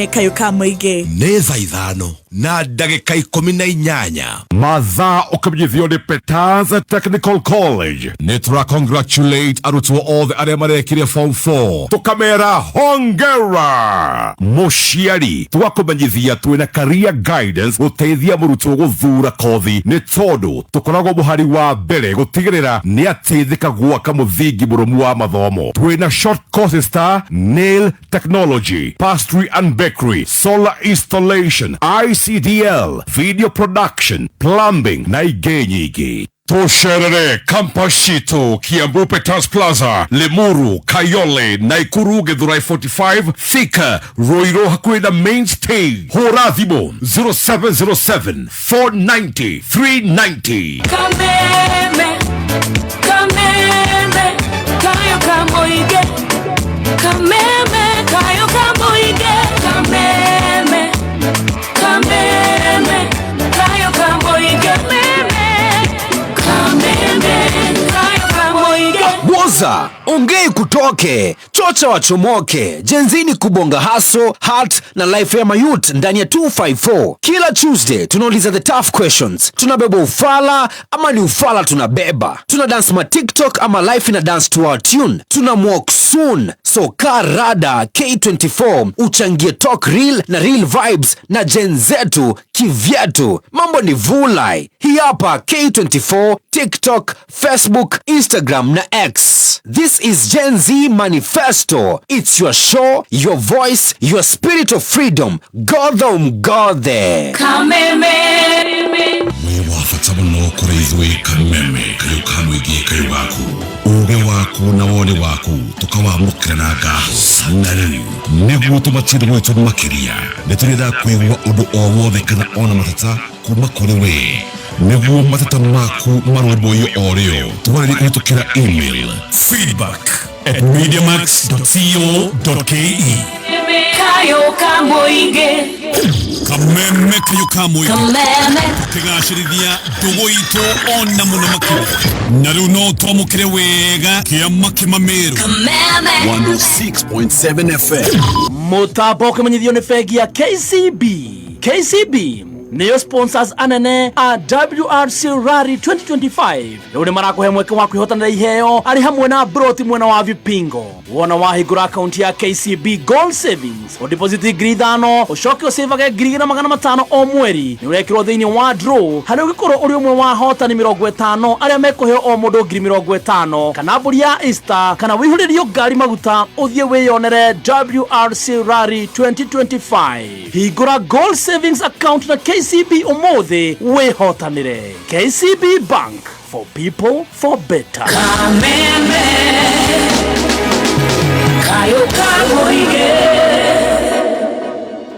Kayũ ka mũingĩ. Nĩ thaa 5 na ndagĩka 18. Mathaa ũkĩmenyithio nĩ Peters Technical College. Nĩ tũra congratulate arutwo othe arĩa marekire form 4, tũkamera hongera. Mũciari, tũgakũmenyithia twĩna career guidance gũteithia mũrutwo gũthura kothi, nĩ tondũ tũkoragwo mũhari wa mbere gũtigĩrĩra nĩ ateithĩka gwaka mũthingi mũrũmu wa mathomo. Twĩna short courses ta nail technology, pastry and bakery, solar installation, ICDL, video production, plumbing na ingĩ nyingĩ. Tũcerere campus citũ Kiambu Peters Plaza, Limuru, Kayole, Naikuru, Githurai 45, Thika, Ruiru hakuhĩ na main stage. Hũra thimũ 0707 490 390. Kameme, kameme, kayo kamoige. Kameme, kayo kamoige. Kameme, kameme, kayo kamoige. Kameme, kameme, kayo kamoige. Boza, ongei kutoke, chocha wachomoke, Gen Z ni kubonga hustle, heart na life ya mayouth ndani ya 254. Kila Tuesday tunauliza the tough questions. Tunabeba ufala ama ni ufala tunabeba? Tuna dance ma TikTok ama life ina dance to our tune? Tuna walk soon. So kaa rada K24 uchangie talk real na real vibes na Gen zetu kivyetu. Mambo ni vulai. Hii hapa K24, TikTok, Facebook, Instagram na X. This is Gen Z Manifesto. It's your show, your voice, your spirit of freedom. Godha umgodhe. Kameme. Wĩ wa bata mũno kũrĩ ithuĩ. Kameme kayũ ka mũingĩ, kayũ gaku, ũgĩ waku na woni waku tũkawamũkĩra na ngatho. Na rĩu nĩguo tũmatire gwitũ makĩria, nĩ tũrenda kũigua ũndũ o wothe kana ona mateta kuma kũrĩ we, nĩguo mateta maku marũmbũiyo o rĩo. Twarĩrie kũhĩtũkĩra email feedback@mediamax.co.ke. Kayo kamoige. Kameme kayo ka mũingĩ. Kameme. Tũkĩgacĩrithia ndũgũ itũ ona mũno makĩria. Na rĩu no twamũkĩre wega kĩama kĩmamĩrũ. Kameme. 106.7 FM. Mũtambo ũkĩmenyithio nĩ bengi ya KCB. KCB nĩyo sponsors anene a WRC Rally 2025. Rĩu nĩ marakũhe mweke wa kwĩhotanĩra iheo arĩ hamwe na broti mwena wa Vipingo. Wona wahingũra akaunti ya KCB Gold Savings, ũdeposit 5,000, ũcoke ũcĩvage 2,500 o mweri, nĩ ũrekĩrwo thĩinĩ wa draw harĩa ũngĩkorwo ũrĩ ũmwe wa ahotani 50 arĩa mekũheo o mũndũ 50,000, kana mbũri ya Easter, kana wĩihũrĩrio ngari maguta ũthiĩ wĩyonere WRC Rally 2025. Hingũra Gold Savings account na KCB ũmũthĩ wĩhotanĩre. KCB Bank, for people, for better. Kameme. Kayo kamoige.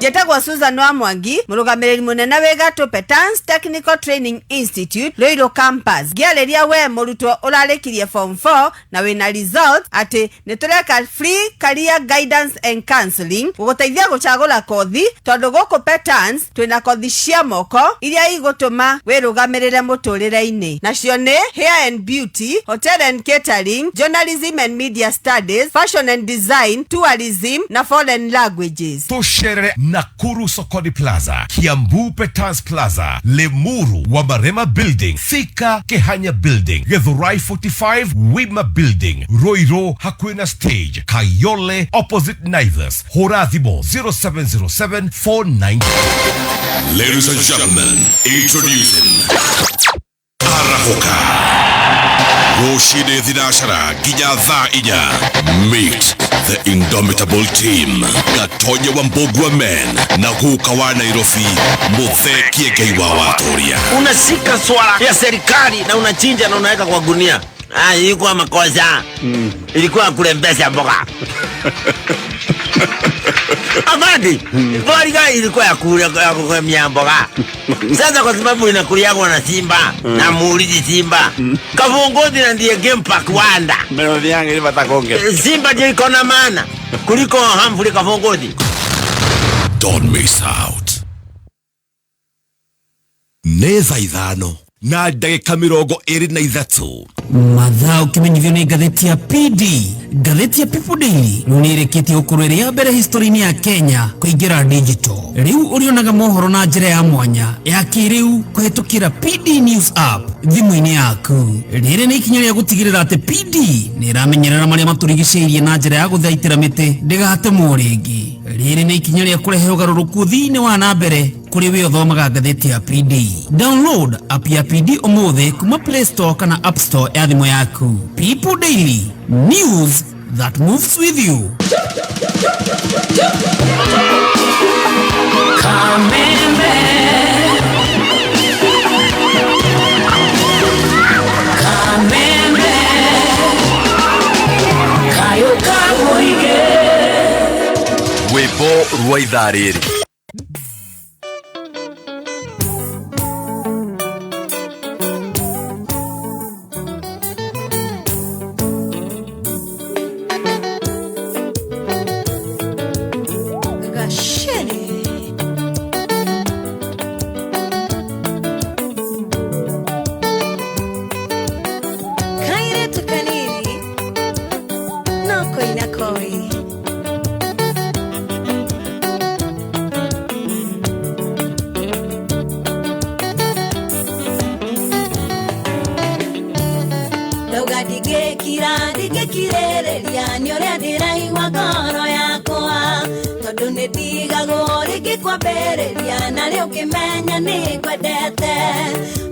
Njĩtagwo Susan wa Mwangi, mũrũgamĩrĩri mũnene wĩ gatũ Petans Technical Training Institute, Ruiru Campus. Ngĩarĩria we mũrutwo ũrarĩkirie form 4 na wĩna result, atĩ nĩ tũreka free career guidance and counseling gũgũteithia gũcagũra kothi, tondũ gũkũ Petans twĩna kothi cia moko iria igũtũma wĩrũgamĩrĩre mũtũrĩre-inĩ, nacio nĩ hair and beauty, hotel and catering, journalism and media studies, fashion and design, tourism na foreign languages. Tũcerere Nakuru Sokoni Plaza, Kiambu Peters Plaza, Limuru Wamarema Building, Thika Kehanya Building, Githurai 45 Wima Building, Ruiru hakuhĩ na stage, Kayole opposite Naivas. Hũra thimũ 0707 49. Ladies and gentlemen, introducing Arahoka. Rũcinĩ 4 nginya thaa 4. Meet the indomitable team. Gatonye wa Mbogua Men na guka wa Nairobi, Muthee Kiengei wa Watoria. Unashika swala ya serikali na unachinja na unaweka kwa gunia. Ah, ilikuwa makosa. Ilikuwa kurembesha mboga. Amadi, mboga ilikuwa ya kula, ya kukwemia mboga. Sasa kwa sababu inakuliagwa na simba na muulizi simba. Kavunguzi na ndiye game park wanda. Melody yangu ilipata konge. Simba ndio iko na maana kuliko Humphrey Kavunguzi. Don't miss out. Nĩ thaa 5 na ndagĩka 23. Mathaa ũkĩmenyithio nĩ ngathĩti ya PD. Ngathĩti ya People Daily rĩu nĩ ĩrĩkĩtie gũkorwo ĩrĩ ya mbere history-inĩ ya Kenya kũingĩra digital. Rĩu ũrĩonaga mohoro na njĩra ya mwanya ya kĩrĩu kũhetũkĩra PD News app thimũ-inĩ yaku. Rĩrĩ nĩ ikinya rĩa gũtigĩrĩra atĩ PD nĩ ĩramenyerera marĩa matũrigicĩirie na njĩra ya gũthaitĩra mĩtĩ ndĩgatemwo rĩngĩ. Rĩrĩ nĩ ikinya rĩa kũrehe ũgarũrũku thĩinĩ wa na mbere kũrĩ we ũthomaga ngathĩti ya PD. Download app ya PD ũmũthĩ kuma Play Store kana App Store ya thimũ yaku. People Daily, news that moves with you. Kameme. Kameme. Kayo kamoige. Rwĩmbo rwa ithaa rĩrĩ. Gashene. Kairetu kanini no koina koi. Ndauga ndigĩkira ndingĩkirĩrĩria nĩ ũrĩa ndĩraigua ngoro yakwa tondũ nĩ ndigagwo rĩngĩ kwambĩrĩria na rĩu ngĩmenya nĩ ngwendete.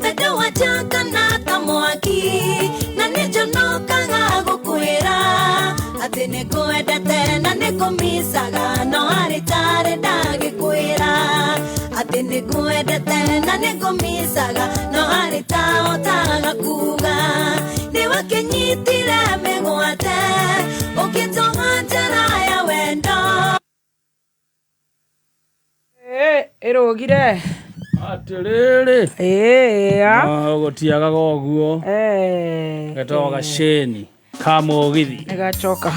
Wendo wanjakana ta mwaki na nĩ njonokaga gũkwĩra atĩ nĩ ngwendete na nĩ ngũmicaga no arĩ tarĩ ndagĩkwĩra atĩ nĩ ngwendete na nĩ ngũmicaga no arĩ tahotaga kuga nĩ wakĩnyitire mĩgwate ũkĩtũma njĩra ya wendo. Ĩrũgire. Atĩrĩrĩ. Ĩĩa. Gũtiagaga ũguo. Getagwo gacĩni ka mũgithi. Nĩgacoka.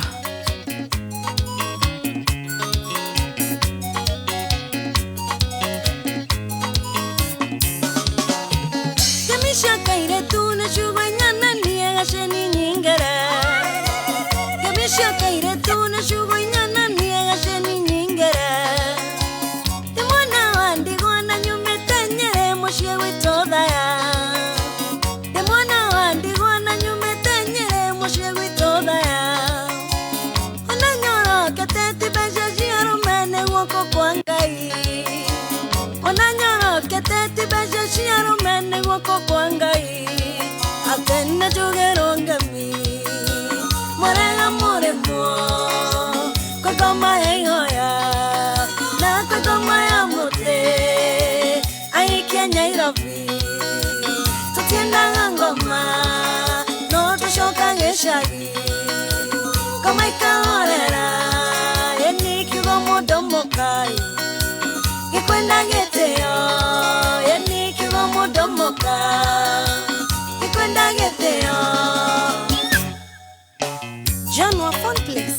John wa phone place.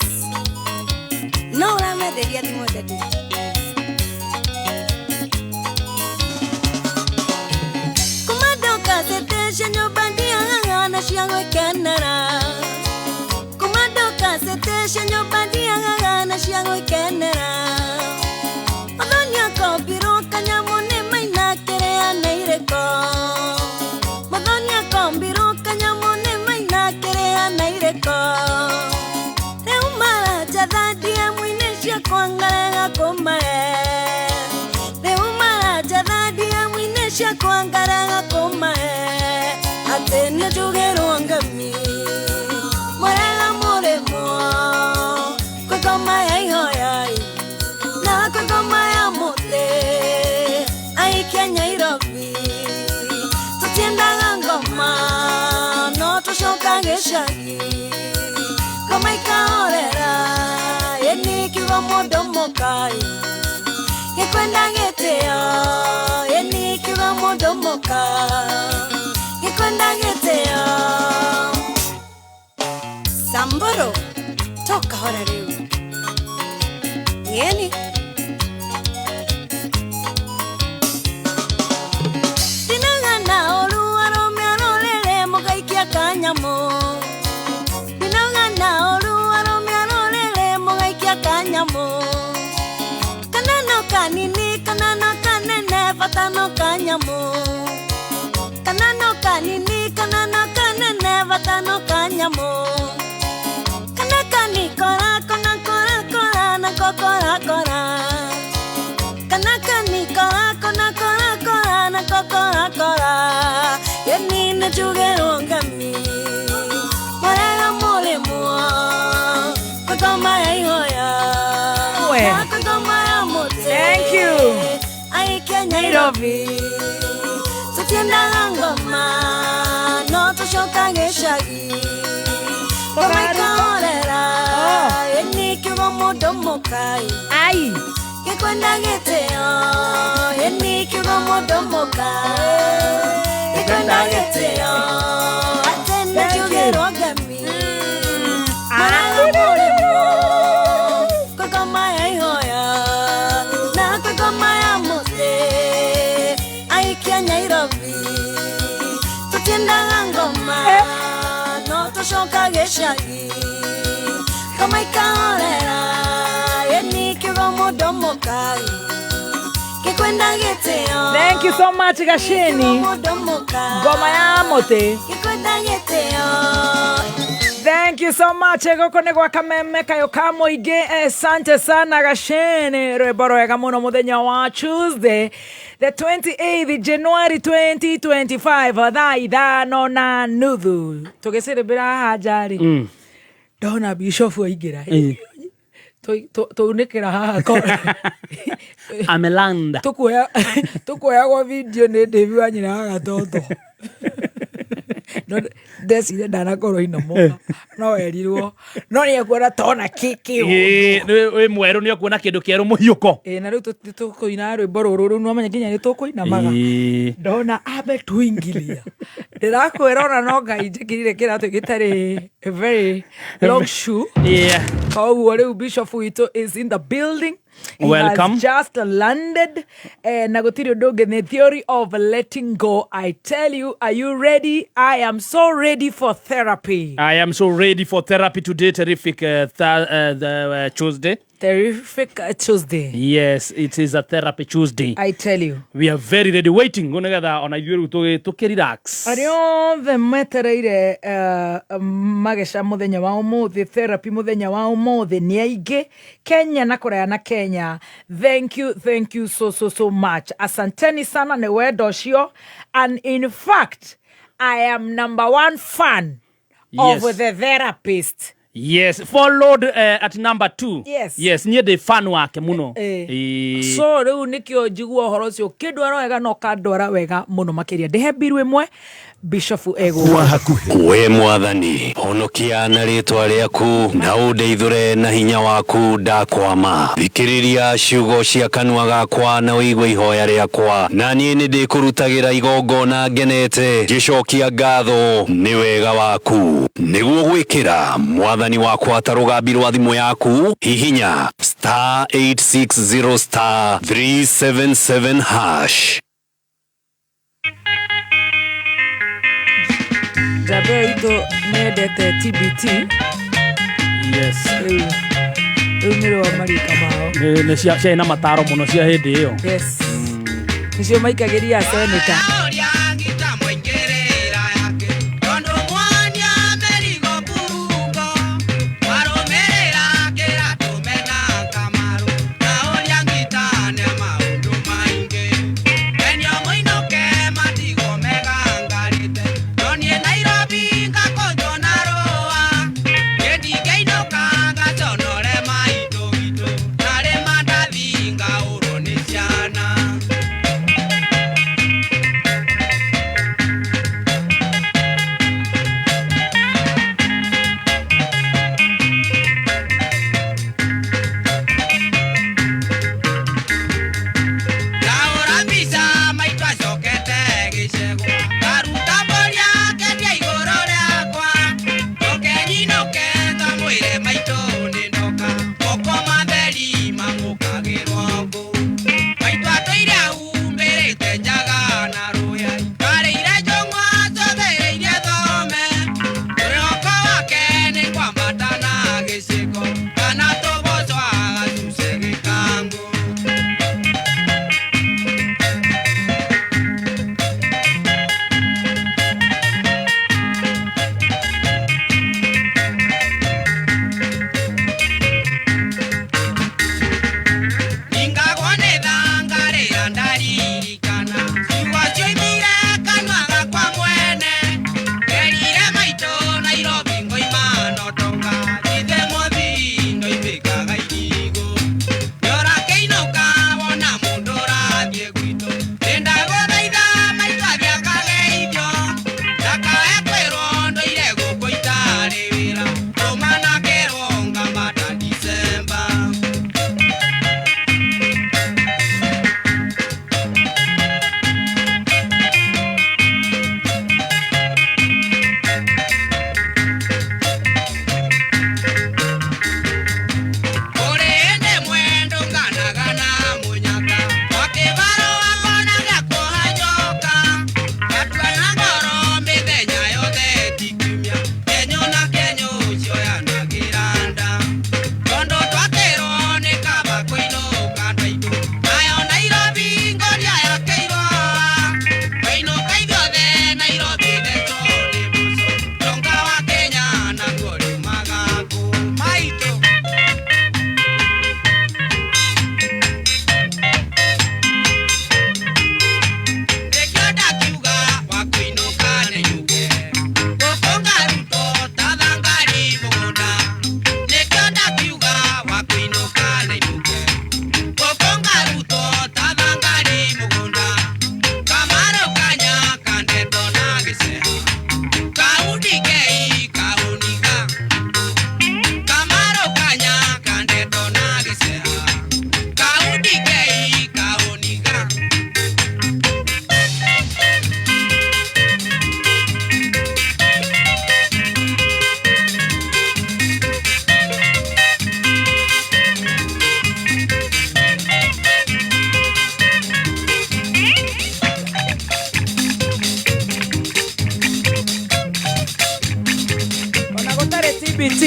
No ũramenderia thimũ daddy. Kuma ndoka cete nyũmba ndiagaga na cia gwĩkenera. Kuma ndoka cete nyũmba ndiagaga na cia gwĩkenera. Mũthoni akombirwo kanyamũ nĩ maina kĩrĩa na irĩko. Mũthoni akombirwo kanyamũ nĩ maina kĩrĩa na irĩko. Rĩu maranjatha DM-inĩ ciakwa ngarega kũmahe. Rĩu maranjatha DM-inĩ ciakwa ngarega kũmahe. Atĩ nĩ njugĩrwo ngemi mũrega mũrĩmwo kwĩ ngoma ya ihoya na kwĩ ngoma ya mũtĩ aikia Nairobi tũtiendaga ngoma no tũcoka gĩcagi ngoma ikahorera ĩni kiugo mũndũ mũkai gĩkwenda gĩtĩo ĩni kiugo mũndũ mũka gĩkwenda gĩtĩo. Samburu toka hora rĩu yeni ndinagana ũru arũme arũrĩrĩ mũgaikia kanyamũ. Kanini kana no kanene bata no kanyamu. Kana no kanini kana no kanene bata no kanyamu. Kana kani kora kona kora kora na kokora kora. Kana kani kora kona kora kora na kokora kora. Yeni na juge ongami. Morega mole mo. Kogoma ya ihoya. Kogoma ya mote. Thank you. Aikia Nairobi. Tutiendaga ngoma. No tushoka gicagi. Ngoma ikahorera. Eni kiugo mundu mukai. Ai. Gikwenda gitio. Eni kiugo mundu mukai. Gikwenda gitio. Atene kiugirwo ngemi. Kogoma ya ihoya. Na kogoma ya mote. Aikia Nairobi. Tutiendaga ngoma. No tushoka gicagi. Ngoma ikahorera. Eni kiugo mundu mukai. Gikwenda gitio. Thank you so much, Gasheni. Ngoma ya mote. Gikwenda gitio. Thank you so much. Goko nĩ gwa Kameme kayo ka mũingĩ. Asante sana Gasheni. Rwĩmbo rwega mũno mũthenya wa Tuesday the 28th January 2025 thaa 5:30 tũgĩcĩrĩmbĩra haha nja-rĩ, ndona Bishop aingĩra tũunĩkĩra haha amelanda tũkuoyagwo video nĩ David wa nyina wa gatoto. No ndecire ndanakorwo inomoka no erirwo no nĩ ekuona tona kĩkĩ wĩ mwerũ nĩ ekuona kĩndũ kĩerũ mũhiũko. Ĩ na rĩu tũkũina rwĩmbo rũrũ rĩu nĩwamenya nginya nĩ tũkũinamaga ndona ambe tuingilia ndĩrakwĩra ona no Ngai njĩkĩrire kĩratũ gĩtarĩ a very long shoe. Yeah. Koguo rĩu Bishop witũ is in the building. He Welcome. has just landed. Na gũtirĩ ũndũ ũngĩ nĩ theory of letting go. I tell you, are you ready? I am so ready for therapy. I am so ready for therapy today. Terrific the Tuesday. Terrific Tuesday. Yes, it is a therapy Tuesday. I tell you. We are very ready waiting. Nĩgetha ona ithuĩ rĩu tũkĩ relax. Arĩa othe metereire mageca mũthenya wa ũmũthĩ, therapy mũthenya wa ũmũthĩ nĩ aingĩ Kenya na kũraya na Kenya. Thank you, thank you so so so much. Asanteni sana nĩ wendo ũcio. And in fact, I am number one fan Yes. of the therapist. Yes, followed at number 2. Yes. Yes, niĩ ndĩ fan wake mũno. So rĩu nĩkĩo njigua ũhoro ũcio ũkĩndwara wega na ũkandwara wega mũno makĩria. Ndĩhe mbiru ĩmwe Bishop egũka. We mwathani honokia na rĩtwa rĩaku na ũndeithũre na hinya waku ndakwama. Thikĩrĩria ciugo cia kanua gakwa na ũigue ihoya rĩakwa, na niĩ nĩ ndĩkũrutagĩra igongona ngenete ngĩcokia ngatho nĩ wega waku. Nĩguo gwĩkĩra mwathani wakwa ta rũgambi rwa thimũ yaku, hihinya star 860 star 377 hash. Njamba ĩyo itũ nĩyendete TBT. Yes. Rĩu nĩ rwa marika mao. Nĩ ciarĩ na mataro mũno cia hĩndĩ ĩyo. Yes. Nĩcio maikagĩria seneta.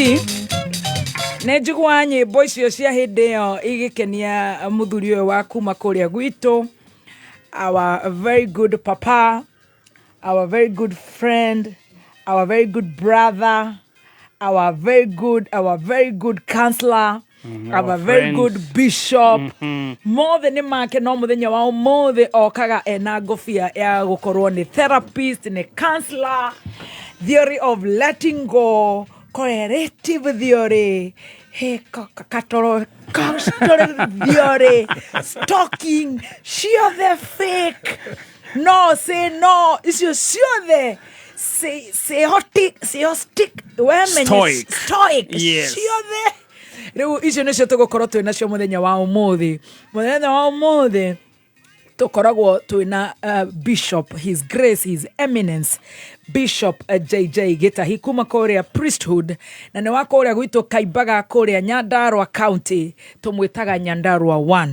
Mwangi nä njiguaga nyä icio cia hä ndä ä yo igä mũthuri ũyũ wa kuma kũrĩa gwitũ, our very good papa, our very good friend, our very good brother, our very good counselor, our our very friend. good bishop. Mothe nĩ make, no mũthenya wa ũmũthĩ okaga ena ngũbia ya gũkorwo nĩ therapist, nĩ counselor, theory of letting go, correlative theory, he katoro theory, stalking ciothe, fake, no say no, icio ciothe seostic wemenye. Stoic. Stoic. Yes. Ciothe rĩu icio nĩcio tũgũkorwo twĩ nacio mũthenya wa ũmũthĩ. Mũthenya wa ũmũthĩ tũkoragwo twĩna Bishop, His Grace, His Eminence Bishop JJ Gĩtahi kuma kũrĩa Priesthood, na nĩ wa kũrĩa gwitũ Kaimbaga, kũrĩa Nyandarua County, tũmwĩtaga Nyandarua 1.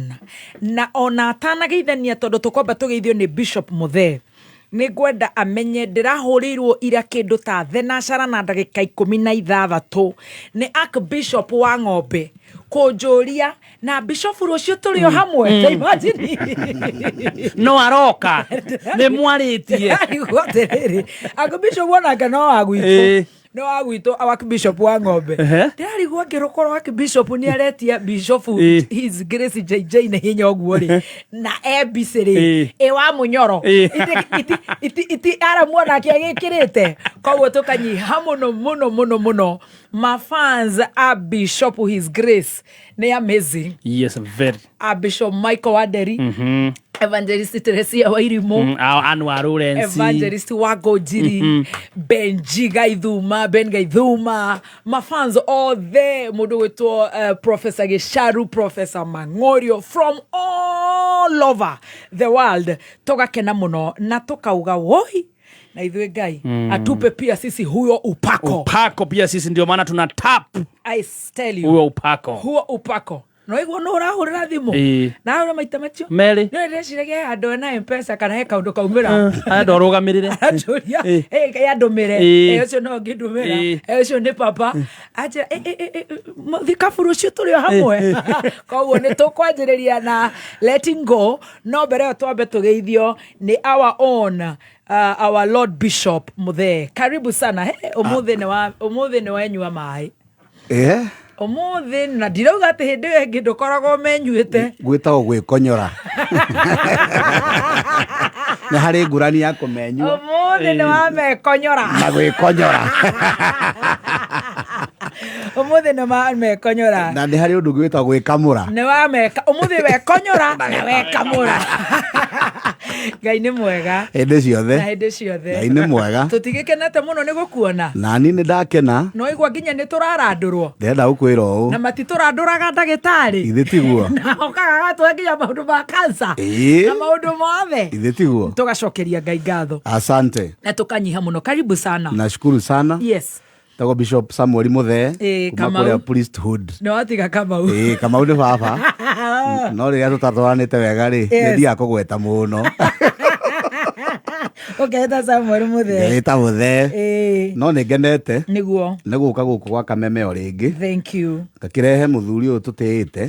Na ona atanageithania, tondũ tũkwamba tũgeithio nĩ Bishop Muthee, nĩ ngwenda amenye ndĩrahũrĩirwo ira kĩndũ ta thenacara na ndagĩka 16 nĩ Archbishop wa Ng'ombe kũnjũria na bishop rũciũ tũrĩ o hamwe. Ta imagine. No aroka nĩ mwarĩtie. Ndarigwo atĩrĩrĩ, Archbishop onake no wa gwitũ, no wa gwitũ, Archbishop wa Ng'ombe. Ndĩrarigwo angĩrũkorwo Archbishop nĩ aretia Bishop His Grace JJ na hinya ũguo rĩ, na e busy rĩ, ĩ wa mũnyoro iti aramuona agĩkĩrĩte. Koguo tũkanyiha mũno mũno mũno mũno. Mafans a Bishop His Grace nĩ amazing. Yes, very. A Bishop Michael Waderi, Evangelist Teresia Wairimu, Anwar Lawrence, Evangelist Wangũnjiri, Benji Gaithuma, Ben Gaithuma, mafans othe, mũndũ gwĩtwo Professor Gĩcaru, Professor Mang'orio from all over the world, tũgakena mũno na tũkauga woi na ithuĩ Ngai atupe pia sisi huyo upako. Upako pia sisi, ndio maana tuna tap I tell you. huo upako. Huo upako no igua no ũrahũrĩra thimũ na ahũra maita macio Merĩ. Nĩ ndĩreciragia he handũ ena Mpesa kana he kaũndũ kaumĩra. Arenda ũrũgamĩrĩre. Aranjũria, "Ĩ, andũmĩre." Ũcio no ngĩndũmĩra. Ũcio nĩ papa anjĩra, "Thikabu rũciũ tũrĩ o hamwe." Koguo nĩ tũkwanjĩrĩria na letting go, no mbere ĩyo twambe tũgeithio nĩ our own our Lord Bishop Muthee. Karibu sana. Hey, ũmũthĩ nĩ wa ũmũthĩ nĩ wenyua maĩ. Ũmũthĩ na ndirauga atĩ hĩndĩ ĩyo ĩngĩ ndũkoragwo menyuĩte. Gwĩtagwo gwĩkonyora, nĩ harĩ ngũrani ya kũmenyua Ũmũthĩ nĩ wamekonyora. Na gwĩkonyora. Ũmũthĩ nĩ wamekonyora. Na nĩ harĩ ũndũ ũngĩ wĩtagwo gwĩkamũra. Nĩ wameka ũmũthĩ, wekonyora na wekamũra. Ngai nĩ mwega. Hĩndĩ ciothe. Na hĩndĩ ciothe. Ngai nĩ mwega. Tũtigĩkenete mũno nĩ gũkuona. Nani nĩ ndakena. No igua nginya nĩ tũrarandũrwo. Ndĩrenda gũkwĩra ũũ. Na matitũrandũraga ndagĩtarĩ. Ithe tiguo? Na okaga gatũhe nginya maũndũ ma kansa na maũndũ mothe. Ithe tiguo? Tũgacokeria Ngai ngatho. Asante. Na tũkanyiha mũno. Karibu sana. Nashukuru sana. Tagwo Bishop Samuel Muthee kuma Kamau. kũrĩa Priesthood. Nĩ watiga Kamau. Ĩĩ, Kamau nĩ baba, no rĩrĩa tũtatwaranĩte wega rĩ, nĩ ndigaga kũgweta mũno. Ũketa Samuel Muthee. Ngeĩta Muthee. No nĩ ngenete nĩ gũka gũkũ gwa Kameme o rĩngĩ. Thank you. Ngakĩrehe mũthuri ũyũ tũtĩĩte,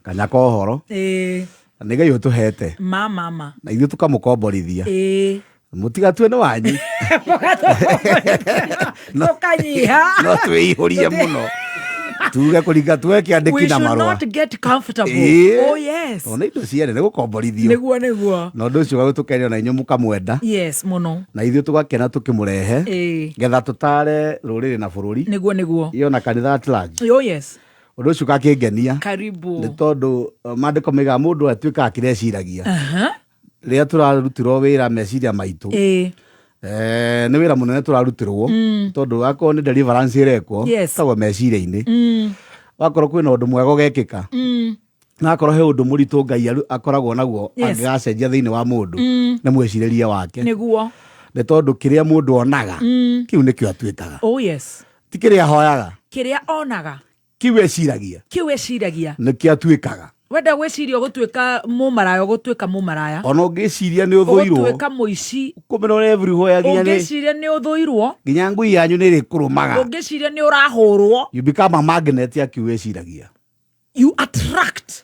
kanya ka ũhoro. Nĩ Ngai ũtũhete Ma mama. Na ithuĩ tũkamũkomborithia. Mũtigatue nĩ wanyu. Tũkanyiha. No twĩihũrie mũno, tuge kũringa tuge We kĩandĩki na should marũa. not get comfortable. Oh yes. Ona indo ciene nĩ gũkomborithio. Nĩguo. Na ũndũ ũcio ũgagĩtũkenia na inyuĩ mũkamwenda. Yes, mũno. Na ithuĩ tũgakena tũkĩmũrehe getha tũtare rũrĩrĩ na bũrũri. Nĩguo. Iyo na kanitha at large. Oh yes. Ũndũ ũcio ũgakĩngenia. Karibu. Nĩ tondũ maandĩko maigaga mũndũ atuĩkaga kĩrĩa eciragia. Rĩrĩa tũrarutirwo wĩra meciria maitũ, nĩ wĩra mũnene tũrarutirwo, tondũ akorwo nĩ deliverance ĩrekwo, tagwo meciria-inĩ. Wakorwo kwĩna ũndũ mwega ũgekĩka, na akorwo he ũndũ mũritũ Ngai akoragwo naguo angĩgacenjia thĩinĩ wa mũndũ, nĩ mwĩcirĩrie wake. Nĩ tondũ kĩrĩa mũndũ onaga, kĩu nĩkĩo atuĩkaga. Oh yes. Ti kĩrĩa ahoyaga. Kĩrĩa onaga. Kĩu eciragia. Kĩu eciragia. Nĩkĩo atuĩkaga. Wenda gwĩciria ũgũtuĩka mũmaraya, ũgũtuĩka mũmaraya. Ona ũngĩciria nĩ ũthũirwo, Ũgũtuĩka mũici. Kũmĩrora everywhere, nginya nĩ Ũngĩciria nĩ ũthũirwo, nginya ngui yanyu nĩ ĩrĩkũrũmaga. Ũngĩciria nĩ ũrahũrwo. You become a magnet ya kĩu wĩciragia. You attract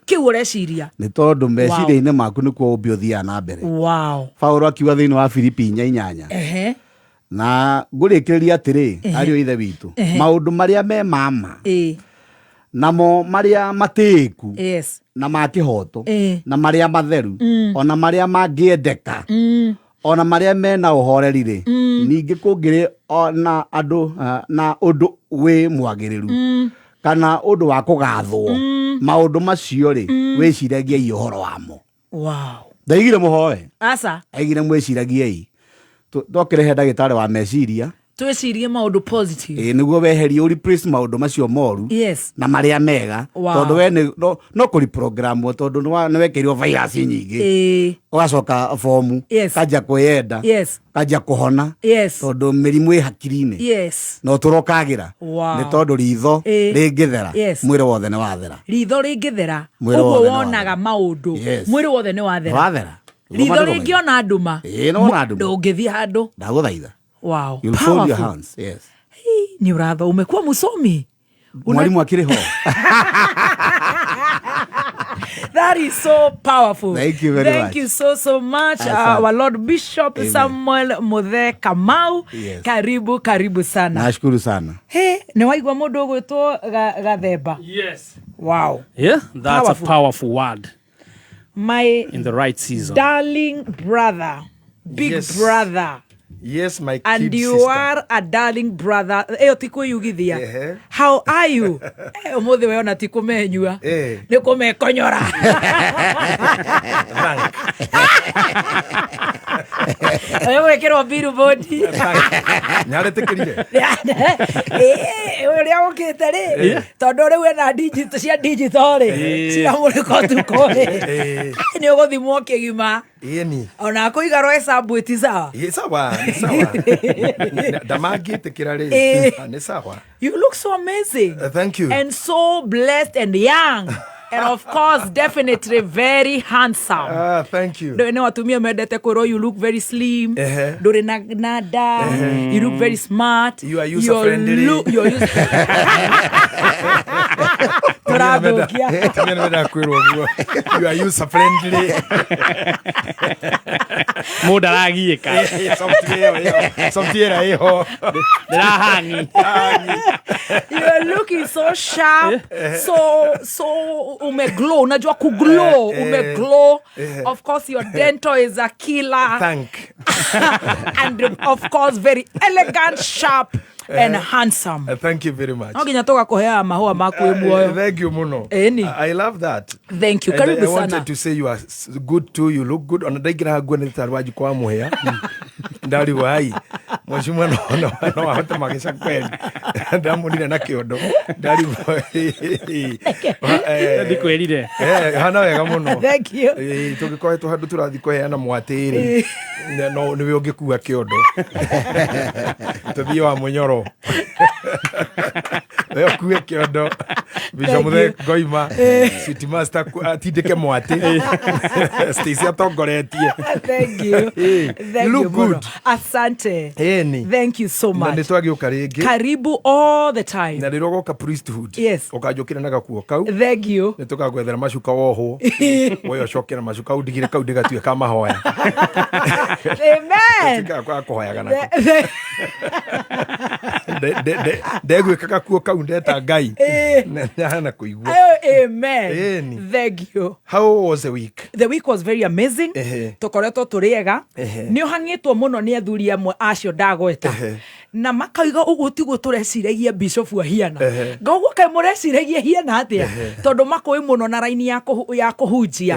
kĩu ũreciria. Nĩ tondũ meciria-inĩ maku nĩkuo ũmbi ũthiaga na mbere. Paulo akiuga thĩinĩ wa Filipi 4:8, na ngũrĩkĩrĩria atĩrĩ, ariũ a ithe witũ, maũndũ marĩa me mama, namo marĩa matĩĩku, na ma kĩhoto, na marĩa matheru, ona marĩa mangĩendeka, ona marĩa mena ũhoreri rĩ, ningĩ kũngĩrĩ ona andũ na ũndũ wĩ mwagĩrĩru, kana ũndũ wa kũgathwo, maũndũ macio rĩ, wĩciragiei ũhoro wamo. Ndaigire mũhoe. Aca. Aigire mwĩciragiei. Twakĩrehe ndagĩtarĩ wa meciria. Twĩcirie maũndũ positive. Ĩĩ, nĩguo weherie, ũ replace maũndũ macio moru na marĩa mega. Tondũ we no kũreprogramwo, tondũ nĩ wekĩrirwo virus nyingĩ, ũgacoka bomu, kanjia kwĩyenda, kanjia kũhona, tondũ mĩrimũ ĩ hakiri-inĩ, na ũtũrokagĩra. Nĩ tondũ ritho rĩngĩthera, mwĩrĩ wothe nĩ wathera. Ritho rĩngĩthera, Mwĩrĩ ũguo wothe nĩ wonaga maũndũ, mwĩrĩ wothe nĩ wathera. Wathera. Ritho rĩngĩona nduma, Ĩĩ, nĩ wona nduma. ndũngĩthiĩ handũ. Ndagũthaitha. You'll fold your Powerful. hands. Yes. Nĩ ũratho, umekuwa musomi. Mwalimu akĩrĩ ho. That is so powerful. Thank you very Thank much. you so so much, Asante. our Lord Bishop Amen. Samuel Muthe Kamau. Karibu, karibu sana. Nashukuru sana. He, nĩ waigua mũndũ ũgwĩtwo Gathemba. Yes. Wow. Yeah, that's Powerful. a powerful word. My in the right season. Darling brother, big brother. Yes, my And kid you sister. are a darling brother. Ĩyo ti kwĩyugithia. How are you? Ũmũthĩ we ona ti kũmenyua. Nĩ kũmekonyora. Ũgwĩkĩrwo billboard. Nĩaretĩkĩrire. Ũrĩa ũkĩte rĩ, tondũ rĩu ena digital, cia digital rĩ, ciramũrĩka ũtukũ rĩ, nĩ ũgũthimwo kĩgima. Ĩni. Ona kũiga rwesambu ĩti sawa. Ĩ sawa, nĩ sawa. Ndamangĩtĩkĩra rĩ. Nĩ sawa. You look so amazing. Thank you. And so blessed and young. And of course, definitely very handsome. Ah, thank you. Nĩ atumia mendete kwĩrwo you look very slim, ndũrĩ na nda, you look very smart. You are user friendly. You're user. Tũrathũkia. Atumia nĩ mendaga kwĩrwo ũguo. You are user friendly. Mũndũ aragiĩka. Software ĩyo ĩho. Ndĩrahangi. You're looking so sharp, so umeglow. Unajua kuglow, umeglow. Of course, your dental is a killer. Thank. And of course, very elegant, sharp, and handsome. Thank you very much. No nginya tũgakũheaga mahũa maku wĩ muoyo. Thank you muno. Ĩni. I love that. Thank you. And Karibu I wanted sana. to say you are good too. You look good. Ona ndaingĩra nguo nĩ tarĩ wanjikũ wa mũhĩa. Ndarigwo ai. Mheshimiwa no ahote magĩca kweli. Ndamuonire na kĩondo. Ndarigwo. Ndikwĩrire. Hana wega mũno. Thank you. Tũngĩkoretwo handũ tũrathiĩ kũheana mwatĩ-rĩ, no nĩwe ũngĩkua kĩondo. Tũthiĩ wa mũnyoro. We ũkue kĩondo. Bishop Thank Mũthee you. Ngoima, City Master atindĩke mwatĩ. Stacy atongoretie. Thank you. Thank You look you mũno. good. Asante. Ĩni. Thank you so Na much. nĩ twagĩũka rĩngĩ. Karibu all the time. Na rĩrĩa ũgoka priesthood. Ũkanjũkĩra na gakuo kau. Thank you. Nĩ tũgagwethera macuka wohwo. We ũcoke na macuka undigire kau ndĩgatuĩka ka mahoya. Amen. Tuĩke ga kũhoyaga nako. Ndegwĩka gakuo kau ndeta Ngai. Nahana kũigua. Oh, amen. Ĩni. Thank you. How was the week? The week was very amazing. Tũkoretwo tũrĩ ega. Nĩ ũhang'ĩtwo mũno nĩ athuri amwe acio ndagweta. Na makauga ũguo tiguo tũreciragia bishop ahiana. Ngoguo kaĩ mũreciragia hiana atĩa? Tondũ makũĩ mũno na raini ya kũhunjia.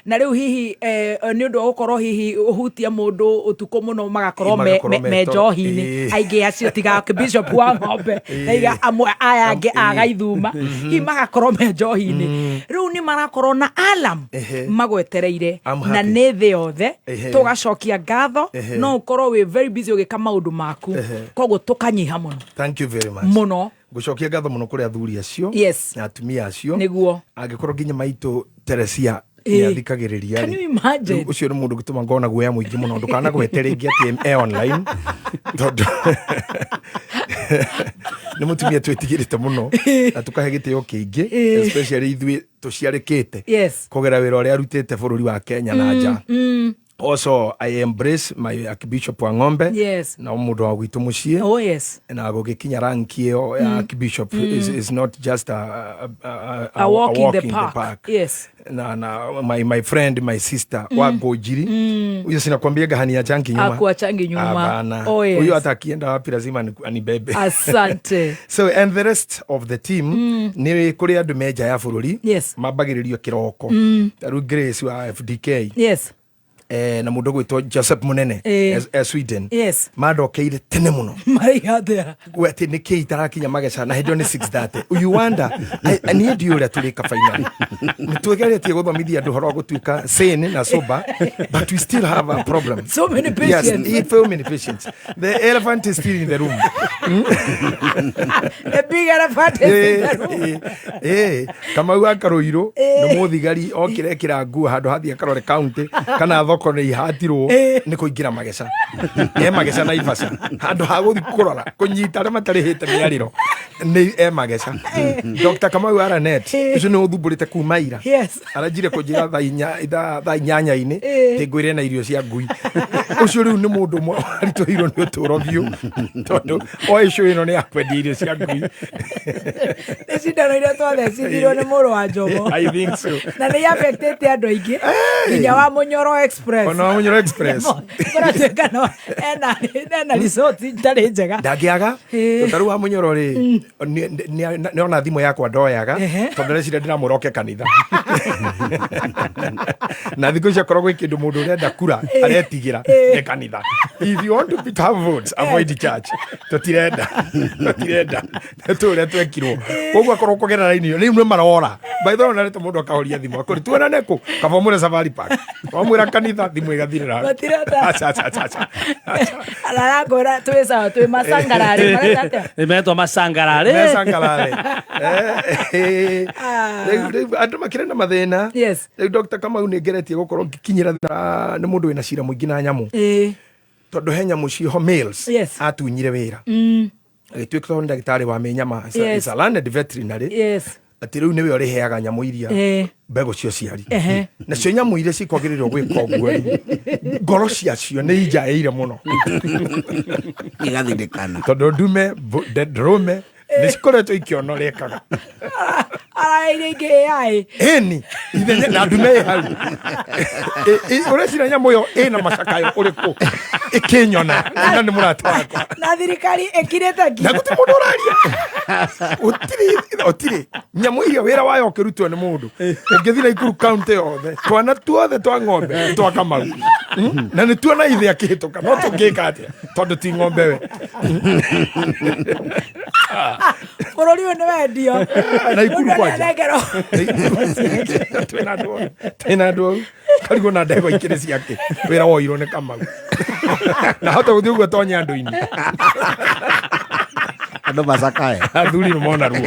Na rĩu hihi nĩ ũndũ wa gũkorwo hihi ũhutie mũndũ ũtukũ mũno magakorwo Magakorwo me me toro. njohi-inĩ. Aingĩ acio tiga bishop wa ng'ombe na iga amwe aya angĩ a Gaithuma. Hihi magakorwo me njohi-inĩ. Rĩu nĩ marakorwo na alarm magwetereire. I'm Na happy. nĩ thĩ yothe. Tũgacokia ngatho. No ũkorwo wĩ very busy ũgĩka maũndũ maku. Koguo tũkanyiha mũno. Thank you very much. Mũno. Ngũcokia ngatho mũno kũrĩ athuri acio Yes. na atumia acio. Nĩguo. Angĩkorwo nginya maitũ Teresia Ĩĩ. nĩathikagĩrĩria Can rĩ, you imagine? rĩu ũcio nĩ mũndũ ũngĩtũma ngona guoya mũingĩ mũno. Ndũkanagwete rĩngĩ atĩ e online, tondũ nĩ mũtumia twĩtigĩrĩte mũno na tũkahe gĩtĩo kĩingĩ, especially ithuĩ tũciarĩkĩte kũgera wĩra ũrĩa arutĩte bũrũri wa Kenya na nja. Also, I embrace my Archbishop wa Ng'ombe na mũndũ wa gwitũ mũciĩ. Oh yes. Na gũgĩkinya ranki ĩyo ya Archbishop is not just a walk in the park. Yes. Na my friend, my sister wa Ngũnjiri huyo, sinakwambia gahania changi nyuma. Hakuachangi nyuma. Hapana. Oh, yes. Huyo hata akienda wapi lazima anibebe. Asante. So, and the rest of the team, nĩ kũrĩ andũ me nja ya bũrũri mambagĩrĩrio kĩroko, ta rĩu Grace wa FDK na mũndũ gwĩtwo Joseph Munene Sweden mandokeire tene mũno. Maraiga atĩa? Gwe atĩ nĩ kĩ itarakinya mageca na hĩndĩ ĩyo nĩ 6:30. You wonder, niĩ ndiũĩ ũrĩa tũrĩka final. Nĩ twĩgeretie gũthomithia andũ ũhoro wa gũtuĩka sane na sober, but we still have a problem. So many patients. Yes, so many patients. The elephant is still in the room. The big elephant is in the room. Kamau wa Karũirũ nĩ mũthigari okire ekĩra nguo handũ hathiĩ akarore county kana thoko nĩ ihatirwo nĩ kũingĩra mageca, e mageca Naivasha, handũ ha gũthiĩ kũrora kũnyita arĩa matarĩhĩte mĩarĩro, nĩ e mageca. Dr. Kamau Aranet ũcio nĩ ũthumbũrĩte kuma ira. Aranjire kũnjĩra thaa inyanya-inĩ tĩ ngwĩre na irio cia ngui. Ũcio rĩu nĩ mũndũ ũmwe waritũhĩirwo nĩ ũtũũro biũ, tondũ oĩ show ĩno nĩ ya kwendia irio cia ngui. Nĩ cindano iria twathecithirio nĩ mũrũ wa Njomo. I think so. Na nĩ affectĩte andũ aingĩ nginya wa Mũnyoro Express. Ona wa Mũnyoro Express. Kũratuĩka no ena resort itarĩ njega. Ndangĩaga. Tondũ rĩu wa Mũnyoro rĩ, nĩ ona thimũ yakwa ndoyaga, tondũ ndeciria ndĩramũroke kanitha. Na thikũ ici akorwo gwĩ kĩndũ mũndũ ũrenda kura aretigĩra nĩ kanitha. If you want to have votes, avoid the church. Tũtirenda tũ ũrĩa twekirwo. Koguo akorwo kũgerera raini ĩyo rĩu nĩ marora. By the way, onarĩte mũndũ akahoria thimũ akũrĩ tuonane kũ, kaba ũmwĩre Safari Park, wamwĩra kanitha thimũ ĩgathirĩra hau. Matirenda. Aca, aca, aca, aca. Arakwĩra twĩ sawa, twĩ macangararĩ, mareta atĩa? Nĩ metwo macangararĩ. Mecangararĩ. Rĩu andũ makĩrĩ na mathĩna. Rĩu Dr. Kamau nĩ ngeretie gũkorwo ngĩkinyĩra nĩ mũndũ wĩna cira mũingĩ na nyamũ, tondũ he nyamũ ciho males atunyire wĩra, agĩtuĩka tondũ nĩ ndagĩtarĩ wa mĩnyama, is a learned veterinary, atĩ rĩu nĩwe ũrĩheaga nyamũ iria mbegũ cia ũciari. Nacio nyamũ iria cikwagĩrĩirwo gwĩka ũguo rĩ, ngoro ciacio nĩ injaĩire mũno. Igathindĩkana. Tondũ ndume ndũrũme nĩ cikoretwo ikĩona ũrĩa ĩkaga. Araĩire ingĩ AI. Ĩni ithenya na ndume ĩ hau. Ũreciria nyamũ ĩyo ĩna macakayo ũrĩkũ ĩkĩnyona na nĩ mũrata wakwa? Na thirikari ĩkirĩte na gũtirĩ mũndũ ũraria, gũtirĩ nyamũ iria wĩra wayo ũkĩrutwo nĩ mũndũ. Ũngĩthiĩ Naikuru county yothe, twana tuothe twa ng'ombe twa Kamau. Na nĩ tuona ithe akĩhĩtũka, no tũngĩka atĩa tondũ ti ng'ombe we? Bũrũri ũyũ nĩ wendio. Naikuru Mũndũ kwanja. nĩarengerwo. Twĩna andũ au karigwo na ndegwa ikĩrĩ ciake, wĩra woirwo nĩ Kamau na hota gũthiĩ ũguo tonye andũ-inĩ. Andũ macakae. Athuri nĩ mona ruo.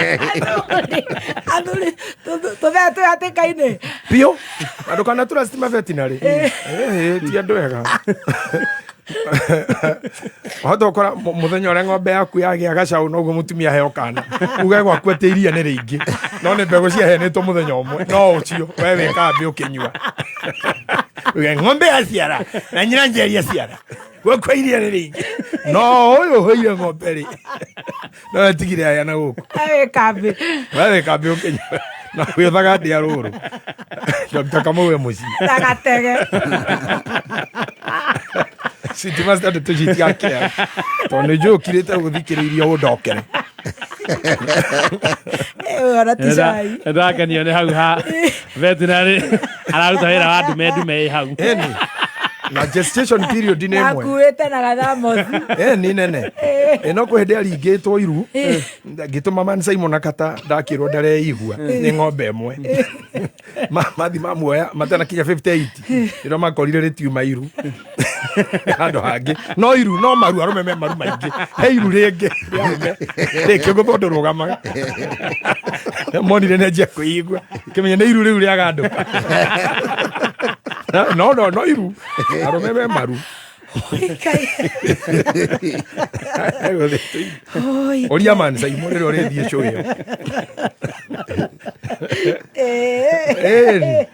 Athuri tũthee twĩ hatĩka-inĩ. Biũ andũ kana trust ma veterinary. Ti andũ ega. Wahota gũkora mũthenya ũrĩa ng'ombe yaku yagĩa gacaũ noguo mũtumia aheo kana, uge gwaku atĩ iria nĩ rĩingĩ, no nĩ mbegũ ciaheanĩtwo mũthenya ũmwe. No ũcio we wĩ kambĩ ũkĩnyua, uge ng'ombe yaciara na nyina njeri yaciara, gwakwa iria nĩ rĩingĩ, no ũyũ ũhũire ng'ombe rĩ, no etigire aya na gũkũ. Wĩ kambĩ. We wĩ kambĩ ũkĩnyua na wĩthaga ndĩa rũrũ. Dr. Kamau we mũciĩ na gatege. City Master ndeto ici itigakĩa tondũ nĩ njũĩ ũkirĩte gũthikĩrĩiria ũndokere. Ona ti cai. Ndakenio nĩ hau ha veterinary araruta wĩra wa ndume, ndume ĩ hau. Ĩni. Na gestation period nĩ ĩmwe. Akuĩte na gathamothi. Eh, nĩ nene. Eh. Ĩ no kwĩ hĩndĩ aringĩtwo iru. Eh. Ngĩtũma Man Simon akata ndakĩrwo ndareigua nĩ ng'ombe ĩmwe. Mathi mamuoya matanakinya 58 nĩro makorire rĩtiuma iru handũ hangĩ no iru no maru arũme me maru maingĩ he iru rĩngĩ rĩa arũme rĩkĩgũthwo ndũrũgamaga monire nĩ anjia kwĩigua kĩmenya nĩ iru rĩu rĩagandũka no no no iru arũme me maru. Ũria Man Simon rĩrĩa ũrĩthiĩ show ĩyo. Eh.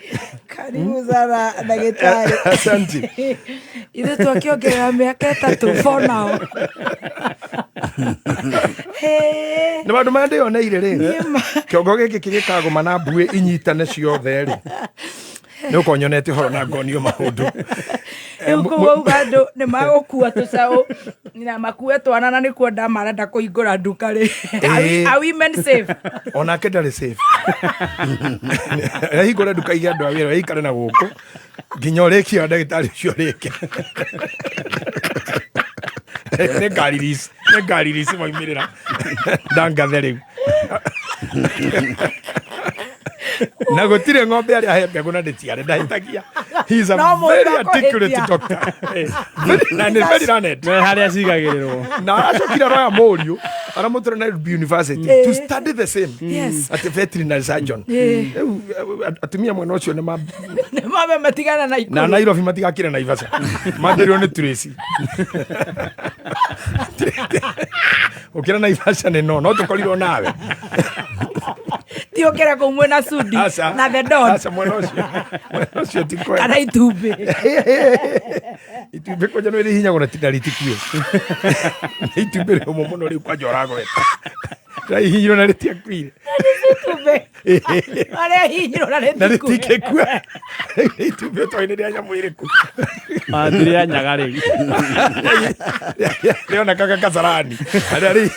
Karibu sana ndagĩtarĩ. Asante. Ithuĩ twakĩongerera mĩaka 3 for now. Hey. Nĩ maũndũ marĩa ndĩyoneire rĩ, kĩongo gĩkĩ kĩgĩkagũma na mbuĩ inyitane ciothe rĩ, nĩ ũkorwo nyonete ũhoro na ngonio maũndũ. Rĩu kũu wauga andũ nĩ magũkua tũcaũ na makue twana na nĩkuo ndamarenda kũhingũra nduka rĩ. Are women safe? Onake ndarĩ safe. Ehingũre nduka ige andũ a wĩra ĩikare na gũkũ nginya ũrĩkie ndagĩtarĩ ũcio ũrĩke. Nĩ ngaririsi, nĩ ngaririsi maumĩrĩra ndangathe rĩu. Na gũtirĩ ng'ombe arĩa ahe mbegũ na ndĩciare ndahĩtagia. He is a No mũndũ very akũhĩtia. articulate doctor. Na nĩ very learned. Me harĩa cigagĩrĩrwo. Na aracokire aroya mũriũ aramũtwara Nairobi University to study the same. Atĩ veterinary surgeon. Rĩu atumia mwena ũcio nĩ ma Nĩ mabe matigana na na ikuru. Nairobi matigakire Naivasha mambĩrĩrio nĩ Tracy. Ũkĩra Naivasha nĩ no no tũkorirwo nawe. Ti ũkĩra kũu mwĩna Sudi Aca. na the Don Aca, mwena ũcio, mwena ũcio ti kwega. kana itumbĩ. Itumbĩ kwanja nĩ rĩhinyagwo na tinda rĩtikue. Nĩ itumbĩ rĩũmũ mũno rĩu kwanja ũragweta. Rĩrahihinyirwo na rĩtiakuire. Itumbĩ. Arĩa hihinyirwo na Na rĩtikue. rĩtikĩkua. Rĩu nĩ itumbĩ ũtoĩ nĩ rĩa nyamũ ĩrĩkũ. Ti rĩa nyaga rĩu. Rĩonekaga kasarani. Harĩa rĩ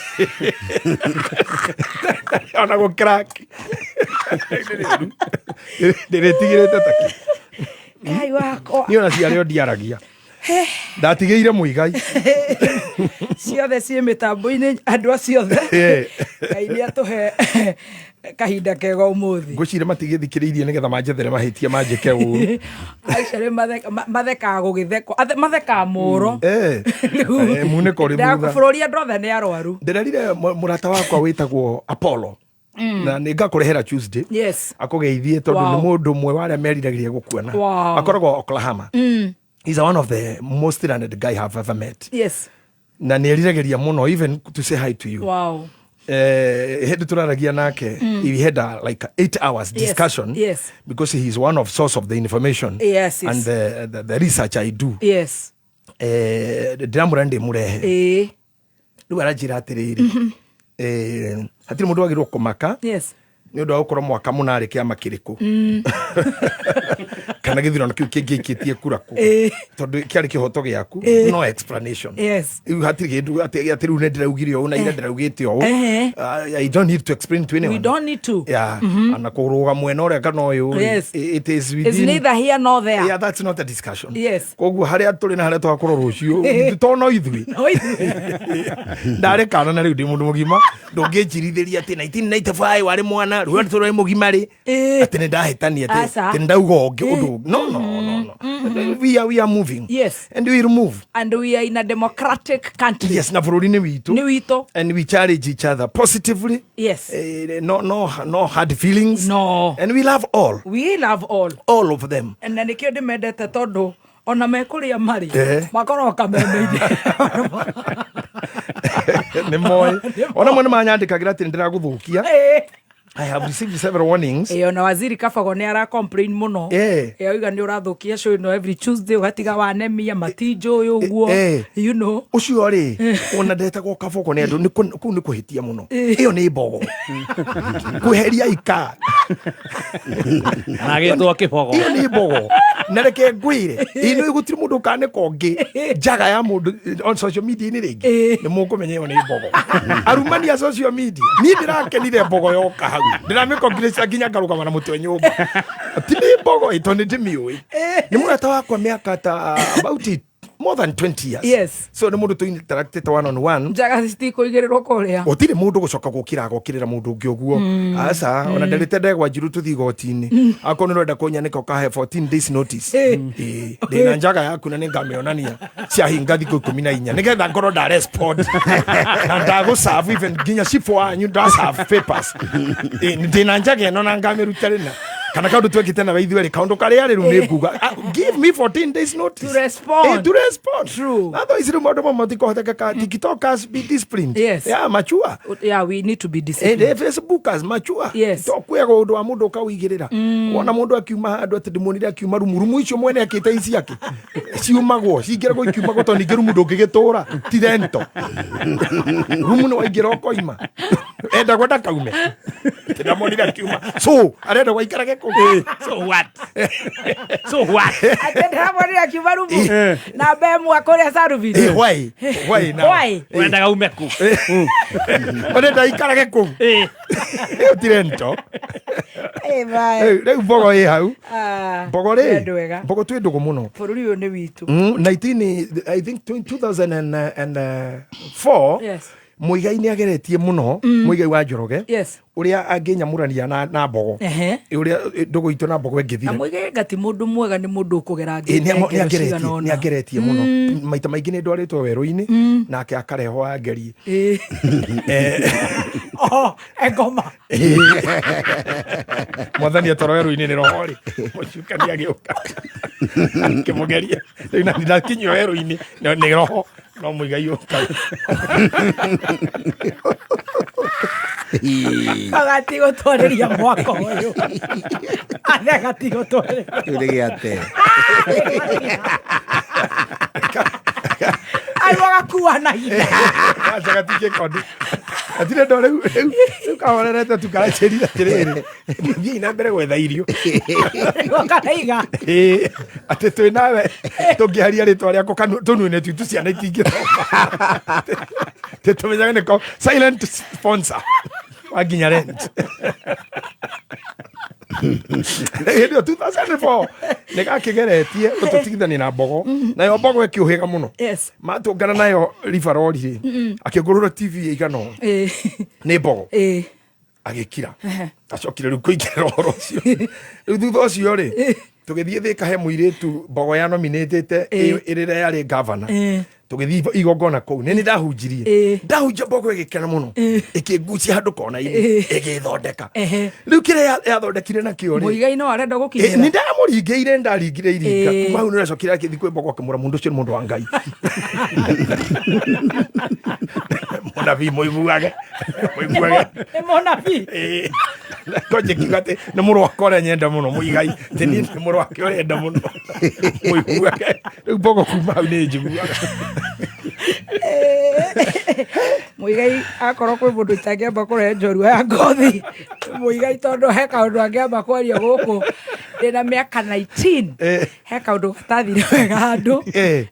ona gũcrack. Ndĩrĩtigĩrĩte takĩ. Ngai wakwa. Niĩ ona ciarĩo ndiaragia. Ndatigĩire mũigai. Ciothe ciĩ mĩtambo-inĩ andũ acio othe. Ngai nĩ atũhe kahinda kega ũmũthĩ. Ngwĩciria matigĩthikĩrĩirie nĩgetha manjethere mahĩtia manjĩke ũru. Actually mathekaga gũgĩthekwo. Mathekaga mũro. Munĩko ũrĩ thutha. Bũrũri andũ othe nĩ arwaru. Ndĩrerire mũrata wakwa wĩtagwo Apollo. Na nĩ ngakũrehera Tuesday. Yes. Akũgeithie tondũ nĩ Wow. mũndũ ũmwe wa arĩa meriragĩria gũkuona. Wow. Akoragwo Oklahoma. He's one of the most learned guy I've ever met. Yes. Na nĩ eriragĩria mũno even to say hi to you. Wow. Hĩndĩ tũraragia nake, we had a, like 8 hours discussion. Yes. Because he is one of source of the information. Yes, yes. And the research I do. Yes. Ndĩramwĩra ndĩmũrehe. Rĩu aranjĩra atĩrĩrĩ, hatirĩ mũndũ wagĩrĩirwo kũmaka. Yes. Nĩ ũndũ wa gũkorwo mwaka mũna arĩ kĩama kĩrĩkũ. Kana gĩthurano kĩu kĩngĩikĩtie kura kũ. Tondũ kĩarĩ kĩhoto gĩaku. No explanation. Yes. Rĩu hatirĩ kĩndũ atĩ rĩu nĩ ndĩraugire ũũ na ira ndĩraugĩte ũũ. I don't need to explain to anyone. We don't need to. Yeah. Ana kũrũga mwena ũrĩa kana ũyũ rĩ, Yes. it is It's within neither here nor there. Yeah, that's not a discussion. Yes. Koguo harĩa tũrĩ na harĩa tũgakorwo rũciũ to no ithuĩ. No ithuĩ. Ndarĩ kana na rĩu ndĩ mũndũ mũgima ndũngĩnjirithĩria atĩ 1995 warĩ mwana rĩu andũ tũrĩ mũgima rĩ atĩ nĩ ndahĩtania atĩ Aca. atĩ nĩ ndauga ũngĩ ũndũ ũngĩ. No, no, no, no. We are moving. Yes. And we will move. And we are in a democratic country. Yes, na bũrũri nĩ witũ. Nĩ witũ. And we challenge each other positively. Yes. No, no, no hard feelings. No. And we love all. We love all. All of them. Na nĩkĩo ndĩmendete tondũ ona mekũrĩa marĩ makoragwo kameme-inĩ. Nĩ moĩ. Ona mwe nĩ manyandĩkagĩra atĩ nĩ ndĩragũthũkia. I have received several warnings. Ona waziri Kabago nĩ ara complain mũno. Oiga nĩ ũrathũkia show ĩno every Tuesday ũgatiga wanemia matinjũĩ ũguo. You know. Ũcio rĩ, ona ndetagwo Kabogo nĩ andũ, kũu nĩ kũhĩtia mũno. Ĩyo nĩ mbogo. Kweheria ika. Na agĩtwo kĩbogo. Ĩyo nĩ mbogo. Na reke ngwĩre, ĩno gũtirĩ mũndũ ũkanĩka ũngĩ njaga ya mũndũ on social media-inĩ rĩngĩ. Nĩ mũkũmenya ĩyo nĩ mbogo. Arumani a social media, niĩ ndĩrakenire mbogo yoka hau. Ndĩramĩcongratulate nginya ngarũgama na mũtwe nyũmba. Ti nĩ mbogo ĩ, tondũ nĩ ndĩmĩũĩ. Nĩ mũrata wakwa mĩaka ta about it, more than 20 years. So nĩ mũndũ tũ-interactĩte one on one. Njaga citikũigĩrĩrwo kũrĩa. Gũtirĩ mũndũ gũcoka gũkĩra agokĩrĩra mũndũ ũngĩ ũguo. Aca, ona ndarĩte ndegwa njiru tũthiĩ igoti-inĩ. Akorwo nĩ ũrenda kũnyanĩka, ũkahe 14 days notice. Ĩĩ, ndĩna njaga yaku na nĩngamĩonania ciahinga thikũ 14 nĩgetha ngorwo nda respond na ndagũserve, even nginya cibũ wanyu ndaserve papers. Ĩĩ, ndĩna njaga ĩno na ngamĩruta rĩna kana kaũndũ twekĩte nawe ithuerĩ, kaũndũ karĩa rĩu nĩ nguga, "Ah, give me 14 days notice To respond. Eh, to respond." True. Otherwise rĩu maũndũ mamwe matikohotekeka. TikTokers, be disciplined. Yeah, mature. Yeah, we need to be Eh, disciplined. Facebookers, mature. Yes. To kwega ũndũ wa mũndũ ũkawĩigĩrĩra. Wona mũndũ akiuma handũ atĩ ndĩmuonire akiuma rumu, rumu icio mwene akĩte ici ake ciumagwo, cingĩragwo ikiumagwo, tondũ ningĩ rumu ndũngĩgĩtũra ti rento. Rumu nĩ waingĩra ũkoima, endagwo ndakaume. Atĩ ndamuonire akiuma, so arenda gũikarage kũu. So what? So what? Atĩ ndĩramonire akiuma rumu namba ĩmwe kũrĩa Sarubini. Eh, why? Why now? Why? Wendaga ume kũ? Ũrenda aikarage kũu? Ĩyo ti rento. Eh, bye. Rĩu mbogo ĩ hau. Ah, Mbogo nĩ rĩ, andũ ega. mbogo twĩ ndũgũ mũno. Bũrũri ũyũ nĩ witũ. 19, I think 2004. Muigai nĩ ageretie mũno, Muigai wa Njoroge, ũrĩa angĩnyamũrania na mbogo. Ũrĩa ndũgũ itũ na mbogo Na ĩngĩthira. Muigai nga ti mũndũ mwega, nĩ mũndũ ũkũgera Ĩ, nĩ ngero nĩ cigana ageretie ũna. Nĩ ageretie mũno. Maita maingĩ nĩ ndwarĩtwo werũ-inĩ nake akarehwo angerie. Oh, engoma. Mwathani atwara werũ-inĩ nĩ roho rĩ, mũcukani agĩũka akĩmũgeria. Rĩu nani ndakinyio werũ-inĩ nĩ roho no Muigai ũka. Agatigũtwarĩria mwaka ũyũ. Athe agatigũtwarĩria. Kĩu nĩ gĩate. Arĩ agakua na hinya. Aca gatikĩ kondi atirĩ ndo rĩu rĩu rĩu kahorerete tu karacĩrire atĩrĩrĩ, thiĩi na mbere gwetha irio. Karaiga. Ĩĩ, atĩ twĩ nawe tũngĩaria rĩtwa rĩakwa tũnua-inĩ twitũ ciana itingĩthoma, tĩ tũmenyage nĩko silent sponsor wa nginya rent. Hĩndĩ ĩyo 2004 nĩ gakĩgeretie gũtũtigithania na mbogo, nayo mbogo ĩkĩũhĩga mũno. Matũngana nayo ribarori rĩ, akĩngũrũra TV ĩigana ũũ nĩ mbogo agĩkira. Acokire rĩu kũingĩrĩra ũhoro ũcio. Rĩu thutha ũcio rĩ, tũgĩthiĩ Thĩka he mũirĩtu mbogo ya nominatĩte ĩrĩa yarĩ gavana. Tũgĩthiĩ igongona kũu, nĩ ndahunjirie. Ndahunjia, mbogo ĩgĩkena mũno, ĩkĩngucia handũ kona-inĩ, ĩgĩthondeka. Rĩu kĩrĩa yathondekire nakĩo rĩ, Muigai no arenda gũkinyĩra. Nĩ ndamũringĩire, ndaringire iringa. Kuma hau nĩ acokire akĩthiĩ kwĩ mbogo akĩmũra mũndũ ũcio nĩ mũndũ wa Ngai, mũnabii, mũiguage mũiguage. Nĩ mũnabii. Konje kiuga atĩ nĩ mũrũ wakwa ũrĩa nyenda mũno, Mũigai, atĩ niĩ nĩ mũrũ wake ũrĩa enda mũno, mũiguage. Rĩu mbogo kuma hau nĩ njiguaga. Muigai akorwo kwĩ mũndũ itangĩamba kũrehe njorua ya ngothi, Muigai, tondũ he kaũndũ angĩamba kwaria gũkũ ndĩna mĩaka 19. He kaũndũ gatathire wega handũ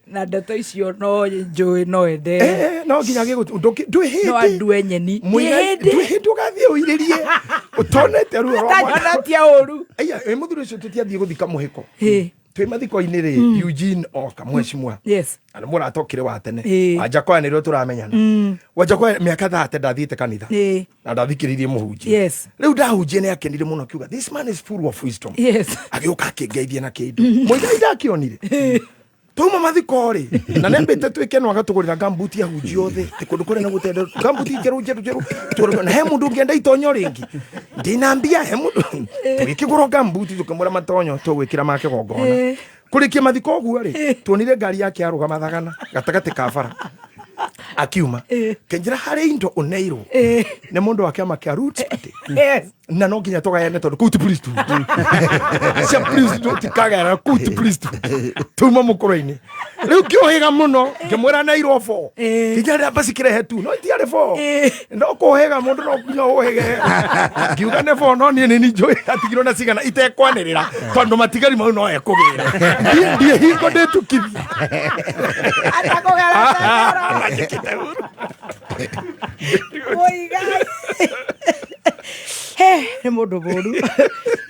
na ndeto icio no njũĩ no ende. No nginya ndwĩ no hĩndĩ andue nyeni. Mũigai, Ndĩ hĩndĩ. Ndwĩ hĩndĩ ũgathiĩ ũirĩrie ũtonete ruo rwa mwaka. Atanyonatia ũru. Aya, ĩ mũthuri ũcio tũtiathiĩ gũthika mũhĩko twĩ mathiko-inĩ rĩ, Eugene oka mwecimwa na nĩ mũrata ũkĩrĩ wa tene. Wanjakoya nĩrĩo tũramenyana. Wanjakoya mĩaka thate ndathiĩte kanitha na ndathikĩrĩirie mũhunjia. Rĩu ndahunjia nĩ akenire mũno, akiuga, "This man is full of wisdom." Agĩũka akĩngeithia na kĩndũ Mũigai ndakĩonire. Twauma mathiko rĩ, na nĩambĩte twĩke no agatũgũrĩra gambuti ahunjia othe tĩ kũndũ kũrĩa na gũtenda gambuti njerũ njerũ njerũ. Tũgũrĩrwo, na he mũndũ ũngĩenda itonyo rĩngĩ ndĩna mbia, he mũndũ tũgĩkĩgũrwo gambuti, tũkĩmũra matonyo tũgwĩkĩra ma kĩgongona. Kũrĩkia mathiko ũguo rĩ, tuonire ngari yake yarũgama thagana gatagatĩ ka bara, akiuma kenjĩra harĩ indo ũneirwo nĩ mũndũ wa kĩama kĩa Roots Party. Na no nginya tũgayane tondũ kũu ti priesthood. Cia priesthood tikagayana, kũu ti priesthood. Tuma mũkũrũ-inĩ. Rĩu ngĩũhĩga mũno, ngĩmwĩra nairwo 4. Nginya rĩrĩa basi kĩrehe tu, no itiarĩ 4. No kũhĩga mũndũ no nginya ũhĩge. Ngiuga nĩ 4 no niĩ nĩ njũĩ atigirwo na cigana itekwanĩrĩra tondũ matigari mau no ekũgĩra. Ndiĩ ndiĩ hingo ndĩtukithia. Mũigai. He, nĩ mũndũ mũru.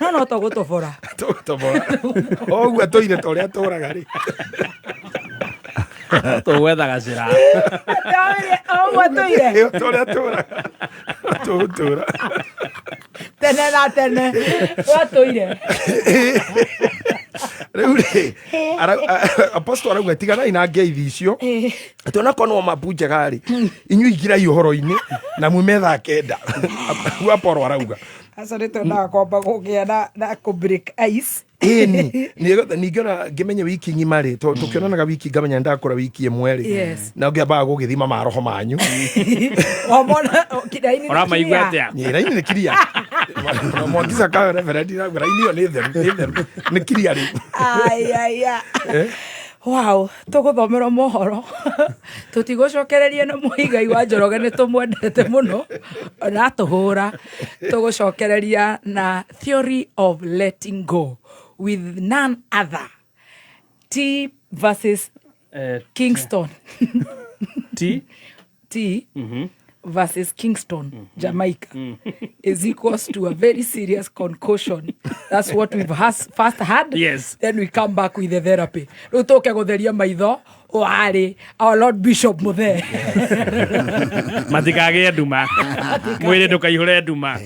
No no tũgũtobora. Tũgũtobora. Ũguo atũire ta ũrĩa atũraga rĩ. Tũgwetha gacĩra. Ũguo atũire. Ta ũrĩa atũraga. Tũgũtũra. Tene na tene. Watũire. Rĩu rĩ, apostle arauga tiganai na ngeithi icio. Atĩ ona korwo no mabu njega rĩ, inyuĩ ingĩrai ũhoro-inĩ na mume thaa 9. Ũguo Apollo arauga. Acio nĩ twendaga kwamba kũgĩa na kũ break ice. Ĩni ningĩ ona ngĩmenye wiki ng'ima rĩ, tũkĩonanaga wiki ngamenya ndakũra wiki ĩmwe rĩ. Yes. Na ngĩambaga gũgĩthima maroho manyu. Wamona raini nĩ Ũramaigua clear. atĩa? Ĩ, raini nĩ kiria. Mwangisa ka reverend irauga raini ĩyo nĩ theru, nĩ theru. Nĩ kiria rĩu. Ai, ai, ai. Eh? Wow, tũgũthomerwo mohoro. Tũtigũcokereria na Mũigai wa Njoroge nĩ tũmwendete mũno ona atũhũra. Tũgũcokereria na theory of letting go with none other T versus Kingston. T? T versus Kingston, Jamaica, is equals to a very serious concussion. That's what we've has first had. Yes. Then we come back with the therapy. Rĩu tũke gũtheria maitho warĩ our Lord Bishop Muthee. Matikagĩe nduma. Mwĩrĩ ndũkaihũre nduma.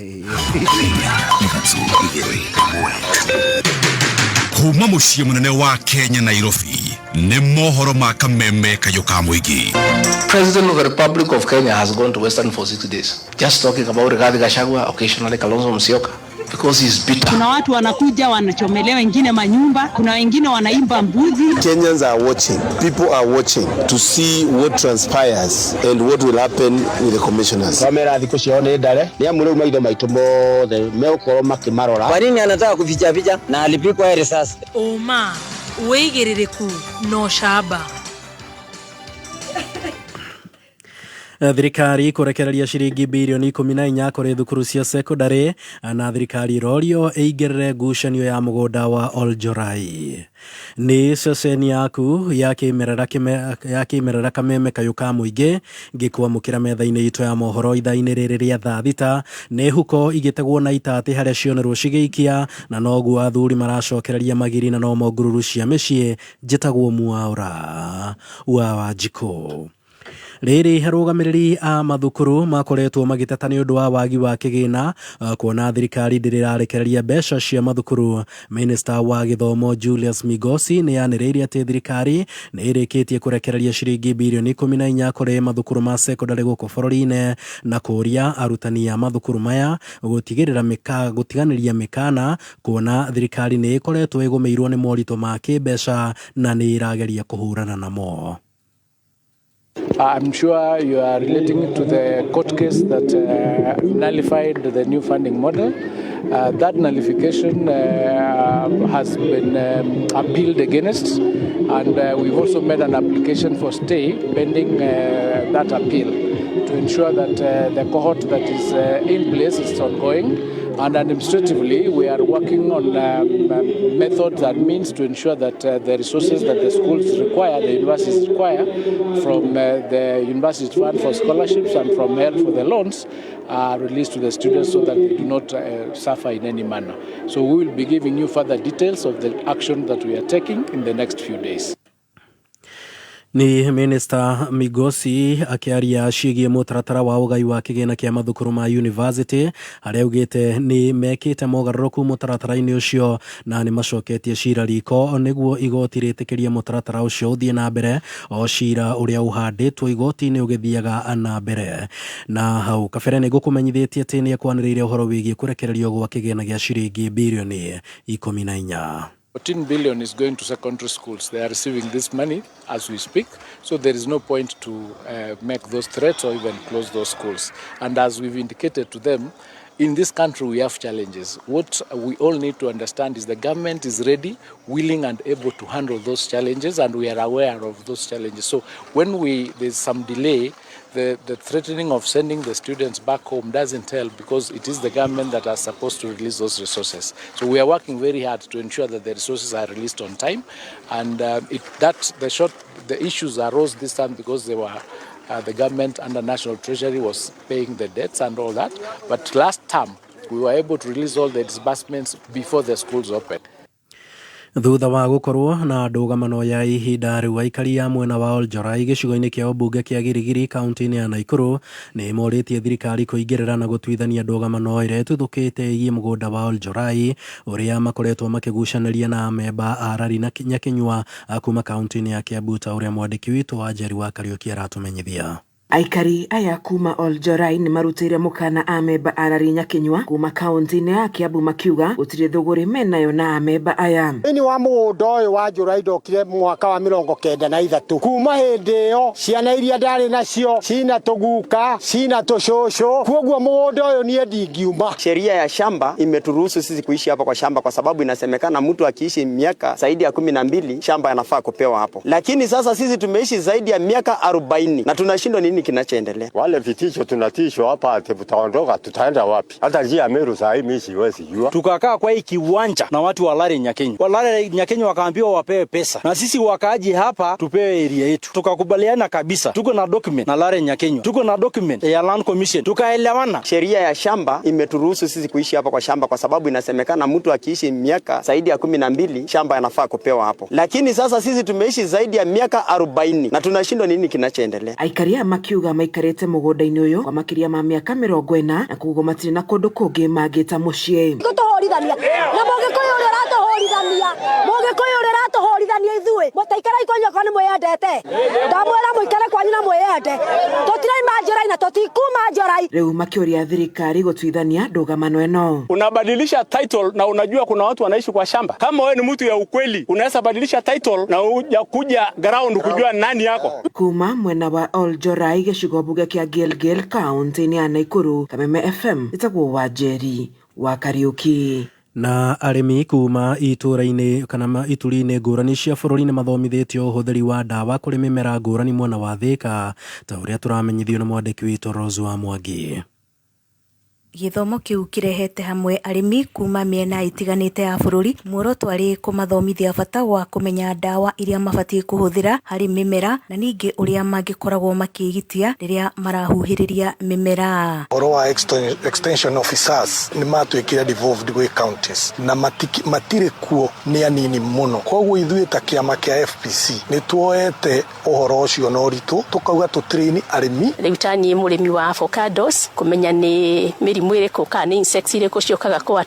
Kuma mũciĩ mũnene wa Kenya Nairobi nĩ mohoro ma kameme kayũ ka mũingĩ. President of the Republic of Kenya has gone to Western for 6 days, just talking about Rigathi Gachagua, occasionally Kalonzo Musyoka, because he's bitter. Kuna watu wanakuja wanachomelea wengine manyumba, kuna wengine wanaimba mbuzi. Kenyans are watching. People are watching to see what transpires and what will happen with the commissioners. Kamera thikũ ciao nĩ ndare nĩ amu rĩu maitho maitũ mothe megũkorwo makĩmarora. Kwa nini anataka kuficha ficha na alipigwa risasi? Ũma, wĩigĩrĩrĩku na ũcamba. Thirikari kũrekereria ciringi birioni 14 kũrĩ thukuru cia sekondari na thirikari ĩrorio ĩingĩrĩre ngucanio ya mũgũnda wa Oljorai. Nĩ ceceni yaku ya kĩmerera kameme kayũ ka mũingĩ ngĩkwamũkĩra metha-inĩ itũ ya mohoro ithaa-inĩ rĩrĩ rĩa thaa 6. Nĩ huko igĩtegwo na itatĩ harĩa cionerwo cigĩikia na noguo athuri maracokereria magiri na nomo ngururu cia mĩciĩ. Njĩtagwo Mwaura wa Wanjikũ. Rĩrĩ arũgamĩrĩri a mathukuru makoretwo magĩteta nĩ ũndũ wa wagi wa kĩgĩna kuona thirikari ndĩrĩ ĩrarekereria mbeca cia mathukuru. Minista wa gĩthomo Julius Migosi nĩ anĩrĩire atĩ thirikari nĩ ĩrĩkĩtie kũrekereria ciringi birioni 14 kũrĩ mathukuru ma sekondari gũkũ bũrũri-inĩ na kũũria arutani a mathukuru maya gũtiganĩria mĩkana kuona thirikari nĩ ĩkoretwo ĩgũmĩirwo nĩ moritũ ma kĩmbeca na nĩ ĩrageria kũhũrana namo. I'm sure you are relating to the court case that nullified the new funding model. That nullification has been appealed against, and we've also made an application for stay pending that appeal to ensure that the cohort that is in place is ongoing. And administratively, we are working on methods and means to ensure that the resources that the schools require, the universities require, from the University Fund for scholarships and from help for the loans, are released to the students so that they do not suffer in any manner. So we will be giving you further details of the action that we are taking in the next few days. Ni Minister Migosi akĩaria ciĩgiĩ mũtaratara wa ũgai wa kĩgĩna kĩa mathukuru ma university harĩa augĩte nĩ mekĩte mogarũrũku mũtaratara-inĩ ũcio na nĩ macoketie cira riko nĩguo igoti rĩtĩkĩrie mũtaratara ũcio ũthiĩ na mbere o cira ũrĩa ũhandĩtwo igoti-inĩ ũgĩthiaga na mbere. Na hau kabere nĩ ngũkũmenyithĩtie atĩ nĩ ekwanĩrĩire ũhoro wĩgiĩ kũrekererio gwa kĩgĩna gĩa ciringi birioni 14. 14 billion is going to secondary schools. They are receiving this money as we speak, so there is no point to make those threats or even close those schools. And as we've indicated to them, In this country, we have challenges. What we all need to understand is the government is ready, willing, and able to handle those challenges, and we are aware of those challenges. So when there's some delay, the threatening of sending the students back home doesn't help, because it is the government that are supposed to release those resources. So we are working very hard to ensure that the resources are released on time, and the issues arose this time because they were. The government under National Treasury was paying the debts and all that. But last term, we were able to release all the disbursements before the schools opened. Thutha wa gũkorwo na ndũgamano ya ihinda rĩu aikari a mwena wa Oljorai gĩcigo-inĩ kĩa ũmbunge kĩa Girigiri kaunti-inĩ ya Naikuru nĩ morĩtie thirikari kũingĩrĩra na gũtuithania ndũgamano ĩrĩa ĩtuthũkĩte ĩgiĩ mũgũnda wa Oljorai ũrĩa makoretwo makĩgucanĩria na amemba a Rari na Nyakinyua kuma kaunti-inĩ ya Kiambu ta ũrĩa mwandĩki witũ wa Njeri wa Kariũki aratũmenyithia. Aikari aya kuma Oljorai nĩ marutĩire mũkana amemba a Rari Nyakinyua kuma kaunti-inĩ ya Kiambu makiuga gũtirĩ thũgũrĩ menayo na amemba aya. Thĩinĩ wa mũgũnda ũyũ wa Njorai ndokire mwaka wa 93 kuma hĩndĩ ĩyo ciana iria ndarĩ nacio cina tũguka cina tũcũcũ, koguo mũgũnda ũyũ niĩ ndingiuma. Sheria ya shamba imeturuhusu sisi kuishi hapa kwa shamba, kwa sababu inasemekana mtu akiishi miaka zaidi ya 12 shamba anafaa kupewa hapo, lakini sasa sisi tumeishi zaidi ya miaka 40 na tunashindwa nini kinachoendelea. Wale vitisho tunatishwa hapa ati tutaondoka, tutaenda wapi? Hata njia ya Meru saa hii mimi siwezi jua. Tukakaa kwa hii kiwanja na watu wa Lare Nyakenyo. Wa Lare Nyakenyo wakaambiwa wapewe pesa, na sisi wakaaji hapa tupewe area yetu. Tukakubaliana kabisa, tuko na document na Lare Nyakenyo, tuko na document ya Land Commission, tukaelewana. Sheria ya shamba imeturuhusu sisi kuishi hapa kwa shamba, kwa sababu inasemekana mtu akiishi miaka zaidi ya 12 shamba anafaa kupewa hapo, lakini sasa sisi tumeishi zaidi ya miaka 40 na tunashindwa nini kinachoendelea. Aikari aya makiuga maikarĩte mũgũnda-inĩ ũyũ kwa makĩria ma mĩaka 40 na koguo matirĩ na kũndũ kũngĩ mangĩta mũciĩ. Gũtũhũrithania na mũgĩkũyũ ũrĩa ũratũhũrithania, mũgĩkũyũ ũrĩa ũratũhũrithania ithuĩ mũtaikarai kwanyu akorwo nĩ mwĩyendete, ndamwĩra mũikare kwanyu na mwĩyende, tũtiraima Njorai na tũtikuma Njorai. Rĩu makĩũria thirikari gũtuithania ndũgamano ĩno. Unabadilisha title na unajua kuna watu wanaishi kwa shamba. Kama wewe ni mtu ya ukweli unaweza badilisha title na uja kuja ground kujua nani yako. Kuma mwena wa Oljorai gĩcigo mbunge kĩa Gilgil kaunti-inĩ ya Naikuru, Kameme FM ĩtagwo Wanjeri wa Kariũki. Na arĩmi kuma itũra-inĩ kana ituri-inĩ ngũrani cia bũrũri nĩ mathomithĩtio ũhũthĩri wa ndawa kũrĩ mĩmera ngũrani mwena wa Thĩka ta ũrĩa tũramenyithio nĩ mwandĩki witũ Rose wa Mwangi. Gĩthomo kĩu kĩrehete hamwe arĩmi kuma mĩena ĩtiganĩte ya bũrũri, muoroto arĩ kũmathomithia bata wa kũmenya ndawa iria mabatiĩ kũhũthĩra harĩ mĩmera na ningĩ ũrĩa mangĩkoragwo makĩĩgitia rĩrĩa marahuhĩrĩria mĩmera. Ũhoro wa extension officers nĩ matuĩkire devolved gwĩ counties na matirĩ kuo, nĩ anini mũno. Koguo ithuĩ ta kĩama kĩa FPC nĩ tuoete ũhoro ũcio na ũritũ, tũkauga tũtrain arĩmi. Rĩu ta niĩ mũrĩmi wa avocados kũmenya nĩ mĩrimũ ĩrĩkũ kana nĩ insects irĩkũ ciũkaga kũ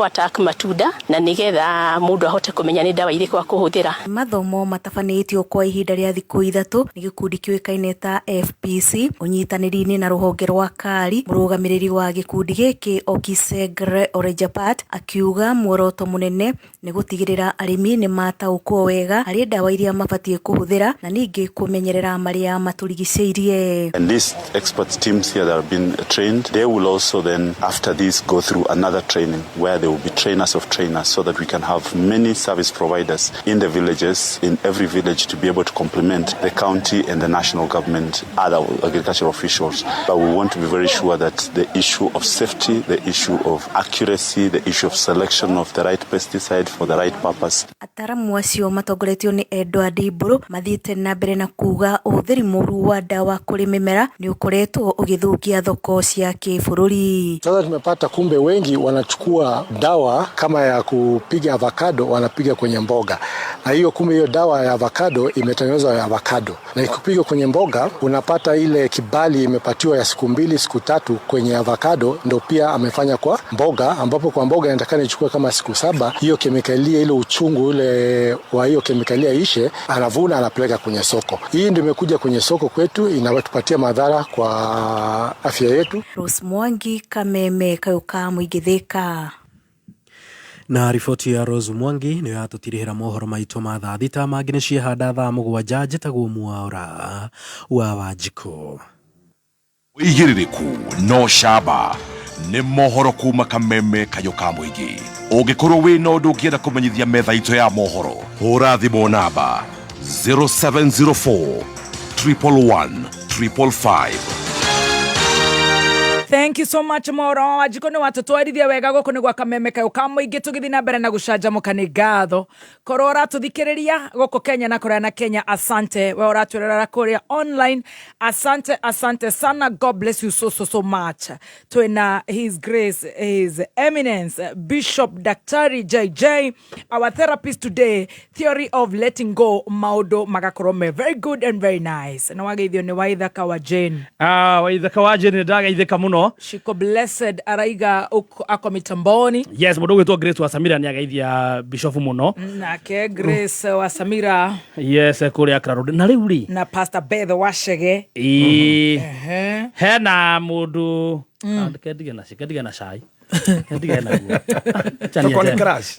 attack matunda na nĩgetha mũndũ ahote kũmenya nĩ ndawa irĩkũ akũhũthĩra. Mathomo matabanĩtio kwa ihinda rĩa thikũ 3 nĩ gĩkundi kĩũĩkaine ta FPC ũnyitanĩri-inĩ na rũhonge rwa KARI. Mũrũgamĩrĩri wa gĩkundi gĩkĩ Okisegre Orejapat akiuga muoroto mũnene nĩ gũtigĩrĩra arĩmi nĩ mataũkwo wega harĩ ndawa iria mabatiĩ kũhũthĩra na ningĩ kũmenyerera marĩa matũrigicĩirie. And these expert teams here that have been trained, they will also then after this go through another training where they will be trainers of trainers, so that we can have many service providers in the villages, in every village, to be able to complement the county and the national government, other agricultural officials. But we want to be very sure that the issue of safety, the issue of accuracy, the issue of selection of the right pesticide for the right purpose. Ataramu acio matongoretio nĩ Edward Mburu mathiĩte na mbere na kuga ũhũthĩri mũru wa ndawa kũrĩ mĩmera nĩ ũkoretwo ũgĩthũkia thoko cia kĩbũrũri. Sasa tumepata kumbe wengi wanachukua dawa kama ya kupiga avocado, wanapiga kwenye mboga, na hiyo kumbe hiyo dawa ya avocado imetengenezwa ya avocado, na ikipiga kwenye mboga unapata ile kibali imepatiwa ya siku 2 siku 3 kwenye avocado, ndio pia amefanya kwa mboga, ambapo kwa mboga inatakana ichukue kama siku 7, hiyo kemikalia ile uchungu ule wa hiyo kemikalia ishe, anavuna anapeleka kwenye soko. Hii ndio imekuja kwenye soko kwetu, inatupatia madhara kwa afya yetu. Rose Mwangi, Kameme, Kayuka Mũingĩ, Thĩka. Na riboti ya Rose Mwangi nĩyo yatũtirihĩra mohoro maitũ ma thaa 6 mangĩ nĩ ciehanda thaa 7 njĩtagwo Mwaura wa Wanjikũ. Ũigĩrĩrĩku no camba nĩ mohoro kuma kameme kayũ ka mũingĩ. Ũngĩkorwo wĩna ũndũ ũngĩenda kũmenyithia metha itũ ya mohoro, hũra thimũ namba 0704 111 555. Thank you so much. Moro wa Wanjikũ nĩ watũtwarithia wega. Gũkũ nĩ gwa kameme kayũ ka mũingĩ, tũgĩthiĩ na mbere na gũcanjamũka. Nĩ ngatho korwo ũratũthikĩrĩria gũkũ Kenya na kũraya na Kenya, asante. We ũratwĩrorera kũrĩa online, asante, asante sana. God bless you so so so much. Twĩna His Grace, His Eminence Bishop Daktari JJ, our therapist today, theory of letting go, maũndũ magakorwo me very good and very nice. Na wageithio nĩ Waithaka wa Jane. Ah, Waithaka wa Jane, ndagaithĩka mũno. Shiko Blessed araiga ako mitamboni. Yes, mũndũ ũgwĩtwo Grace wa Samira nĩ ageithia Bishop mũno. Nake Grace wa Samira. Yes, kũrĩa Accra Road. Na rĩu rĩ, na Pastor Beth Wachege. Ĩĩ. Ehe. Hena mũndũ. Kendige na kendige na cai, kendige naguo. Tokorwo nĩ crush.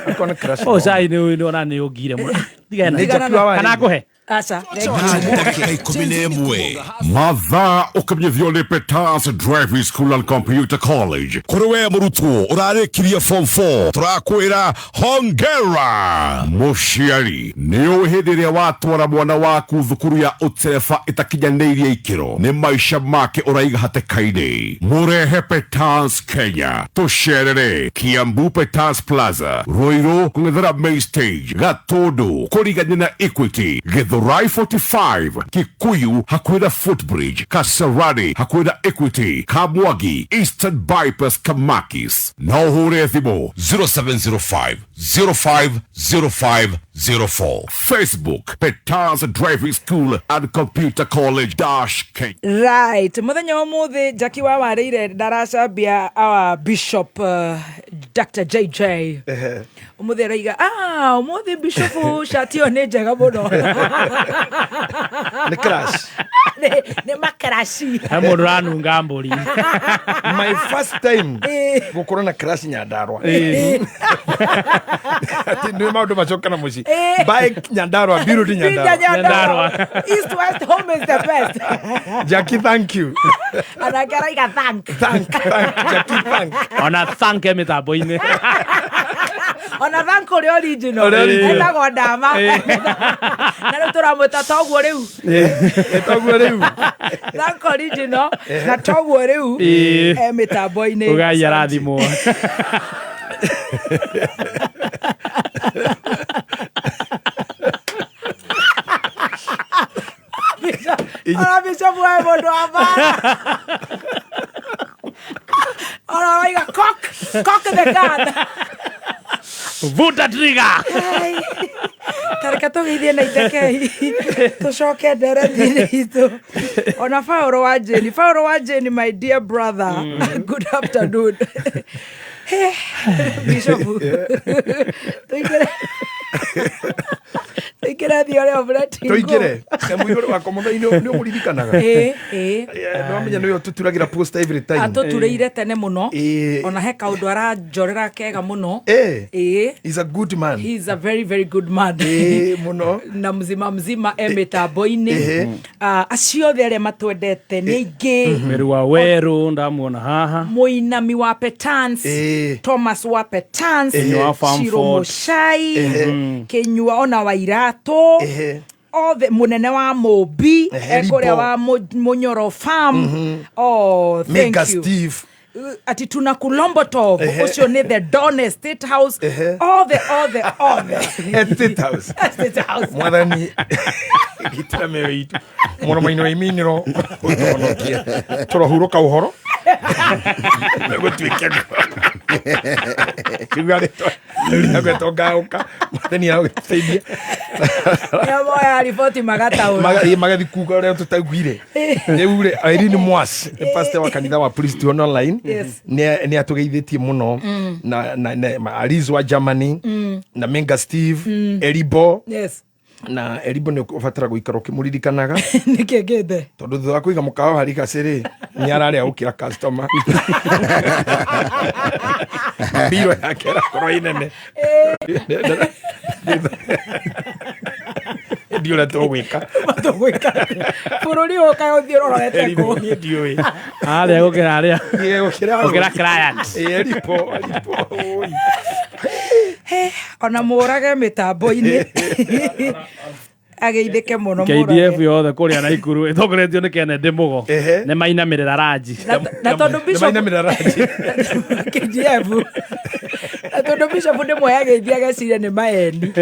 Tokorwo nĩ crush. Oh, cai nĩ ona nĩ ũngire mũno. Ndige na Nĩ Jackie wa kana Warĩndĩ. ngũhe. Aca. Ndagĩka 11 mathaa ũkĩmenyithio nĩ Peters Driving School and Computer College. Kũrĩ we mũrutwo ũrarĩkirie form 4, tũrakwĩra hongera. Mũciari, nĩ ũĩ hĩndĩ ĩrĩa watwara mwana waku thukuru ya ũtereba ĩtakinyanĩirie ikĩro, nĩ maica make ũraiga hatĩka-inĩ. Mũrehe Peters Kenya, tũcerere Kiambu Peters Plaza, Ruiru kũng'ethera main stage, Gatũndũ kũrigania na Equity, Githurai 45, Kikuyu hakuhĩ na Footbridge, Kasarani hakuhĩ na Equity, Kamwagi Eastern Bypass, Kamakis. Na ũhũre thimũ 0705 050504. Facebook, Peters Driving School and Computer College dash Kenya. Right, muthenya wa muthi Jackie wa warĩire ndaracambia our Bishop Dr JJ umuthi araiga, ah, umuthi Bishop shati ĩyo nĩ njega mũno. Nĩ crush. Nĩ makaraci. He mũndũ ũranunga mbũri. My first time gukorwo na crush Nyandarua. Ati nĩ maũndũ macoka na mũciĩ. Buy Nyandarua, build Nyandarua. Nyandarua. East West, home is the best. Jackie, thank you. Anake araiga thank. Thank, thank Jackie, thank. Ona thank mĩtambo-inĩ. Ona thank ũrĩa original. Ũrĩa original. Etagwo Ndama na rĩu tũramwĩta toguo rĩu. Toguo rĩu. Thank original na toguo rĩu. E mĩtambo-inĩ. Ũgai arathimwo. Ona Bishop we mũndũ wa mbara ona araiga cock cock the gun. Vuta trigger. Ai, tareka tũgeithie na itekei tũcoke ndereti-inĩ itũ. Ona Paũlũ wa Jane, Paũlũ wa Jane, my dear brother, good afternoon. Bishop, tũingĩre tũingĩre theory of letting go. Tũingĩre mũihũro wakwa mũthai nĩ ũmũririkanaga. Ĩĩ, ĩĩ. Nĩwamenya nĩwe ũtũturagĩra poster every time. Atũturĩire tene mũno. Ĩĩ. Ona he kaũndũ aranjorera kega mũno. Ĩĩ. He's a good man. He is a very very good man. Ĩĩ, mũno. Na mzima mzima e mĩtambo-inĩ. Ehe. Ah, acio othe arĩa matwendete nĩ aingĩ. Meru wa Weru ndamuona haha. Mũinami wa Petans, Thomas wa Petans, Kinyua wa Farm Shiro Ford. Mũcai, Ehe. Kinyua ona wa Iratũ, othe mũnene wa Mũmbi Ehe, ekũrĩa Ribo. wa Mũnyoro Farm. Oh, thank Mega you. Steve. Ati tuna Kulombotov. Ehe. Ũcio nĩ the Don State House. Othe othe othe. Estate House. State House. Mwathani gitĩra mĩoyo itũ mũromo-inĩ wa iminĩro ũtũhonokie tũrohurũka ũhoro gũtuĩke kiuga rĩtwa rĩu ngaũka mwathani agũteithia. Nĩamoya riboti magataũra. Magathi kuga ũrĩa tũtaiguire rĩu rĩ. Irene Mwas nĩ pastor wa kanitha wa Priest Online. Yes. Nĩ atũgeithĩtie mũno. Na Alice wa Germany na Menga Steve Eribo. Na Eribo nĩ ũbatara gũikara ũkĩmũririkanaga. Nĩkĩ ngĩte? Tondũ thutha wa kũiga mũkawa harĩ gacĩ rĩ, nĩ ararĩa gũkĩra customer, mbiro yake ĩrakorwo ĩ nene. Ndiũ ũrĩa tũgwĩka. Tũgwĩka bũrũri ũyũ kaĩ ũthiĩ ũrorete kũ? Niĩ ndiũĩ. Harĩa gũkĩra harĩa. Ĩĩ, gũkĩra Gũkĩra client. Ĩĩ, ripo, ripo, oi. He, ona mũrage mĩtambo-inĩ ageithĩke mũno mũrage. KDF yothe kũrĩa Naikuru ĩtongoretio nĩ Kennedy Mũgo nĩ mainamĩrĩra ranji. Na tondũ Bishop Nĩmainamĩrĩra ranji. KDF na tondũ Bishop nĩ mwe ageithia ageciria nĩ maeni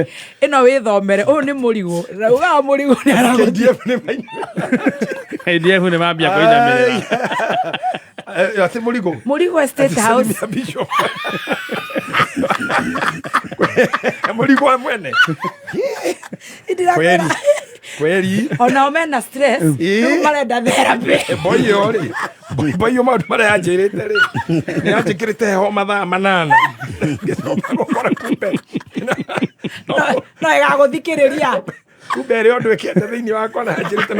ĩno wĩthomere ũyũ nĩ mũrigo na ugaga mũrigo nĩ aragũthiĩ KDF nĩ mambia kũinamĩrĩra. Atĩ mũrigo. Mũrigo State House. Salimia Bishop. Mũrigo wa mwene. Kweli. Kweli. Onao mena stress Ĩĩ. rĩu marenda therapy. Boyo rĩ. Boyo maũndũ marĩa yanjĩrĩte rĩ. Nĩ yanjĩkĩrĩte heho mathaa 8. Ngĩcoka gũkora kumbe. No ĩgagũthikĩrĩria. Kumbe ĩrĩa ũndũ ĩkĩte thĩinĩ wakwa na yanjĩrĩte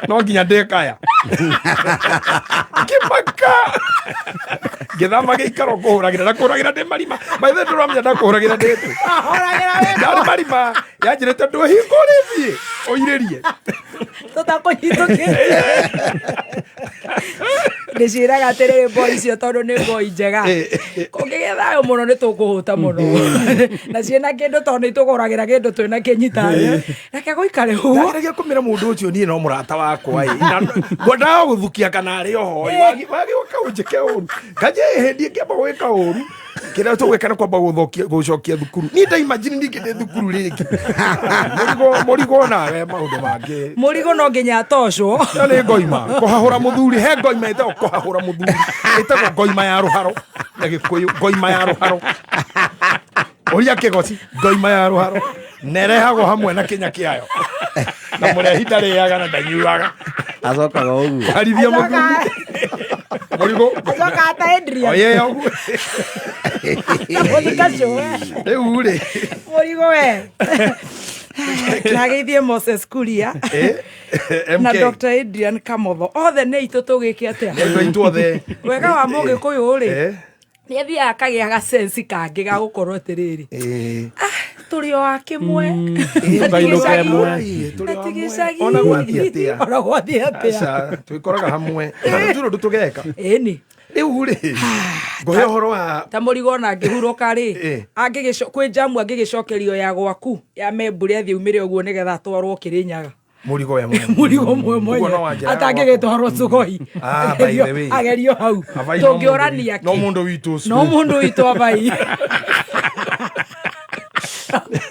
no nginya ndĩkaya. Ngĩmaka. Ngĩthama gĩikaro kũhũragĩra na kũhũragĩra ndĩ marima. By the way ndũramenya ndakũhũragĩra ndĩ tũ. Ndarĩ marima. Yanjĩrĩte ndũhingũre thiĩ ũirĩrie. Tũtakũnyitũkĩte. Ndĩciĩraga atĩrĩrĩ mboi icio tondũ nĩ mboi njega. Kũngĩgĩa thayũ mũno nĩ tũkũhũta mũno. Na ciĩna kĩndũ tondũ nĩ itũgũragĩra kĩndũ twĩna kĩnyitane. Reke gũikare ũguo. Ndageragia kũmĩra mũndũ ũcio niĩ no mũrata wakwa ĩ. Na ngwendaga gũthukia kana arĩ oho ĩ. Wagĩũka ũnjĩke ũru. Kanje hĩndĩ ĩngĩamba gwĩka ũru. Kĩrĩa tũgwĩka nĩ kwamba gũcokia thukuru. Niĩ nda imagine ningĩ ndĩ thukuru rĩngĩ. Mũrigo nawe maũndũ mangĩ. Mũrigo no nginya atocwo. Ĩyo nĩ ngoima. Kũhahũra mũthuri, he ngoima ĩtagwo kũhahũra mũthuri. Ĩtagwo ngoima ya rũharo. Na Gĩkũyũ, ngoima ya rũharo. Ũria kĩgoci, ngoima ya rũharo. Na ĩrehagwo hamwe na kĩnya kĩayo. Na mũrehi ndarĩaga na ndanyuaga. Acokaga ũguo. Kũharithia mũthuri. Mũrigo. Acokaga ta Adrian. Oye, ũguo. Mũthika cũwe. Rĩu rĩ. Mũrigo we. Nageithie Moses Kuria. Na MK. Dr. Adrian Kamotho. Othe nĩ itũ tũgĩke atĩa? Nĩ andũ aitũ othe. Wega wa mũgĩkũyũ rĩ. Eh. Nĩ athiaga akagĩa gacenci kangĩ ga gũkorwo atĩrĩrĩ. Tũrĩ o a kĩmwe. Tũkainũka ĩmwe. Na ti gĩcagi. Ona gwathiĩ atĩa? Ona gwathiĩ atĩa? Aca, twĩkoraga hamwe. Na gũtirĩ ũndũ tũgeka. Ĩni. Rĩu rĩ, ngũhe ũhoro wa ta mũrigo ona angĩhurũka rĩ, kwĩ njamu angĩgĩcokerio ya gwaku ya membure athiĩ umĩre ũguo nĩgetha atwarwo Kĩrĩnyaga. Mũrigo we mwene. Mũrigo mwe mwenye. Ũguo no wanjĩra Atangĩgĩtwarwo Sugoi. Ah, by the way. Agerio hau. Abai no mũndũ Tũngĩũrania no kĩ? mũndũ witũ ũcio. No mũndũ witũ abai.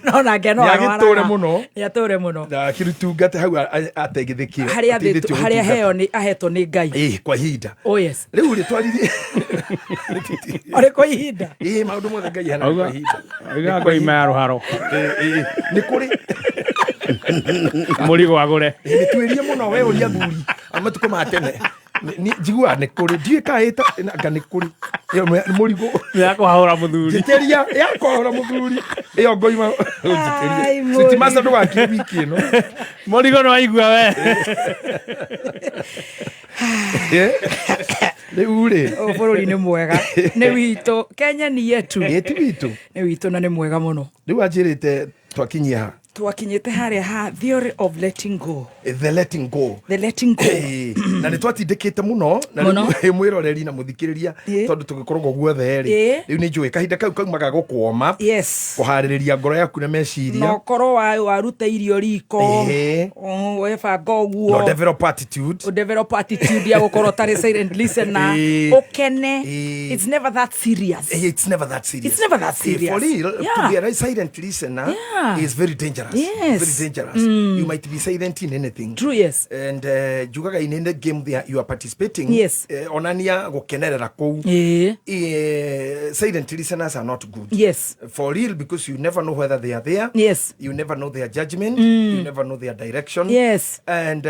No nake no Nĩ agĩtũre arwaraga. mũno. Nĩ atũre mũno. Na akĩrutungate hau ateithĩkio. Harĩa harĩa heo nĩ ahetwo nĩ Ngai. Ĩĩ, kwa ihinda. Oh yes. Rĩu rĩ twaririe. Arĩ kwa ihinda. Ĩĩ, maũndũ mothe Ngai aheanaga kwa ihinda. Auga ngoima ya rũharo. Ĩĩ, nĩ kũrĩ. Mũrigo agũre. Nĩ twĩrie mũno we ũria athuri a matukũ ma tene. Njiguaga nĩ kũrĩ ndiũĩ kana ĩta anga nĩ kũrĩ ĩyo nĩ mũrigo ya kũhahũra mũthuri. Njĩtĩria ya kũhahũra mũthuri ĩyo ngoima Ai, njĩtĩria. Sweet Master ndũgakire wiki ĩno. Mũrigo nĩ waigua we. Rĩu rĩ. Ũyũ bũrũri nĩ mwega. Nĩ witũ. Kenya ni yetu. Ĩ ti witũ. Nĩ witũ na nĩ mwega mũno. Rĩu anjĩrĩte twakinyia ha? Twakinyĩte harĩa ha theory of letting go. The letting go. The letting go. Na nĩ twatindĩkĩte mũno na Mũno. rĩu mwĩroreri na mũthikĩrĩria tondũ tũgĩkoragwo guothe rĩ rĩu nĩ njũĩ kahinda kau kaumaga gũkwoma yes kũharĩrĩria ngoro yaku na meciria na ũkorwo waruta irio riko Ĩĩ. webanga ũguo no develop attitude O develop attitude ya gũkorwo ũtarĩ silent listener Ĩĩ. ũkene it's never that serious It's never that serious. It's never that serious. For real, Yeah. to be a silent listener Yeah. is very dangerous. Yes. Very dangerous. Mm. You might be silent in anything. True, yes. And njugaga in any game there you are participating. Yes. Onania gukenerera kuu. Silent listeners are not good. Yes. For real, because you never know whether they are there. Yes. You never know their judgment. Mm. You never know their direction. Yes. And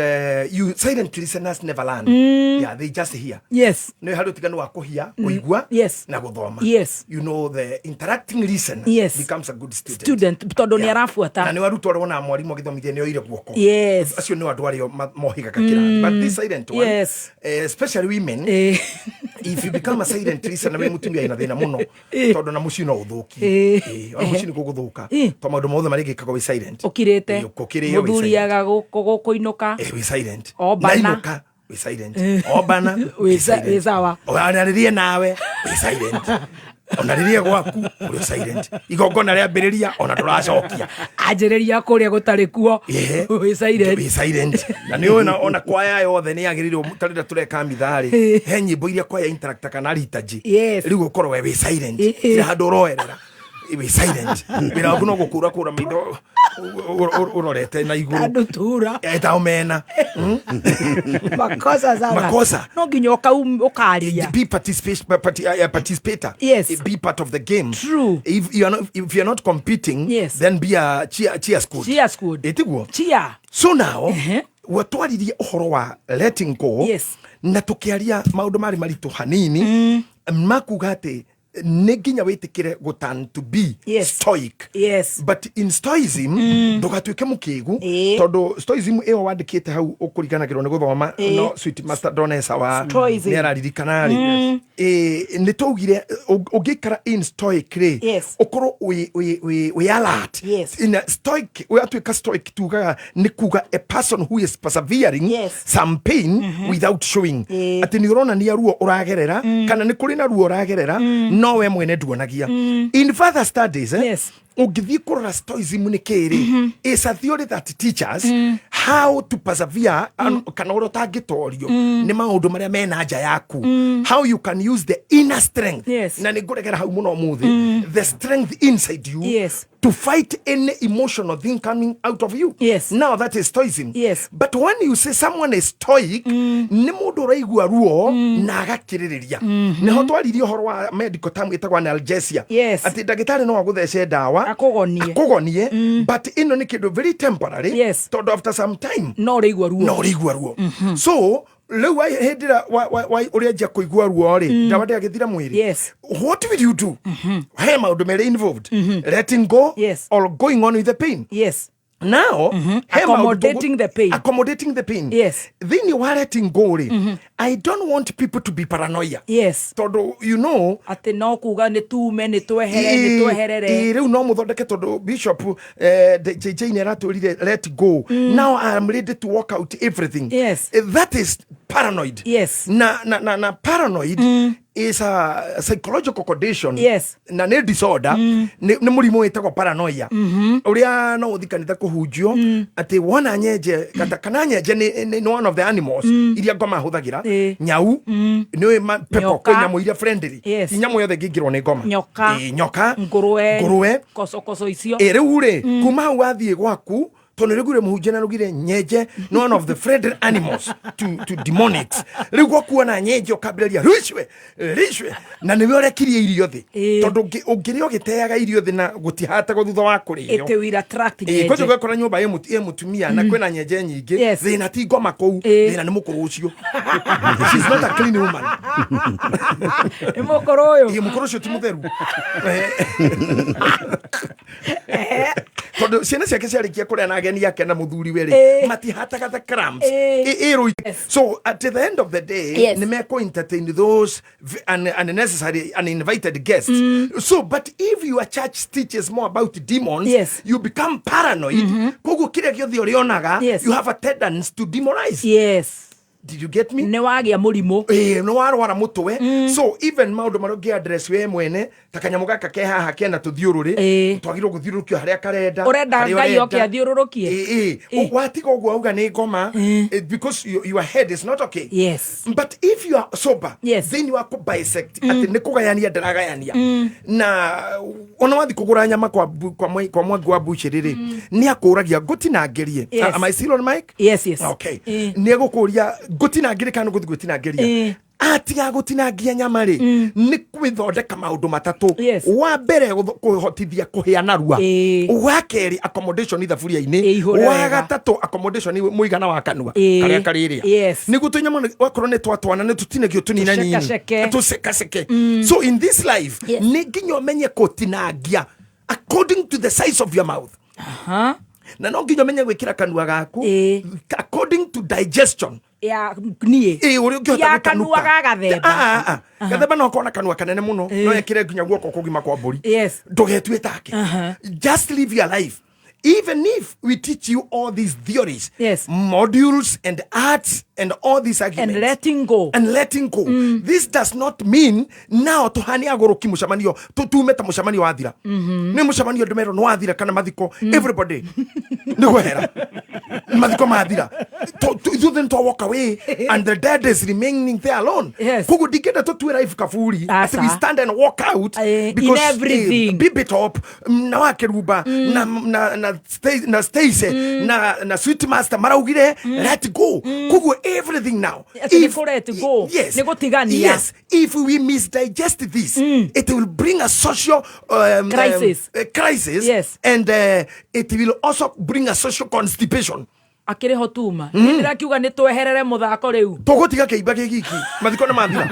you silent listeners never learn. Mm. Yeah, they just hear. Yes. Nĩ harĩ ũtiganu wa kũhia, Mm. kũigua Yes. na gũthoma. Yes. You know, the interacting listener Yes. becomes a good student. Student tondũ nĩ arabuata. Na nĩ nĩ arutwo arĩa wonaga mwarimũ agĩthomithia nĩ oire guoko. Yes. Acio nĩ andũ arĩa mohigaga kĩrathi, but this silent one, Yes. especially women, if you become a silent listener, wĩ mũtumia ĩna thĩna mũno, tondũ na mũciĩ no ũthũkie. Ona mũciĩ nĩ gũgũthũka, tondũ maũndũ mothe marĩa gĩkagwo wĩ silent. Ũkirĩte. Ũkĩrĩo wĩ Mũthuri silent. aga gũkũinũka. Wĩ silent. Ombana. Nainũka wĩ silent. Ombana Wĩ wĩ sawa. Ona rĩrĩa nawe wĩ silent, ona rĩrĩa gwaku ũrĩ silent, igongona rĩambĩrĩria ona ndũracokia. Anjĩrĩria kũrĩa gũtarĩ kuo. Wĩ silent. Wĩ silent. Na nĩ ũĩ ona kwaya yothe nĩ yagĩrĩirwo, ta rĩrĩa tũreka mitharĩ, he nyĩmbo iria kwaya interacta kana liturgy. Yes. Rĩu ũkorwo we wĩ silent, tirĩ handũ ũroerera, wĩ silent. Wĩra waku no gũkũra kũra maitho ũrorete na igũrũ. Ndutura. Ta omena. Makosa sana. Makosa. No nginya ũkaria. Be participator. Yes. Be part of the game. True. If you are not competing, Yes. then be a cheer squad. Cheer squad. Ĩtiguo? Cheer. So now, wetwaririe ũhoro wa letting go. Yes. Na tũkĩaria maũndũ marĩ maritũ hanini, makuga atĩ nĩ nginya wĩtĩkĩre gũturn to be Yes. stoic. Yes. But in stoicism, ndũgatuĩke mũkĩgu, tondũ stoicism ĩyo wandĩkĩte hau ũkũriganagĩrwo nĩ gũthoma. No sweet master Donesa wa Stoicism. nĩ araririkana rĩ, nĩ twaugire ũngĩikara in stoic rĩ, Yes. ũkorwo wĩ alert. Yes. In a stoic, watuĩka stoic, tugaga nĩ kuga a person who is persevering Yes. some pain without showing. Atĩ nĩ ũronania ruo ũragerera, kana nĩ kũrĩ na ruo ũragerera, no we mwene nduonagia. In further studies, Yes. ũngĩthiĩ kũrora stoicism nĩ kĩrĩ, is a theory that teaches how to persevere, kana ũrĩa ũtangĩtorio nĩ maũndũ marĩa mena nja yaku, how you can use the inner strength. Yes. Na nĩ ngũregera hau mũno ũmũthĩ, the strength inside you Yes. to fight any emotional thing coming out of you. Yes. Now that is stoicism. Yes. But when you say someone is stoic, nĩ mũndũ ũraigua ruo na agakĩrĩrĩria. Nĩho twaririe ũhoro wa medical term ĩtagwo analgesia. Yes. Atĩ ndagĩtarĩ no agũthece ndawa Akũgonie. akũgonie, but ĩno nĩ kĩndũ very temporary. Yes. Tondũ after some time No ũrĩigua ruo. no ũrĩigua ruo. So rĩu hĩndĩ ĩrĩa ũrĩanjia kũigua ruo rĩ, ndawa ndĩagĩthira mwĩrĩ. Yes. What will you do? He maũndũ merĩ involved: letting go Yes. or going on with the pain. Yes. Now, he maũndũ Accommodating the pain. Accommodating the pain. Yes. Thĩinĩ wa letting go rĩ, I don't want people to be paranoia, Yes. tondũ you know Atĩ no kuga nĩ tume, nĩ twehere, nĩ tweherere. Rĩu no mũthondeke, tondũ bishop JJ nĩ aratwĩrire let go, now I am ready to walk out everything. Yes. That is paranoid. Yes. Na paranoid is a psychological condition. Yes. Na nĩ disorder, nĩ mũrimũ wĩtagwo paranoia, ũrĩa no ũthi kanitha kũhunjio atĩ wona nyenje kana nyenje nĩ one of the animals iria ngoma hũthagĩra. Nyau nĩ pepo. Nyoka. Kwĩ nyamũ iria friendly. Yes. Ti nyamũ yothe ĩngĩingĩrwo nĩ ngoma. Nyoka. Nyoka. Ngũrwe. Ngũrwe. Kocokoco icio. Ĩ rĩu rĩ, kuma hau wathiĩ gwaku, tondũ nĩ rĩgure mũhunjia na rugire nyenje no one of the friendly animals to demonics, rĩu gwakuona nyenje ũkambĩrĩria ricwe ricwe, na nĩwe ũrekirie irio thĩ, tondũ ũngĩrĩa ũgĩteaga irio thĩ na gũtihatagwo thutha wa kũrĩo. It will attract Ĩ, kwanja nyenje. ũgakora nyũmba ĩ mũtumia na kwĩna nyenje nyingĩ. Yes. Thĩna ti ngoma kũu, thĩna nĩ mũkũrũ ũcio. She's not a clean woman. Nĩ mũkũrũ ũyũ. Ĩ, mũkũrũ ũcio ti mũtheru, tondũ ciana ciake ciarĩkia kũrĩa na ageni ake na mũthuri we rĩ, matihataga the crumbs. Ĩ rũi. So at the end of the day, nĩ mekũ entertain those unnecessary uninvited guests. So but if your church teaches more about demons, you become paranoid. Koguo kĩrĩa gĩothe ũrĩonaga, you have a tendency to demonize. Did you get me? Nĩ wagĩa mũrimũ. Ĩĩ, nĩ warwara mũtwe. So even maũndũ marĩa ũngĩ address we mwene, ta kanyamũ gaka ke haha kena tũthiũrũrĩ, twagĩrĩirwo gũthiũrũrũkio harĩa karenda. Ũrenda Harĩa Ngai oke ũrenda. athiũrũrũkie? Ĩĩ, ĩĩ. Watiga ũguo auga nĩ ngoma, because your head is not okay. But if you are sober, thĩinĩ wa kũ bisect, atĩ nĩ kũgayania ndĩragayania, na ona wathiĩ kũgũra nyama kwa mwangi wa buchĩrĩ rĩ, nĩ akũragia ngũtinangĩrie. Am I still on mic? Yes. Okay. Nĩ egũkũria ngũtinangĩrie kana nĩ gũthiĩ gwĩtinangĩria. Atiga gũtinangia nyama rĩ, nĩ gwĩthondeka maũndũ matatũ. Wa mbere, kũhotithia kũhĩa narua. Wa kerĩ, accommodation thaburia-inĩ. Ĩihũre Wa wega. gatatũ, accommodation mũigana wa kanua karĩa karĩrĩa, nĩguo tũnyamũ wakorwo nĩ twatwana nĩ tũtinagio tũnina nini. Tũcekaceke. Tũcekaceke. So in this life, nĩ nginya ũmenye kũtinangia according to the size of your mouth. Na no nginya ũmenye gwĩkĩra kanua gaku according to digestion Ya niĩ. Ĩ, ũrĩa ũngĩhota Ya gũtanuka. kanua ga gathemba. Ah, ah, ah. Gathemba no kona kanua kanene mũno, no ekĩre nginya guoko kũgima kwa mbũri. Ndũgetue take. Just live your life. Even if we teach you all these theories, modules and arts and all these arguments, And letting go. And letting go, this does not mean now tuhane agũrũki mũcemanio tume ta mũcemanio wathira. Nĩ mũcemanio ndũmerwo nĩ wathira kana mathiko, everybody nĩ kwehera mathiko mathira. Ithuothe nĩ twa walk away and the dead is remaining there alone. Koguo ndingĩenda tũtue life kaburi atĩ we stand and walk out In because, everything. Bibi Top na wakeruba na Stacy na Sweet Master maraugire let go. Koguo everything now Atĩ nĩ kũ let go. Yes. Nĩ gũtigania. Yes, if we misdigest this, it will bring a social Crisis. Crisis. Yes. And it will also bring a social constipation. Akĩrĩ ho tuma. Ndĩrakiuga nĩ tweherere mũthako rĩu. Tũgũtiga kĩimba gĩ giki, mathiko nĩ mathira.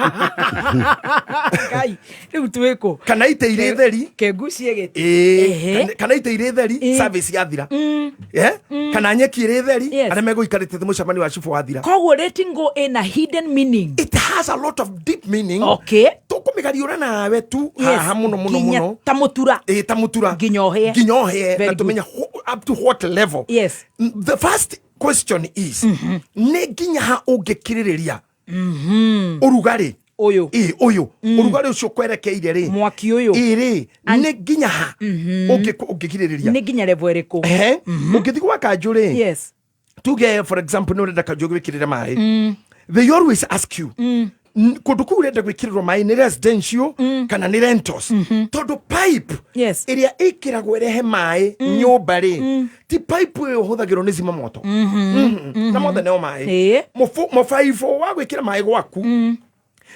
Ngai, rĩu twĩkũ? Kana ite irĩ theri. Kengucie gĩtĩ. Ĩĩ, kana ite irĩ theri, service yathira. Eh? Kana nyeki ĩrĩ theri, arĩa megũikarĩte thĩ mũcemanio wa cibũ wathira. Koguo letting go ĩna hidden meaning. It has a lot of deep meaning. Okay. Tũkũmĩgariũra nawe tu Yes. haha mũno mũno Nginya mũno. Ta mũtura. Ĩĩ, ta mũtura. Nginya ũhĩe. Nginya ũhĩe. Very Na good. tũmenye up to what level. Yes. The first question is, nĩ nginya ha ũngĩkirĩrĩria ũrugarĩ ũyũ? Ĩ, ũyũ ũrugarĩ ũcio kwerekeire rĩ, mwaki ũyũ. Ĩ rĩ, nĩ nginya ha ũngĩkirĩrĩria? Nĩ nginya level ĩrĩkũ? Ehe. Ũngĩthiĩ gwa kanjũ rĩ, Yes. tuge for example nĩ ũrenda kanjũ gwĩkĩrĩra maĩ, they always ask you, kũndũ kũu ũrenda gwĩkĩrĩrwo maĩ nĩ residential kana nĩ rentals? Tondũ pipe ĩrĩa ĩkĩragwo ĩrehe maĩ nyũmba rĩ, ti pipe ĩyo ũhũthagĩrwo nĩ zima moto. Na mothe neo maĩ. Mũbaibũ wa gwĩkĩra maĩ gwaku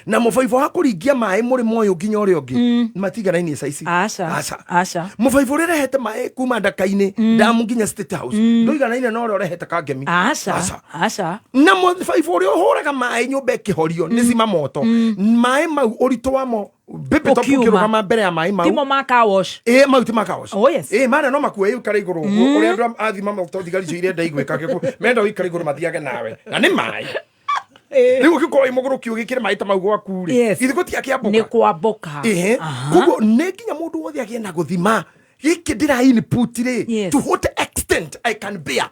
na mũbaibũ wa kũringia maĩ mũrĩmo ũyũ nginya ũrĩa ũngĩ matiganainie caici. Aca. Aca. Aca. Mũbaibũ ũrĩa ũrehete maĩ kuma ndaka-inĩ ndamu nginya State House ndũiganaine na ũrĩa ũrehete Kangemi. Aca. Aca. Aca. Na mũbaibũ ũrĩa ũhũraga maĩ nyũmba ĩkĩhorio nĩ cima moto, maĩ mau ũritũ wamo bebe top Ũkiuma. ũkĩrũgama mbere ya maĩ mau. Timo ma car wash. Ĩ, mau ti ma car wash. Oh, yes. Ĩ, marĩa no makue ũikare igũrũ ũguo ũrĩa andũ athima moto thigari icio irenda igwĩka menda ũikare igũrũ mathiage nawe na nĩ maĩ. Rĩu ũngĩkorwo wĩ mũgũrũki ũgĩkĩre maĩ ta mau gwaku rĩ, githĩ gũtiakĩambũka? Nĩ kwambũka. Ĩhĩ. Koguo nĩ nginya mũndũ wothe agĩe na gũthima gĩkĩ ndĩra input rĩ, to what extent I can bear.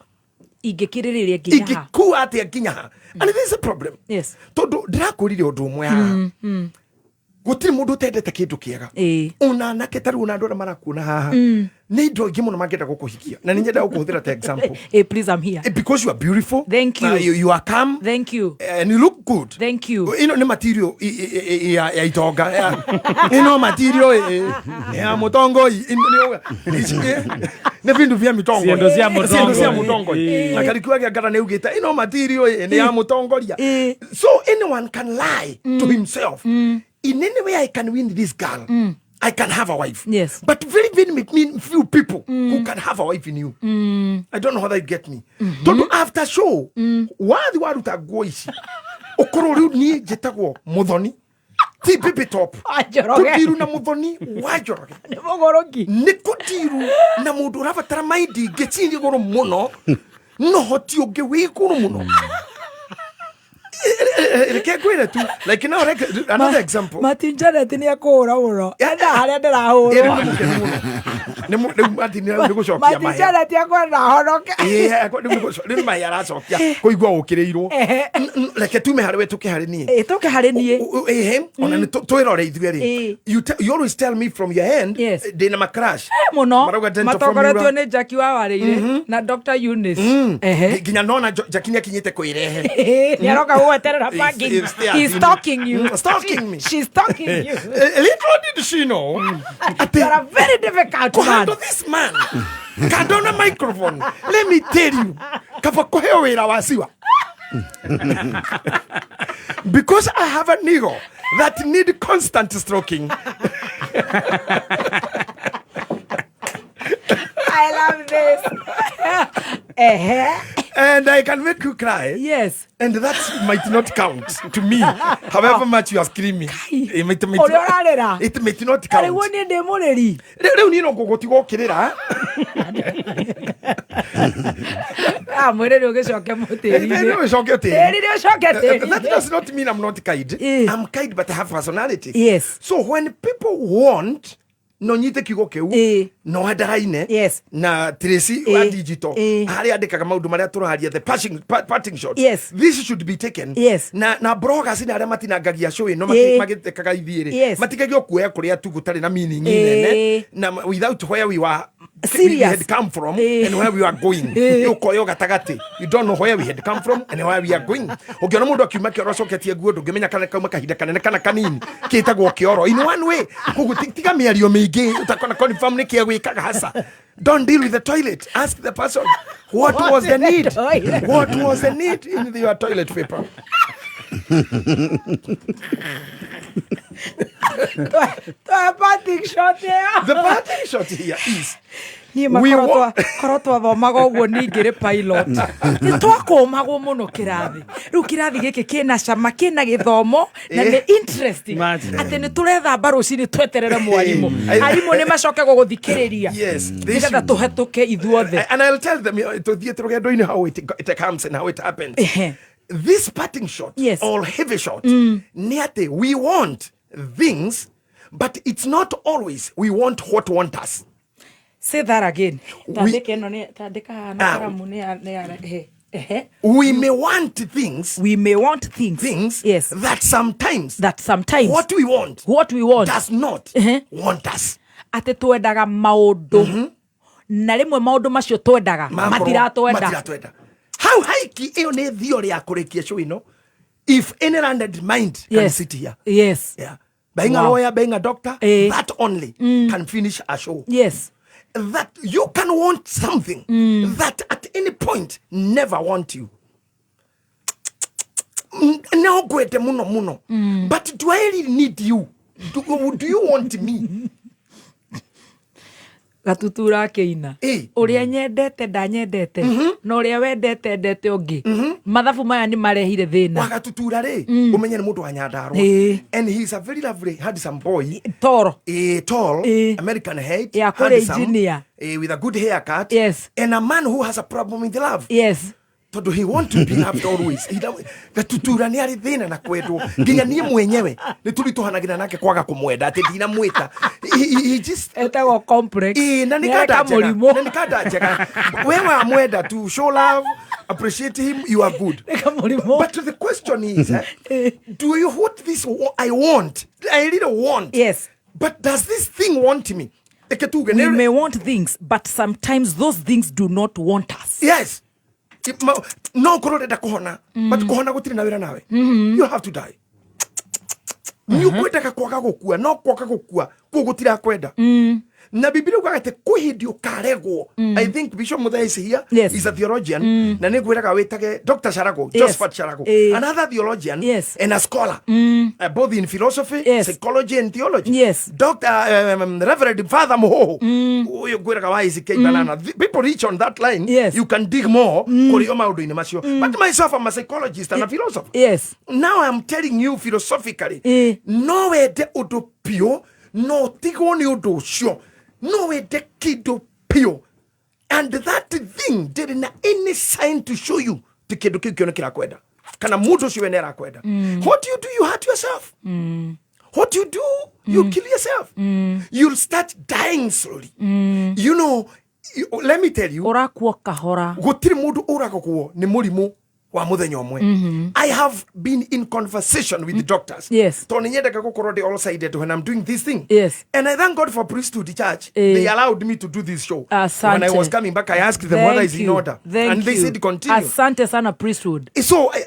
Ingĩkirĩrĩria nginya ha? Ingĩkua atĩa nginya ha? And this is a problem. Yes. Tondũ ndĩrakwĩrire ũndũ ũmwe haha, gũtirĩ mũndũ ũtendete kĩndũ kĩega, ona anake ta rĩu, ona andũ arĩa marakuona haha, nĩ indo ingĩ mũno mangĩenda gũkũhikia, na nĩ nyendaga gũkũhũthĩra ta example. Please, I'm here. Because you are beautiful. Thank you. You are calm. Thank you. And you look good. Thank you. Ĩno nĩ material ya itonga. Ĩno material ya mũtongoi. Nĩ vindu vya mĩtongoi. Ciendo cia mũtongoi. Ciendo cia mũtongoi. Na Kariuki wa Kĩangara nĩ augĩte ĩno material nĩ ya mũtongoria. So anyone can lie to himself, in any way I can win this girl, I can have a wife. Yes. But very, very few people who can have a wife in you. I don't know how you get me. Tondũ after show, wathi waruta nguo ici, ũkorwo rĩu niĩ njĩtagwo Mũthoni, ti Bibi Top. Njoroge. Kũndiru na Mũthoni wa Njoroge. Nĩ mũgũrũki. Nĩ kũndiru na mũndũ ũrabatara maindi ingĩ cirĩ igũrũ mũno, no hoti ũngĩ wĩ igũrũ mũno. Reke ngwĩre tu, like now, like, another example. Martin Janet nĩ akũhũra mũno. Enda harĩa ndĩrahũrwo. Rĩu Martin nĩ gũcokia Martin mahĩa. Janet akwenda honoke. Ĩĩ, rĩu nĩ mahĩa aracokia kũigua ũkĩrĩirwo. Reke tume harĩ we tũke harĩ niĩ. Ĩ, tũke harĩ niĩ. Ĩhĩ, ona nĩ twĩrore ithuĩ rĩ. You always tell me from your end ndĩna macrash. Mũno. Marauga dental Matongoretio formula. nĩ Jackie wa Warĩire na Dr. Eunice. Nginya nona Jackie nĩ akinyĩte kwĩrehe. Nĩ aroka gũgweterera parking. He's stalking you. Stalking me. She's stalking you. Little did she know You are a very difficult man. Kũhandũ this man kando na microphone, let me tell you, kaba kũheo wĩra wa siwa, because I have an ego that need constant stroking. I love this. Ehe. And I can make you cry. Yes. And that might not count to me, however much you are screaming. It might, Ũrĩa ũrarĩra. It might not count. Rĩu niĩ ndĩ mũrĩri. Rĩu niĩ no ngũgũtiga ũkĩrĩra. Ah, mwĩrĩ ũgĩcoke mũtĩri-inĩ. Ũcoke tĩri. Tĩri nĩ ũcoke tĩri-inĩ. That does not mean I'm not kind. I'm kind but I have personality. Yes. So when people want no nyite kiugo kiu no handaraine yes. na Tracy wa digital harĩa andĩkaga maũndũ marĩa tũraria the parting shot. Yes. This should be taken. Yes. Na bloggers na arĩa matinangagia show ĩno magĩtekaga ithiĩ rĩ Yes. matigagio kuoya kũrĩa tu gũtarĩ na meaning nene na without where we were Serious. we had come from and where we are going. Ũkoywo gatagatĩ, you don't know where we had come from and where we are going. Ũngĩona mũndũ akiuma kĩoro acoketie nguo, ndũngĩmenya kana kauma kahinda kanene kana kanini, kĩtagwo kĩoro in one way. Koguo tiga mĩario mĩingĩ ũtakona confirm nĩ kĩa gwĩkaga hasa. Don't deal with the toilet. Ask the person what was the need. What was the need in your toilet paper? Parting shot ĩyo. The parting shot here is Niĩ We korwo twathomaga ũguo ningĩrĩ pilot. Nĩ twakũmagwo mũno kĩrathi. Rĩu kĩrathi gĩkĩ kĩna cama, kĩna gĩthomo na nĩ interesting. Atĩ nĩ tũrethamba rũcinĩ tweterere mwarimũ. Arimũ nĩ macoke gũgũthikĩrĩria. Yes, they Nĩgetha should. tũhetũke ithuothe. And I'll tell them tuthiĩte rũgendo-inĩ how it comes and how it happens. This parting shot, yes, or heavy shot, nĩ atĩ we want things, but it's not always we want what want us. Say that again. Tandĩka ĩno nĩ tandĩka haha na karamu nĩ ya nĩ ya ehe. Ehe. We may want things. We may want things. Things, yes, that sometimes what we want, what we want does not want us. Atĩ twendaga maũndũ na rĩmwe maũndũ macio twendaga matiratwenda. Matiratwenda. How haiki ĩyo nĩ theory ya kũrĩkia show ĩno. If any learned mind can sit here. Yes. Yeah. Being a Wow. lawyer, being a doctor, that only can finish a show. Yes. That you can want something that at any point never want you. No ngwende muno muno. But do I really need you? Do you want me? Gatutura akĩina ũrĩa nyendete ndanyendete na ũrĩa wendete ndete ũngĩ. Mathabu maya nĩ marehire thĩna. Wagatutura rĩ, ũmenye nĩ mũndũ wa Nyandarua. And he is a very lovely handsome boy. Tall. Tall, American height, Yeah, kũrĩ handsome, engineer. with a good haircut. Yes. And a man who has a problem with love. Yes. Tondũ he want to be loved always. Gatutura nĩ arĩ thĩna na kwendwo nginya niĩ mwenyewe nĩ tũritũhanagĩra nake kwaga kũmwenda atĩ ndinamwĩta. He just etagwo complex. Na nĩ Nĩ kanda areka njega. mũrimũ. Na nĩ kanda njega. We wamwenda to show love, appreciate him, you are good. But the question is, do you what this I want? I really want. Yes. But does this thing want me? Reke tuge, We may want things, but sometimes those things do not want us. Yes. No korwo ũrenda kũhona, but kũhona gũtirĩ na wĩra nawe. You have to die. Nĩ ũkwendaga kwaga gũkua, no kwaga gũkua kuo gũtirakwenda. Na Biblia ugaga atĩ kwĩ hĩndĩ ũkaregwo. I think Bishop Muthee is here. Yes. Is a theologian. Na nĩ ngwĩraga wĩtage Dr. Sharago, Yes. Josephat Sharago, another theologian and a scholar, both in philosophy, psychology and theology. Yes. Dr. Reverend Father Muhoho ũyũ ngwĩraga wa ICK Banana. People reach on that line. Yes. You can dig more kũrĩ o maũndũ-inĩ macio. But myself, I'm a psychologist and a philosopher. Yes. Now I'm telling you philosophically, no wende ũndũ biũ, no ũtigwo nĩ ũndũ ũcio, no wende kĩndũ biũ, and that thing ndĩrĩ na any sign to show you ti kĩndũ kĩu kĩo nĩ kĩrakwenda kana mũndũ ũcio we nĩ arakwenda. What you do, you hurt yourself. What you do, you kill yourself. You'll start dying slowly. You know, let me tell you, ũrakua kahora. Gũtirĩ mũndũ ũragagwo nĩ mũrimũ wa mũthenya ũmwe. I have been in conversation with the doctors. Yes. Tondũ nĩ nyendaga gũkorwo ndĩ all sided when I'm doing this thing. Yes. And I thank God for Priesthood Church. They allowed me to do this show. Asante. When I was coming back, I asked them whether it's in order. Thank And they you. said continue. Asante sana Priesthood. So I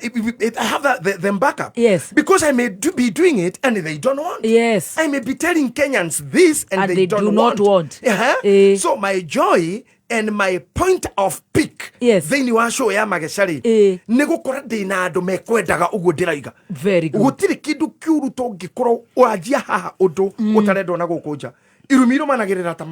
have them back up. Yes. Because I may be doing it and they don't want. Yes. I may be telling Kenyans this and, And they don't do not want. Uh-huh. So my joy and my point of peak thĩinĩ wa show ya Mageca rĩ nĩ gũkora ndĩ na andũ mekwendaga ũguo ndĩraiga. Very good. Gũtirĩ kĩndũ kĩũru tũngĩkorwo wanjia haha ũndũ ũtarendwo na gũkũ nja. Irumi irũmanagĩrĩra ta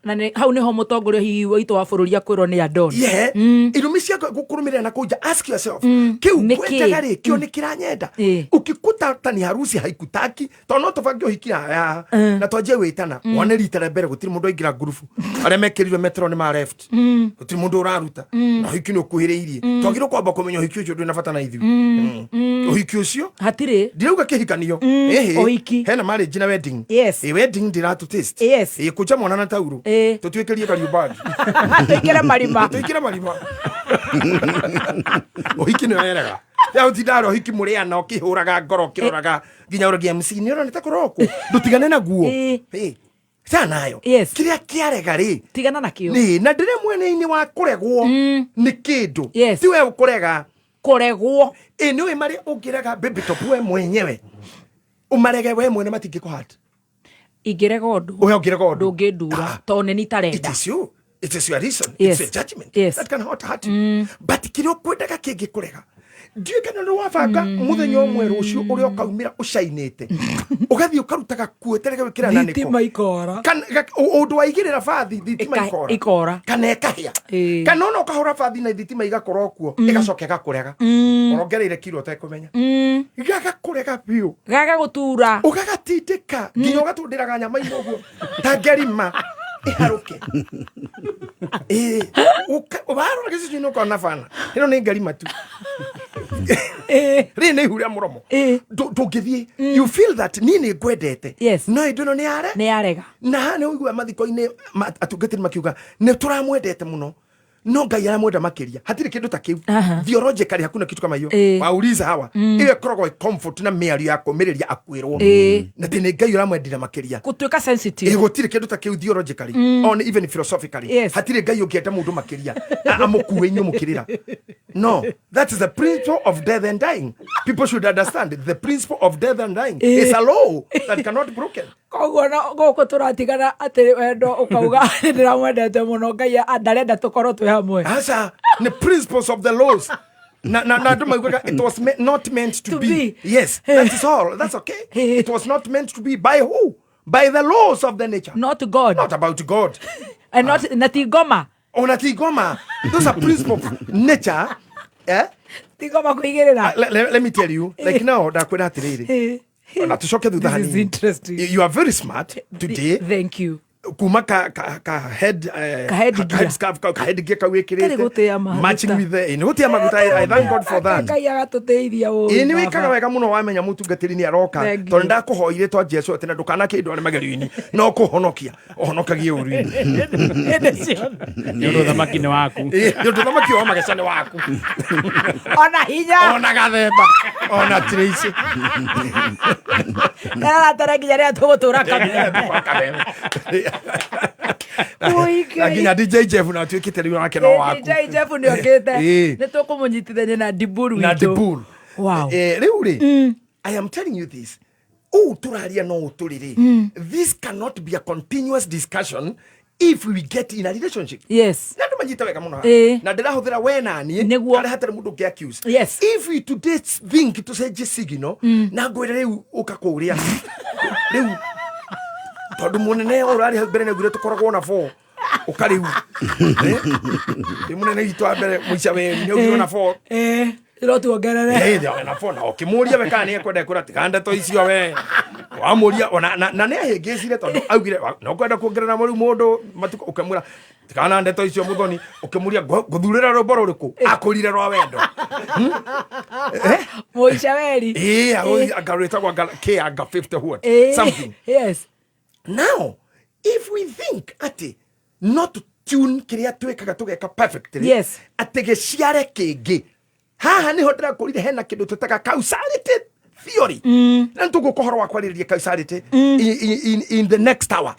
Na hau niho mutongoria hihi witũ wa bũrũri akwĩrwo nĩ andon. Ye irumi cia gukurumirira na kuja, ask yourself, kiu Nĩkĩ? ngwendaga rĩ, kio nĩ kiranyenda? Ukikuta ta ni harusi haikutaki, tondũ no tũbange ũhiki haha na twanjie gwĩtana, wone rita rĩa mbere gũtirĩ mũndũ aingĩra ngurubu, arĩa mekĩrirwe metero nĩ ma left, gũtirĩ mũndũ ũraruta, na ũhiki nĩ ũkuhĩrĩirie. Twagĩrĩirwo kwamba kũmenya ũhiki ũcio ndũrĩ na bata na ithuĩ. Ũhiki ũcio hatirĩ. Ndirauga kĩhikanio. Ĩhĩ. Ũhiki. Hena marriage na wedding. Yes. Ĩ wedding ndiratu taste. Yes. Ĩ kũnja mwana na tauro, tũtuĩkĩrie kariũmbagi, tũikĩre marima. Tũikĩre marima. Ũhiki nĩ werega ya ũtinda ũhiki mũrĩana ũkĩhũraga ngoro, ũkĩroraga nginya ũrogia MC nĩ ũrona ta kũrokwo, ndũtigane naguo. Ĩ, tigana nayo. Yes. Kĩrĩa kĩarega rĩ, tigana nakĩo. Nĩ na ndĩrĩ mwena-inĩ wa kũregwo nĩ kĩndũ. Yes. Ti we ũkũrega. Kũregwo. Ĩ nĩ ũĩ marĩa ũngĩrega baby top we mwenyewe, ũmarege we mwene, matingĩkũhata. Ingĩrega ũndũ. Ũhe ũngĩrega ũndũ. Ndũngĩndura tondũ nĩ nitarenda. It is you. It is your reason. Yes. It's your judgment. Yes. That cannot hurt you. But kĩrĩa ũkwendaga kĩngĩkũrega, ndiũĩ kana nĩ wabanga mũthenya ũmwe rũciũ ũrĩa ũkaumĩra ũcainĩte, ũgathiĩ ũkaruta gakuo ĩtarĩ gwĩkĩra na nĩko. Thitima ikora. Ũndũ waigĩrĩra bathi, thitima ikora. Ikora. Kana ĩkahĩa, kana ona ũkahũra bathi na thitima igakorwo kuo, ĩgacoka ĩgakũrega, ũrongereire kiro ũtekũmenya, gagakũrega biũ. Gagagũtura. Ũgagatindĩka nginya ũgatũndĩraga nyama-inĩ ũguo ta ngerima ĩharũke. Ĩĩ, warora gĩcicio-inĩ ũkona bana ĩno nĩ ngerima tu, rĩrĩ nĩ ihu rĩa mũromo. Ndũngĩthiĩ, you feel that niĩ nĩ ngwendete, no ĩndũ ĩno nĩ yare nĩ yarega. Na haha nĩ ũigua mathiko-inĩ atungatĩri makiuga nĩ tũramwendete mũno, no Ngai aramwenda makĩria. Hatirĩ kĩndũ ta kĩu. Theologically hakuna kitu kama hiyo. Wauliza hawa, ĩyo ĩkoragwo ĩ comfort na mĩario ya kũmĩrĩria akuĩrwo, na atĩ nĩ Ngai ũramwendire makĩria. Gũtuĩka sensitive. Ĩ, gũtirĩ kĩndũ ta kĩu theologically, on even philosophically. Hatirĩ Ngai ũngĩenda mũndũ makĩria amũkue inyuĩ mũkĩrĩra. No, that is the principle of death and dying. People should understand the principle of death and dying is a law that cannot be broken. Koguo no gũkũ tũratigana atĩ wendo ũkauga nĩ ndĩramwendete mũno, Ngai ndarenda tũkorwo twĩ hamwe. Aca, the principles of the laws na andũ maugaga it was not meant to be. Be. Yes, that is all. That's okay. It was not meant to be by who? By the laws of the nature. Not God. Not about God. And not na ti ngoma. Ona ti ngoma. Those are principles of nature, eh? Ti ngoma kũigĩrĩra. Let me tell you, like now ndakwĩra atĩrĩrĩ, na tucoke thutha This is hanini. Interesting. You are very smart today. Thank you. Kuma ka head Ka head ka gear. head scarf ka head gear kau Tarĩ wĩkĩrĩte gũtĩa maguta. Matching with the nĩ gũtĩa maguta. I thank God for that. Ngai agatũteithia ũũ, Ĩ, nĩ wĩkaga baba. wega mũno wamenya mũtungatĩri nĩ aroka. Thank Tondũ you. ndakũhoire twa Jesu atĩ na ndũkanakĩndware magerio-inĩ, no kũhonokia ũhonokagie ũru-inĩ. Hĩndĩ ciothe. Nĩ ũndũ ũthamaki nĩ waku. Ĩ, nĩ ũndũ ũthamaki wa mageca nĩ waku. Ona hinya. Ona gathemba, ona Tracy. Tararatara nginya rĩrĩa tũgũtũra kameme. Ui, Na Ngai. nginya DJ Jeff na atuĩkĩte rĩu nake no waku. DJ Jeff nĩ okĩte. Ĩ. Nĩ tũkũmũnyitithania na Diburu Na witũ. Diburu. Wow. Rĩu rĩ, I am telling you this, ũũ tũraria no ũtũrĩ rĩ, this cannot be a continuous discussion if we get in a relationship. Yes. Na andũ manyite wega mũno haha. Na ndĩrahũthĩra we na niĩ Nĩguo. harĩa hatarĩ mũndũ ũngĩ accuse. Yes. If we today think tũcenjie signal na ngwĩre rĩu ũka kũrĩa rĩu, tondũ mũnene ũrarĩ hau mbere nĩaugire tũkoragwo na four, ũka rĩu. Ĩ, mũnene witũ wa mbere mũica weri nĩaugire ona four. No tuongerere. Ĩ, na four, na ũkĩmũria we kana nĩekwenda, ekwĩra tiga ndeto icio we wamũria ona na nĩahĩngĩcire, tondũ augire no kwenda kuongerera rĩu mũndũ matukũ, ũkĩmwĩra tigana ndeto icio mũthoni, ũkĩmũria ngũthurĩra rwĩmbo rũrĩkũ, akũrire rwa wendo. Mũica weri. Ĩ, anga rwĩtagwo anga K, anga 50 what something. Yes. Now if we think atĩ not to tune kĩrĩa twĩkaga tũgeka perfectly, atĩ gĩciare kĩngĩ, haha nĩho ndĩrakũrire hena kĩndũ twĩtaga causality theory, na nĩtũgũka ũhoro wa kwarĩrĩria causality in the next hour.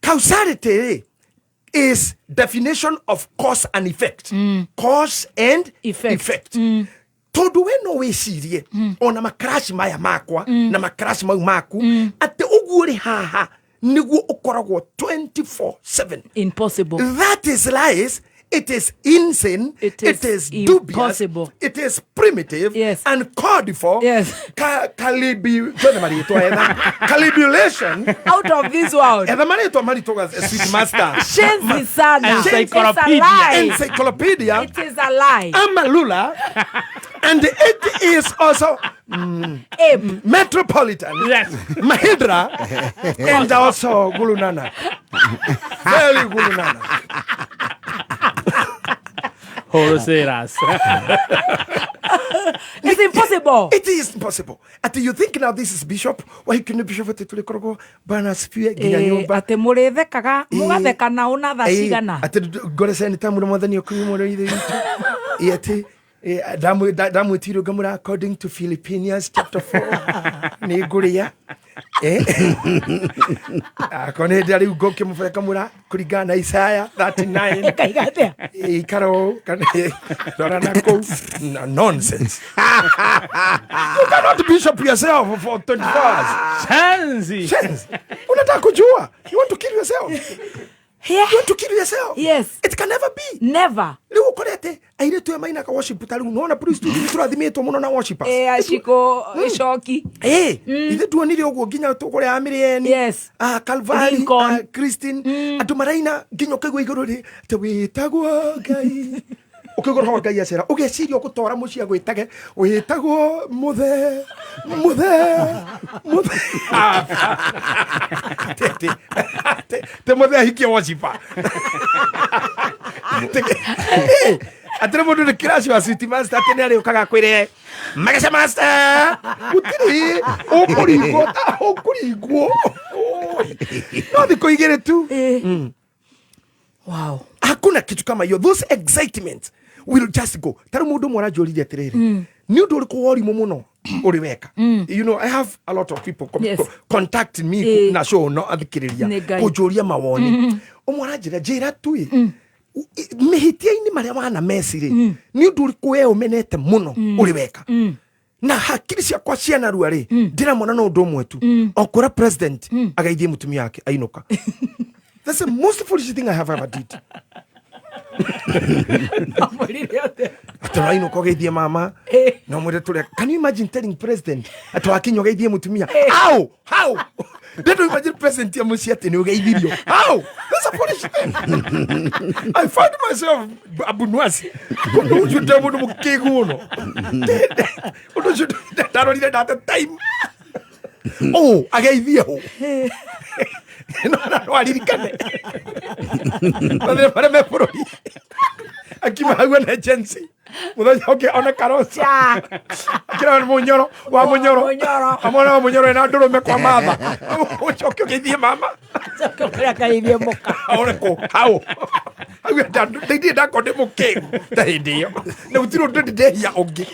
Causality rĩ is definition of cause and effect, cause and effect. Tondũ we no wĩcirie ona makaraci maya makwa na makaraci mau maku atĩ ũguo rĩ haha nĩguo ũkoragwo 24/7. Impossible. That is lies. It is insane. It is dubious. Impossible. It is primitive. Yes. Uncalled for. Yes. Calibi, twethe marĩtwa etha. Calibulation. Out of this world. Etha marĩtwa maritũ sweet master. Shenzi sana. Encyclopedia. It's a lie. Encyclopedia. It is a lie. Amalula. And it is also Ape. Metropolitan. Yes. Mahindra. And also Gulunana. Very Gulunana. Wholesalers. It's impossible. It is impossible. Ati you think now this is bishop? Why can bishop ati tulikoragwo bana asifiwe nginya nyumba. Atä må rä thekaga må gatheka nao na tha cigana. Ati ngore ceni tamu na mwathani okuyu mũno ithe witũ. Ĩ, ati ndamwĩtirwo ngamũra according to Philippians chapter 4 nĩ ngũrĩa. Akorwo nĩ hĩndĩ rĩu ngũkĩmũbaya ngamũra kũringana na Isaiah 39. Ĩkaiga atĩa? Ikara ũũ kana rora na kũu. Nonsense. You cannot bishop yourself for 24 hours. Shenzi. Shenzi. Unataka kujua. You want to kill yourself. Yeah. You want to kill yourself. Yes. It can never be. Never. Rĩu ũkorete airĩtu aya mainaga worship ta rĩu nona priest nĩ tũrathimĩtwo mũno na worshipers. Aciko icoki. Ithuĩ tuonire ũguo nginya tũkũrĩa Amĩrĩeni. Yes. Calvary, Lincoln. Christine. Andũ maraina nginya ũkaigua igũrũ rĩ atĩ wĩtagwo Ngai. Ũkaigua roho wa Ngai acera ũgeciria ũgũtora mũciĩ agwĩtage wĩtagwo mũthe mũthe mũthe. Te mũthe ahikie worshiper. Atĩrĩ mũndũ nĩ kĩraci wa sweet master atĩ nĩ arĩũkaga akwĩre mageca master gũtirĩ ũkũringwo ta ũkũringwo no thikũ igĩrĩ tu. Wow. Hakuna kitu kama hiyo. Those excitement will just go. Tarĩ mũndũ ũmwe aranjũririe atĩrĩrĩ, nĩ ũndũ ũrĩkũ wa ũrimũ mũno ũrĩ weka? You know, I have a lot of people contact me na show no athikĩrĩria Nĩ Ngai. kũnjũria mawoni. Ũmwe aranjĩra njĩra tu ĩ mĩhĩtia-inĩ marĩa wana meci rĩ nĩ ũndũ ũrĩkũ we ũmenete mũno ũrĩ weka? Na hakiri ciakwa cianarua rĩ ndĩramona no ũndũ ũmwe tu, o kũra president ageithie mũtumia wake ainũka. That's the most foolish thing I have ever did. Atĩ ainũka ũgeithie mama na ũmwĩre tũrĩa. Can you imagine telling president atĩ wakinya ũgeithie mũtumia? How? How? Don't you imagine president ya mũciĩ atĩ nĩ ũgeithirio? How? That's a foolish thing. I found myself abunwasi. Ũndũ ũcio ndĩ mũndũ mũkĩgu mũno. Ũndũ ũcio ndarorire ndate time. Oh, ageithie hũ. No, no aririkane. Mathĩna marĩa me bũrũri. Akiuma hau ena agency. Mũthenya ũngĩ ona Kalonzo. Akĩra nĩ Mũnyoro, wa Mũnyoro. Mũnyoro. Amwona wa Mũnyoro ena ndũrũme kwa matha. Ũcoke ũgeithie mama. Ũcoke ũkĩra akageithie mũka. Aone kũ, hau. Hau ndirĩ ndakorwo ndĩ mũkĩgu ta hĩndĩ ĩyo. Na gũtirĩ ũndũ ndĩ ndehia ũngĩ.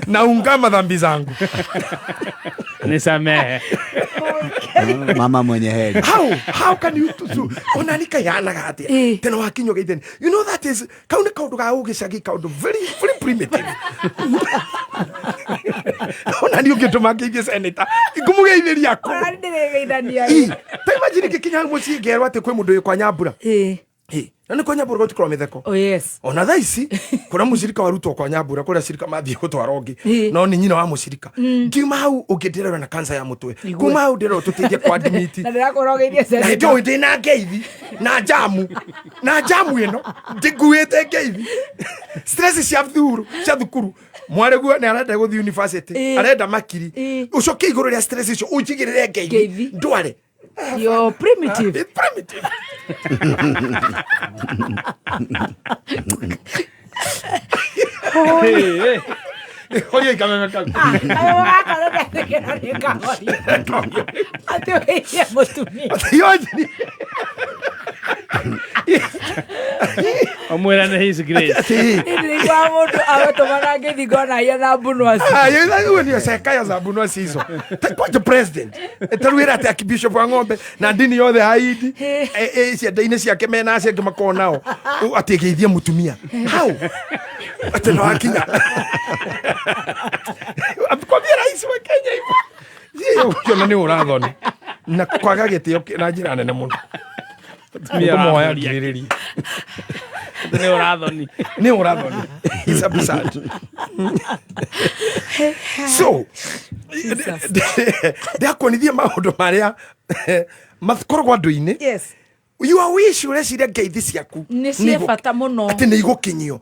Naungama dhambi zangu. Nisamehe. Mama mwenye heri. How can you do ona nika yanaga atia tena wakinyo geitheni? You know that is kau nĩ kaũndũ ga ũgĩcagi, kaũndũ very very primitive. Ona nĩ ũngĩtũma ngeithie senator ngũmũgeithĩria kũ? Ona ndĩrĩgeithania. Ta imagine ngĩkinya mũciĩ ngerwo atĩ kwĩ mũndũ wĩ kwa Nyambura. Na nĩ kwa Nyambura gũtikorwo mĩtheko. Oh yes. Ona thaa ici kũrĩa mũcirika warutwo kwa Nyambura kũrĩa cirika mathiĩ gũtwara ũngĩ no nĩ nyina wa mũcirika. Ngiuma hau ũngĩ ndĩrerwo na cancer ya mũtwe. Kuma hau ndĩrerwo tũteithie kwa admit. Na ndĩrakwĩra ũgeithie Na senator. hĩndĩ ĩyo ndĩ na ngeithi na njamu na njamu ĩno ndĩnguĩte ngeithi. Stress cia thukuru cia thukuru mwarĩguo nĩ arenda gũthiĩ university arenda makiri ũcoke igũrũ rĩa stress icio ũnjigĩrĩre ngeithi ndware. You're primitive. It's primitive. Horia ikameme kau. Ayo gaka ndetĩkĩra nĩ kahoria. Atĩ ũgeithie mũtumia. Ũmwĩra nĩ his grace. Nĩndĩraigua mũndũ agũtũmaga ngeithi ngona hiya na mbunwasi. Hiyo ndio sekaya za mbunwasi hizo. Kwa president. Tarwira atĩ archbishop wa ng'ombe na ndini yothe haidi cianda-inĩ ciake mena acio angĩ makoragwo nao atĩ geithie mũtumia. How? Atĩ no akinya. Akwambia rais wa Kenya hivyo. Yeye ukiona ni urathoni. Na kwaga gĩtĩo na njĩra nene mũno. Mũtumia Ngũmũhoya ũrathoria. ngirĩrĩrie. Nĩ ũrathoni. Nĩ ũrathoni. It's absurd. So ndakuonithia maũndũ marĩa makoragwo andũ-inĩ. Yes. Your wish, ũreciria ngeithi ciaku Nĩ cia bata mũno. Atĩ nĩ igũkinyio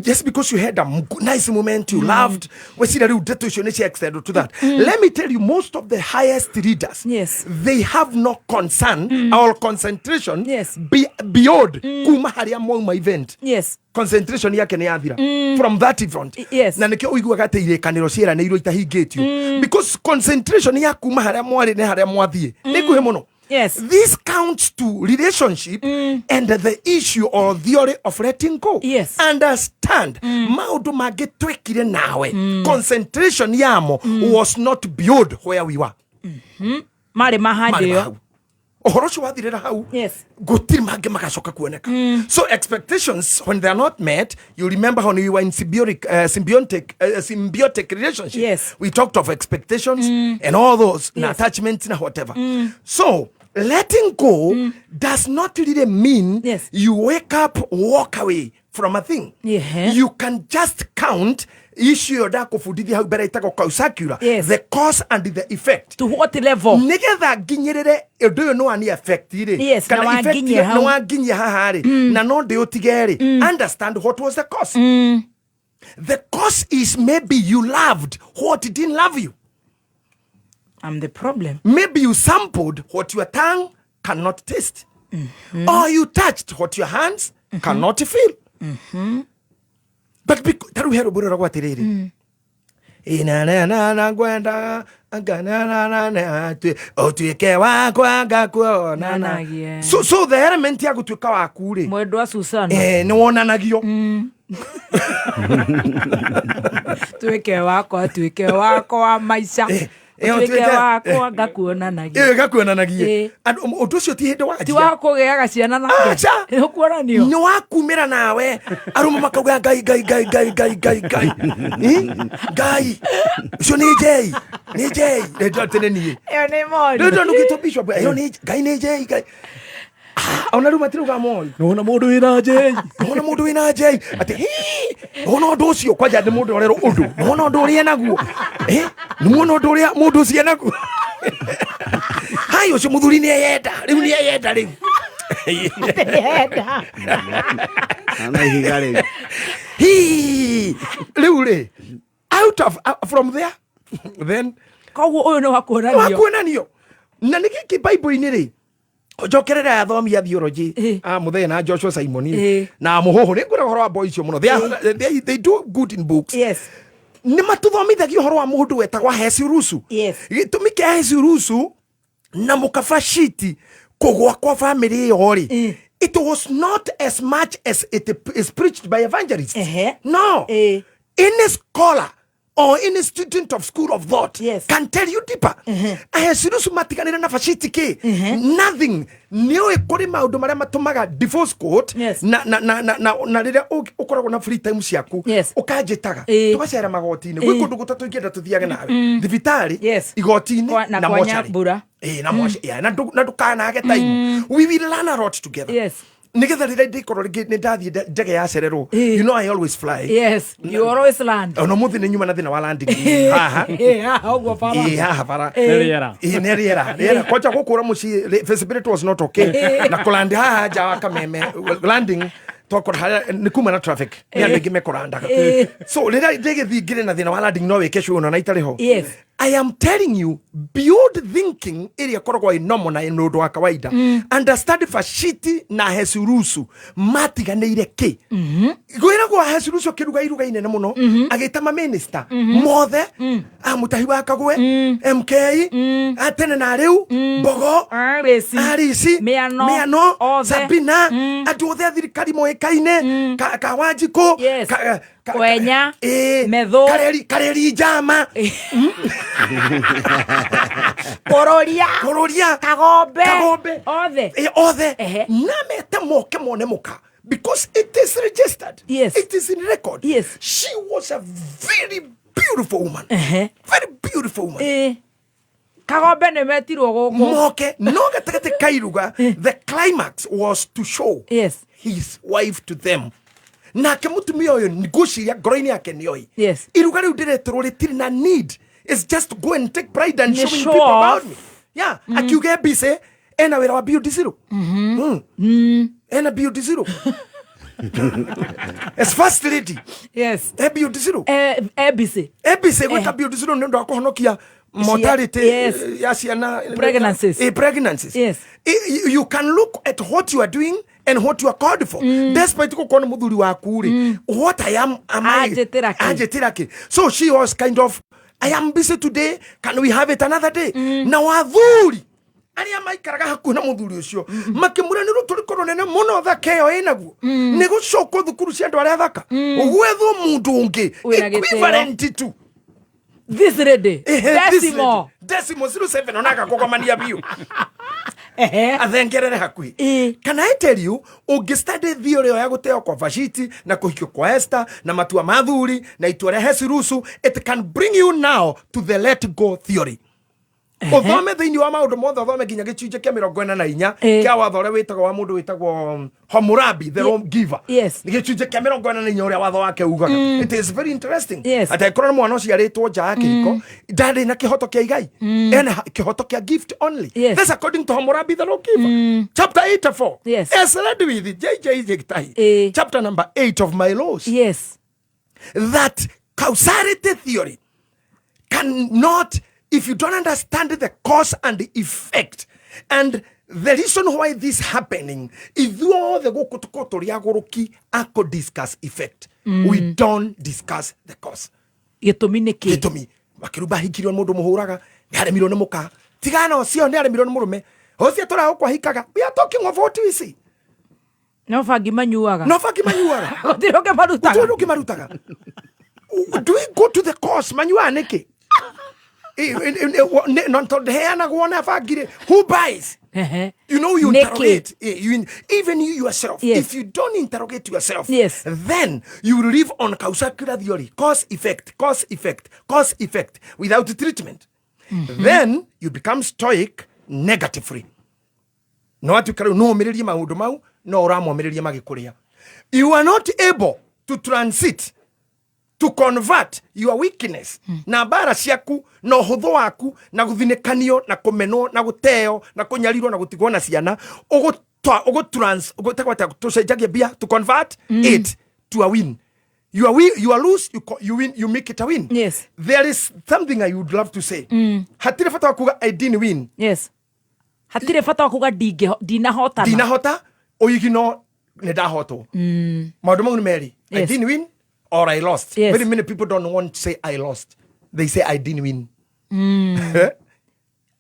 just because you had a nice moment you loved, weciria rĩu ndeto icio nĩ cia extend to that. Let me tell you, most of the highest leaders, yes, they have no concern or concentration beyond kuma harĩa mwauma event. Yes. Concentration yake nĩ yathira from that event. Yes. Na nĩkĩo ũiguaga atĩ irĩkanĩro ciĩranĩirwo itahingĩtio, because concentration ya kuma harĩa mwarĩ nĩ harĩa mwathiĩ nĩ nguhĩ mũno. Yes. This counts to relationship and the issue or theory of letting go. Yes. Understand, maũndũ mangĩ twekire nawe, concentration yamo was not beyond where we were. Marĩ mahandi Marĩ ĩyo. hau. Ũhoro ũcio wathirĩra hau. Yes. Gũtirĩ mangĩ magacoka kuoneka. So expectations, when they are not met, you remember when we were in symbiotic relationship. Yes. We talked of expectations and all those na Yes. attachment na whatever. So letting go does not really mean Yes. you wake up, walk away from a thing. Yeah. You can just count issue ĩyo ndakũbundithia hau mbere ĩtagwo causacula. Yes. The cause and the effect. To what level? Nĩgetha nginyĩrĩre ũndũ ũyũ nĩ wani effect rĩ. Yes, na kana effect wanginyia hau. nĩ wanginyia haha rĩ, na no ndĩũtige rĩ, understand what was the cause. The cause is maybe you loved what didn't love you. I'm the problem. Maybe you sampled what your tongue cannot taste, or you touched what your hands cannot feel. But ta rĩu he rwĩmbo rũragwo atĩrĩrĩ, inanenana ngwenda ngananana ũtuĩke wakwa ngakuonana. Nanagie. So the element ya gũtuĩka waku rĩ, Mwendwa Susana. Eh, nĩ wonanagio. Tuĩke wakwa, tuĩke wakwa wa maica. Eh, Ũtuĩke ũtuĩke- wakwa ngakuonanagia. Ĩ, ngakuonanagie. Eh. Ũndũ ũcio ti hĩndĩ Ti wanjia. wa kũgĩaga ciana nake. Aca. Nĩ ũkuonanio. Nĩ wakumĩra nawe arũme makauga ngai ngai ngai ngai ngai ngai ngai. Ĩ? Ngai ũcio nĩ njei, nĩ njei. Rĩndũ atĩ nĩ niĩ. Ĩyo nĩ mori. Rĩndũ ndũgĩtwo bishop, ĩyo nĩ ngai, nĩ njei ngai. Ah, ona rĩu matirauga mori. Nĩwona mũndũ wĩna njei. Nĩwona mũndũ wĩna njei atĩ "Hii, nĩwona ũndũ ũcio kwanja nĩ mũndũ ũrerwo ũndũ, nĩwona ũndũ ũrĩa enaguo. Eh, nĩwona ũndũ ũrĩa mũndũ ũcio enaguo. Hai, ũcio mũthuri nĩ eyenda rĩu, nĩ eyenda rĩu. Ndĩrenda. Na ihiga rĩu. Hii, rĩu rĩ, out of from there then Koguo ũyũ nĩ wa kuonanio. Wa kuonanio. Na nĩ gĩkĩ Bible-inĩ rĩ, njokerere athomi a theology a Muthee na Joshua Simon Eh. na Mũhũhũ, nĩ ngwĩra ũhoro wa boy icio mũno. They do good in books. Yes. Nĩ matũthomithagia ũhoro wa mũndũ wetagwo Hesirusu. Yes. Gĩtũmi kĩa Hesirusu na mũkabaciti kũgwa kwa famĩlĩ ĩyo rĩ, it was not as much as it is preached by evangelists. No. Any scholar or any student of school of thought Yes. can tell you deeper. Ahesirusu matiganĩre na baciti kĩ? Nothing. Nĩũĩ kũrĩ maũndũ marĩa matũmaga divorce court. Yes. Na rĩrĩa ũkoragwo na free time ciaku, Yes. ũkanjĩtaga Eh. tũgacera magoti-inĩ gwĩ Eh. kũndũ gũtatũ ingĩenda tũthiage nawe, thibitarĩ, Yes. igoti-inĩ Na na kwa mocarĩ. Nyambura. Eh, na mocarĩ. Yeah, na ndũkanage time. We will learn a lot together. Yes. Nĩgetha rĩrĩa ndĩkorwo rĩngĩ nĩ ndathiĩ ndege yacererwo, you know I always fly. Yes. You always land. Ona mũthĩ nĩ nyuma na thĩna wa landing haha. Eh, haha ũguo bara. Ĩ, haha bara. Nĩ rĩera. Ĩ, nĩ rĩera, rĩera kwanja gũkũra mũciĩ visibility was not okay na kũlandi haha nja wa Kameme landing twakora harĩa nĩ kuma na traffic nĩ andũ aingĩ mekũrandaga. Eh. So rĩrĩa ndĩgĩthiĩ ngĩrĩ na thĩna wa landing no wĩke show ona itarĩ ho. Yes. I am telling you, beyond thinking ĩrĩa ĩkoragwo ĩ normal na nĩ ũndũ wa kawaida, understand Vashiti na Hesurusu matiganĩire kĩ. Gwĩragwo Hesurusu akĩruga iruga inene mũno, agĩta maminista mothe, a Mũtahi wa Kagwe, MK a tene na rĩu Mbogo, Arisi. Arisi. Mĩano. Mĩano. Othe. Sabina, andũ othe a thirikari moĩkaine, Kawanjikũ, Yes. Kwenya. Methu. Kareri Njama. Kũrũria. Kũrũria. Kagombe. Kagombe. Othe. Eh, othe. Ehe. Na mete moke mone mũka, because it is registered. Yes. It is in record. Yes. She was a very beautiful woman. Ehe. Very beautiful woman. Eh. Kagombe nĩ metirwo gũkũ. Moke no gatagatĩ ka iruga, the climax was to show yes. his wife to them. Nake mũtumia ũyũ, ngwĩciria ngoro-inĩ yake nĩoĩ yes. iruga rĩu ndĩretĩrwo rĩtirĩ na need. It's just to go and take pride and Nĩ showing show people off. about me. Yeah, akiuga ebise ena wĩra wa BOD zero. Ena BOD zero as first lady. Yes. E BOD zero. ABC. ABC gwĩka BOD zero nĩ ũndũ wa kũhonokia mortality Yes. ya ciana. Pregnancies. Pregnancies. Yes. You can look at what you are doing and what you are called for, despite gũkorwo nĩ mũthuri waku rĩ, what I am I Anjĩtĩra kĩ? Anjĩtĩra kĩ? So she was kind of, "I am busy today, can we have it another day?" Na wathuri arĩa maikaraga hakuhĩ na mũthuri ũcio makĩmũra nĩ rũtũrĩko rũnene mũno thaka ĩyo ĩnaguo nĩ gũcokwo thukuru cia andũ arĩa thaka gwethwo mũndũ ũngĩ Wĩna gĩtĩo. equivalent to this lady. Ehe, this Decimal. lady. Decimal 07 ona akakũgomania biũ athengerere hakuhĩ. Can I tell you, ũngĩ study theory ĩyo ya gũteo kwa Vashiti na kũhikio kwa Esther na matua ma thuri na itua rĩa Hesirusu, it can bring you now to the let go theory. Ũthome thĩinĩ wa maũndũ mothe, ũthome nginya gĩcunjĩ kĩa 44 kĩa watho ũrĩa wĩtagwo wa mũndũ wĩtagwo Hammurabi, the law giver. Yes. Nĩ gĩcunjĩ kĩa 44 ũrĩa watho wake ugaga. It is very interesting. Yes. Atĩ angĩkorwo nĩ mwana ũciarĩtwo nja ya kĩhiko, ndarĩ na kĩhoto kĩa igai, ena kĩhoto kĩa gift only. Yes. That's according to Hammurabi, the law giver, chapter 84. Yes. As read with JJ Gitahi, chapter number 8 of my laws. Yes. That causality theory cannot, if you don't understand the cause and the effect and the reason why this happening, ithuothe gũkũ tũkorwo tũrĩ agũrũki akũ discuss effect. We don't discuss the cause. Gĩtũmi nĩ kĩ? Gĩtũmi makĩrumba ahikirio nĩ mũndũ mũhũraga, nĩ aremirwo nĩ mũka tigana ũcio, nĩ aremirwo nĩ mũrũme ũcio tũragũkũ ahikaga. We are talking of what we see. No bangi manyuaga. No bangi manyuaga. Gũtirĩ ũngĩ marutaga. Gũtirĩ ũngĩ marutaga. Do we go to the cause? Manyuaga nĩkĩ? No tondũ heanagwo na bangi rĩ, who buys? You know, you Nĩkĩ? interrogate. Even you yourself. Yes. If you don't interrogate yourself, Yes. then you will live on causality theory, cause effect, cause effect, cause effect, without treatment. Then you become stoic negatively. No atuĩka rĩu no ũmĩrĩrie maũndũ mau, no ũramomĩrĩria magĩkũrĩa. You are not able to transit, to convert your weakness na mbara ciaku na ũhũthũ waku na gũthinĩkanio na kũmenwo na gũteo na kũnyarirwo na gũtigwo na ciana, ũgũtagwo atĩa? Tũcenjagie mbia to convert it to a win. You are, you are lose, you win, you make it a win. Yes. There is something I would love to say. Hatirĩ bata wa kuga "I didn't win." Yes. Hatirĩ bata wa kuga ndinahotana. Ndinahota ũigino nĩ ndahotwo. Maũndũ mau nĩ merĩ. I Yes. didn't win or I lost. Yes. Very many people don't want to say "I lost." They say "I didn't win."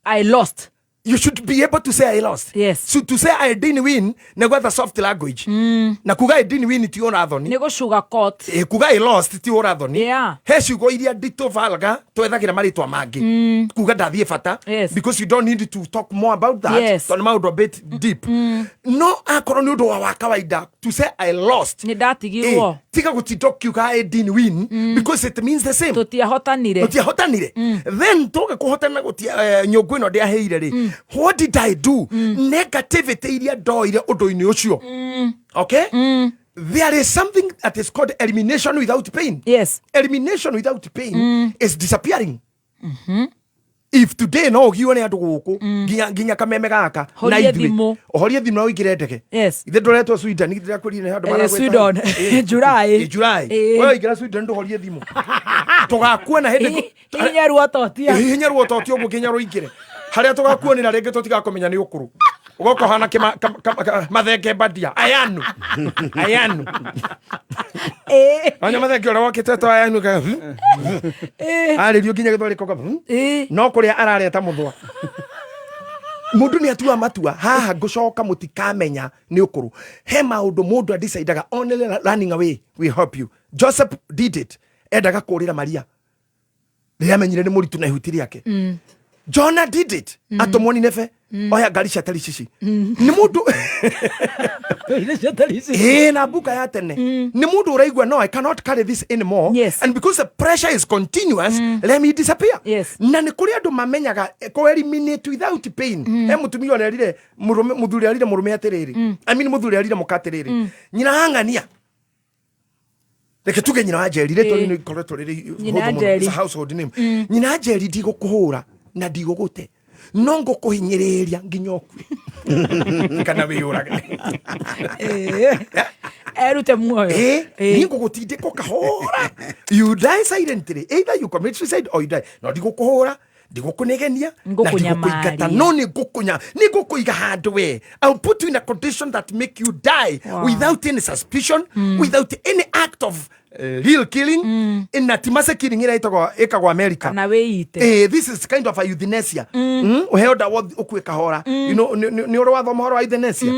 I lost. You should be able to say "I lost." Yes. So to say "I didn't win" nĩ gwetha soft language. Na kuga "I didn't win" ti ũrathoni. Nĩ gũ sugar coat. Kuga "I lost" ti ũrathoni. Yeah. He ciugo iria nditũ valga twethagĩra marĩtwa mangĩ. Kuga ndathiĩ bata. Yes. Because you don't need to talk more about that. Yes. Tondũ maũndũ a bit deep. No akorwo nĩ ũndũ wa kawaida to say "I lost." Nĩ ndatigirwo. Tiga gũtinda ũkiuga "I didn't win" because it means the same. Tũtiahotanire. Tũtiahotanire. Then tũge kũhotana gũtia nyũngũ ĩno ndĩaheire rĩ, what did I do? Negativity iria ndoire ũndũ-inĩ ũcio. Okay, there is something that is called elimination without pain. Yes. Elimination without pain is disappearing. If today no ũgiwe nĩ andũ gũkũ nginya kameme gaka na Horia ithuĩ. thimũ. Ũhorie thimũ na ũingĩre ndege. Yes. Ithe ndũretwo Sweden, ndĩrakwĩrire nĩ handũ maragwĩta. Sweden. July. July. We waingĩra Sweden ndũhorie thimũ, tũgakuona hĩndĩ. Hihinya ruototia. Hihinya ruototia ũguo nginya rũingĩre harĩa tũgakuonera rĩngĩ tũtigakũmenya nĩ ũkũrũ ũgoka ũhana mathenge mbadia ayanu ayanu anya mathenge ũrĩa wokĩte to ayanu arĩrio nginya gĩthwarĩko no kũrĩa ararĩa ta mũthwa. Mũndũ nĩ atua matua haha ngũcoka mũtikamenya nĩ ũkũrũ. He maũndũ mũndũ adecidaga only running away will help you. Joseph did it. Endaga kũrĩra Maria rĩrĩa amenyire nĩ mũritũ na ihuti rĩake. Jonah did it. Atũmwo Nineve. Oya ngari cia Tarishishi. Nĩ mũndũ ĩĩ na mbuka ya tene. Nĩ mũndũ ũraigua no I cannot carry this anymore. Yes. And because the pressure is continuous, let me disappear. Yes. Na nĩ kũrĩ andũ mamenyaga kũ eliminate without pain. He mũtumia ũrerire mũrũme mũthuri arire mũrũme atĩrĩrĩ. I mean mũthuri arire mũka atĩrĩrĩ. Nyina hang'ania. Reke tuge nyina wa Njeri rĩtwa Ĩĩ. rĩu rĩkoretwo rĩrĩ Nyina hũthũ mũno. Njeri. It's a household name. Nyina Njeri ndigũkũhũra na ndigũgũte no ngũkũhinyĩrĩria nginya ũkue kana wĩyũrage. Erute muoyo. Eh, niĩ ngũgũtindĩka ũkahũra you die silently either you commit suicide or you die no ndigũkũhũra ndigũkũnegenia na Ngũkũnyamaria. ndigũkũingata no nĩ ngũkũnya nĩ ngũkũiga handũ we I'll put you in a condition that make you die Wow. without any suspicion without any act of real killing na ti mass killing ĩrĩa ĩtagwo ĩkagwo America Kana wĩite. Eh, this is kind of a euthanasia. Uheo ndawa ũkue kahora. You know, nĩ ũrĩ wathoma ũhoro wa euthanasia?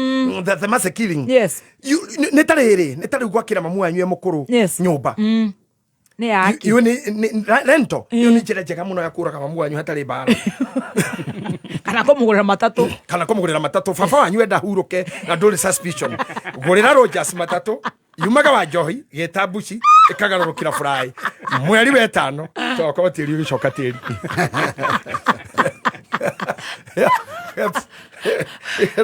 The mass killing. Yes. You, nĩ ta rĩrĩ, nĩ ta rĩu gwakĩra mamu wanyu e mũkũrũ Yes. nyũmba. Nĩ yaki. Iyo nĩ rento. Iyo nĩ njĩra njega mũno ya kũraga mamu wanyu hatarĩ mbara. Kana kũmũgũrĩra matatũ. Kana kũmũgũrĩra matatũ. Baba wanyu enda hurũke na ndũrĩ suspicion. Gũrĩra Rogers matatũ. Yumaga wa njohi gĩta mbuci ĩkagarũrũkĩra fry mweri wetano tokorwo tĩri ũgĩcoka tĩri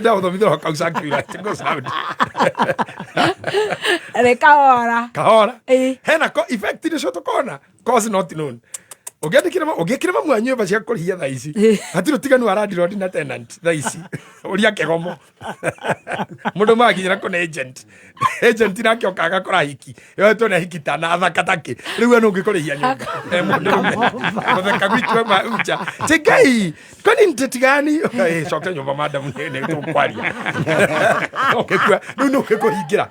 ndagũthomithia kaucakira Rĩ kahora. kahora hena ko effect nĩcio tũkona cause not known ũngĩandĩkĩra ũngĩkĩra mamu wa nyũmba cia kũrĩhia thaa ici hatirĩ ũtiganu wa landlord na tenant thaa ici ũria kĩgomo mũndũ magakinyĩra kũna agent agent nake oka agakora hiki yoetwo nĩ hiki tana athaka takĩ rĩu we nũ ũngĩkũrĩhia nyũmba Eh, mũndũ rũme mũtheka gwitũ ma ucha tigai kwani ntetigani coke nyũmba madam nĩ tũkwaria ũngĩkua rĩu nũ ũngĩkũhingĩra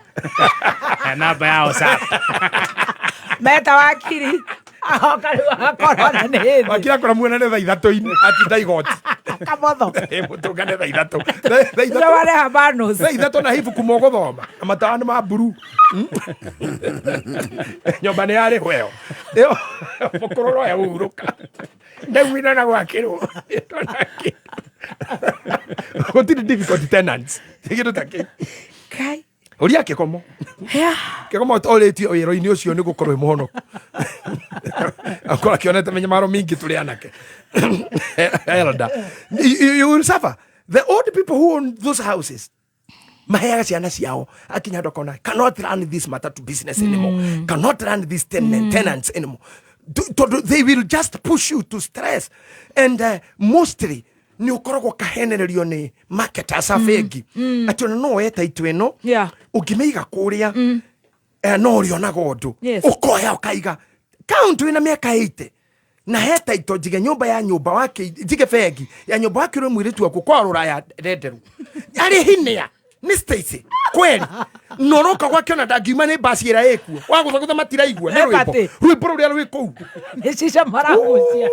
namba ya WhatsApp. Meta wakiri. Agoka rĩu agakorwo na nĩ hĩndĩ. wakiri akora muonane thaa ithatũ-inĩ atinda igoti Kamotho. mũtũngane thaa ithatũ Thaa ithatũ- Ũcio wareha banos. thaa ithatũ na ibuku mũgũthoma na matawa nĩ ma mburu nyũmba nĩ yarĩhwo ĩyo ĩyo mũkũrũ roya ũhurũka ndaumire na gwakĩrwo gũtirĩ difficult tenants ti kĩndũ ta kĩu Kai. ũria kĩkomo kĩkomo orĩtio wĩra-inĩ ũcio nĩ gũkorwo wĩ mũhonoku akorwo akĩonete mĩnyamaro mĩingĩ tũrĩ anake elder you will suffer the old people who own those houses maheaga ciana ciao akinya andå akona cannot run this matatu business anymore cannot run these tenants anymore tondũ they will just push you to stress and mostly nä å koragwo kahenererio nä marketers a bengi atä ona no weta itu ä no å ngä mä iga kå rä a no å rä onaga å ndå Yes. å koya å kaiga kaunti wä na mä aka 80 na he taito njige nyũmba ya nyũmba wake njige bengi ya nyũmba wake rä mwĩrĩtu waku kwa rũraya renderu arĩ hinĩa nĩ Stacy kweli noroka gwake ona ndangiuma nĩ mbaci ĩrĩa ĩkuo wagũthagũtha matiraigua nĩ rwĩmbo Empathy. rwĩmbo rũrĩa rwĩ kũu Nĩ cica maragucia.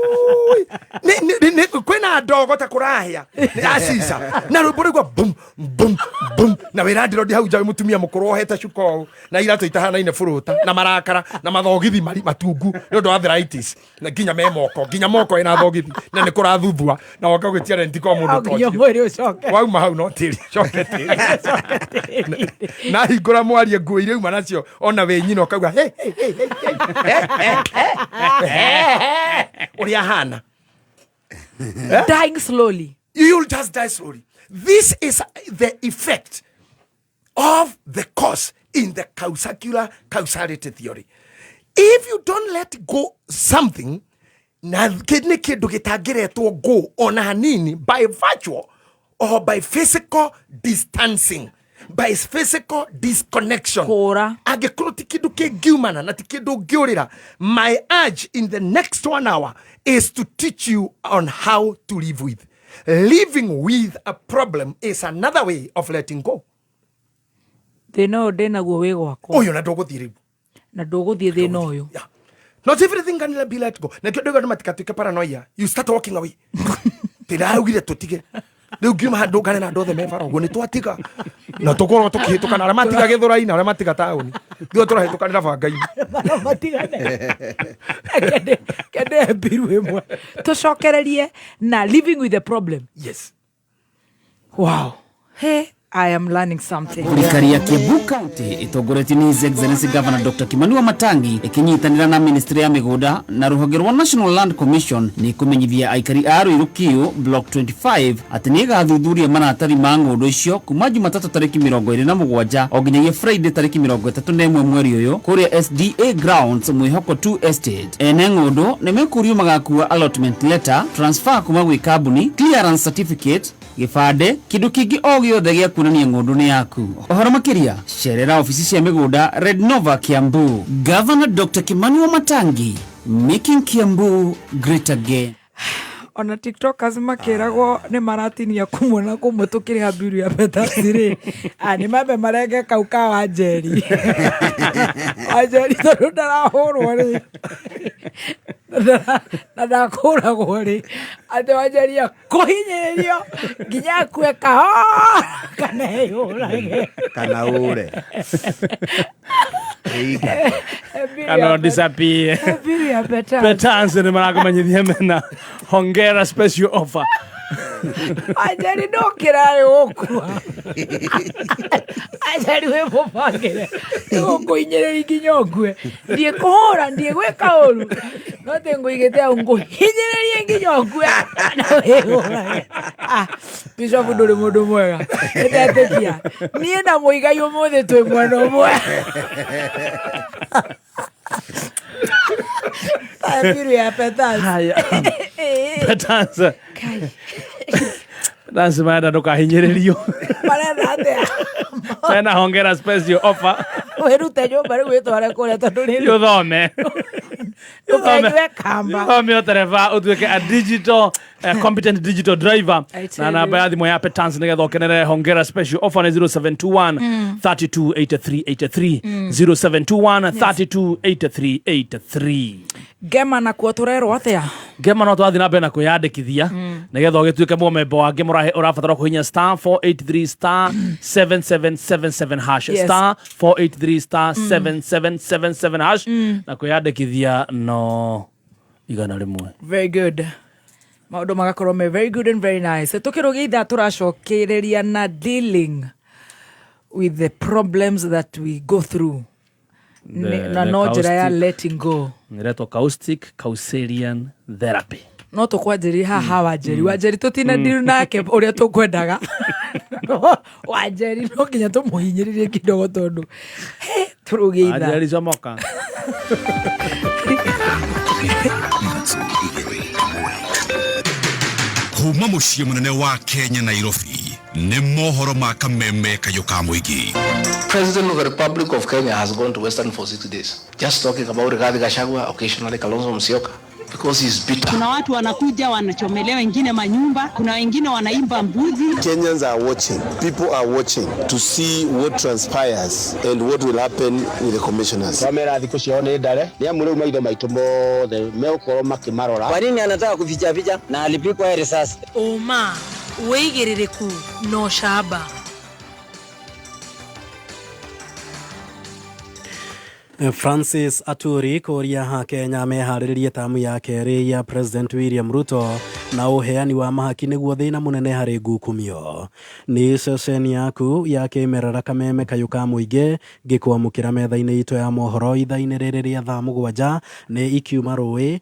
Kwĩna ndogo ta kũrahĩa nĩ acica na rwĩmbo rũigua bum bum bum na wĩra ndĩrondi hau nja wĩ mũtumia mũkũrũ ohete cuka ũũ na iratũ itahanaine bũrũta na marakara na mathogithi matungu nĩ ũndũ wa arthritis na nginya me moko nginya moko ĩna thogithi na nĩ kũrathuthua na woka gwĩtia renti kwa mũndũ ta Nginya ũcio. mwĩrĩ ũcoke. Wauma hau no tĩri coke tĩri na hingũra mwarie nguo iria uma nacio ona wĩ nyina ũkauga "Hey, hey, hey, hey, hey, hey, hey, hey, hey." ũrĩa ahana Dying slowly. You'll just die slowly. This is the effect of the cause in the circular causality theory. If you don't let go something, na nĩ kĩndũ gĩtangĩretwo go ona hanini by virtue or by physical distancing by physical disconnection Kũra. angĩkorwo ti kĩndũ kĩngiumana na ti kĩndũ ũngĩũrĩra my urge in the next 1 hour is to teach you on how to live with living with a problem is another way of letting go Thĩna ũyũ ndĩnaguo wĩ gwakwa. ũyũ na ndũgũthiĩ rĩu Na ndũgũthiĩ thĩna ũyũ. Yeah. Not everything can be let go. Nakĩo ndauga andũ matigatuĩke paranoia. You start walking away. Ndĩraugire tũtige. Rĩu ngiuma handũ ngane na andũ othe me bara ũguo nĩ twatiga. Na tũkorwo tũkĩhĩtũkana arĩa matiga Gĩthũrai na arĩa matiga taũni. Ithuĩ tũrahĩtũkanĩra banga-inĩ. Matigane. Kende mbiru ĩmwe tũcokererie na living with the problem. Yes. Wow, hey, I am learning something. Thirikari ya Kiambu County ĩtongoretio nĩ His Excellency Governor Dr. Kimani Wamatangi ĩkĩnyitanĩra na Ministry ya Mĩgũnda na rũhonge rwa National Land Commission nĩ kũmenyithia aikari a Ruiru Kiu Block 25 atĩ nĩ ĩgathuthuria maratathi ma ng'ũndũ icio kuma Jumatatũ tarĩki 27 o nginyagia Friday tarĩki 31 mweri ũyũ kũrĩa SDA Grounds Mwĩhoko 2 Estate. Ene ng'ũndũ nĩ mekũrio magakua allotment letter, transfer kuma gwĩ kambuni, clearance certificate, gĩbandĩ, kĩndũ kĩngĩ o gĩothe gĩa kuonania ng'ũndũ nĩ yaku. Ũhoro makĩria cerera obici cia mĩgũnda Red Nova Kiambu. Governor Dr. Kimani Wamatangi, making Kiambu great again. Ona tiktokers makĩragwo nĩ maratinia kũmwe na kũmwe tũkĩrĩha mbiru ya betasi rĩ, nĩ mambe marenge kau ka Wanjeri. Wanjeri tondũ ndarahũrwo rĩ na ndakũragwo rĩ, atĩ Wanjeri akũhinyĩrĩrio nginya akue kahora kana eyũrage kana ure. Kana disappear. Mbiru ya betasi. Petans nĩ marakũmenyithia mena hongera special offer. Wanjeri ndũkĩra gũkua. Wanjeri wĩ mũbangĩre nĩgũkũhinyĩrĩria nginya ũkue, ndiĩ kũhũra ndiĩ gwĩka ũru no tĩ ngũigĩte hau ngũhinyĩrĩrie nginya ũkue na wĩhũrage. Bishop ndũrĩ mũndũ mwega, nĩndetĩkia niĩ na Mũigai ũmũthĩ twĩ mwena ũmwe. Mbiru ya Petans. Haya. Petans. Petans marenda ndũkahinyĩrĩrio. Marenda atĩa? Mena hongera special offer. Wĩrute nyũmba rĩu wĩtware kũrĩa tondũ rĩrĩ Ũthome. Ndũkenyue kamba. Ũthome ũtereba ũtuĩke a digital competent digital driver. I tell Na namba you. ya thimũ ya Petans nĩgetha ũkenere hongera special offer nĩ 0721 328383 0721 328383. Ngema nakuo tũrerwo atĩa? Ngema no twathiĩ na mbere na kwĩyandĩkithia nĩgetha ũgĩtuĩke mũmemba wa Ngema ũrabatara kũhihinya star 483 star 7777 hash. Yes. Star 483 star 7777 hash na kwĩyandĩkithia no 100. Very good. Maũndũ magakorwo me very good and very nice. Tũkĩrũgia ithaa tũracokereria na dealing with the problems that we go through. Na no njĩra ya letting go. Ĩretwo caustic causalian therapy. No tũkwanjĩrĩria haha Wanjeri. Wanjeri tũtina deal nake ũrĩa tũkwendaga. No, Wanjeri no nginya tũmũhinyĩrĩrie kidogo tondũ tũrũgie ithaa. Wanjeri comoka. Kuma mũciĩ mũnene wa Kenya Nairobi nĩ mohoro ma kameme kayũ ka mũingĩ. President of the Republic of Kenya has gone to Western for 6 days, just talking about Rigathi Gachagua, occasionally Kalonzo Musyoka, because he's bitter. Kuna watu wanakuja wanachomelea wengine manyumba, kuna wengine wanaimba mbuzi. Kenyans are watching. People are watching to see what transpires and what will happen with the commissioners. Twamera thikũ ciao nĩ ndare nĩ amu rĩu maitho maitũ mothe megũkorwo makĩmarora. Kwa nini anataka kuficha ficha na alipigwa risasi? Ũma, wĩigĩrĩrĩku na ũcamba. Francis Aturi kũria ha Kenya meharĩrĩrie tamu ya kerĩ ya President William Ruto na ũheani wa mahaki nĩguo thĩna mũnene harĩ ngukumio. Nĩ ceceni yaku ya kĩmerera kameme kayũ ka mũingĩ ngĩkwamũkĩra metha-inĩ itũ ya mohoro ithaa-inĩ rĩrĩ rĩa thaa 7 nĩ ikiuma rũĩ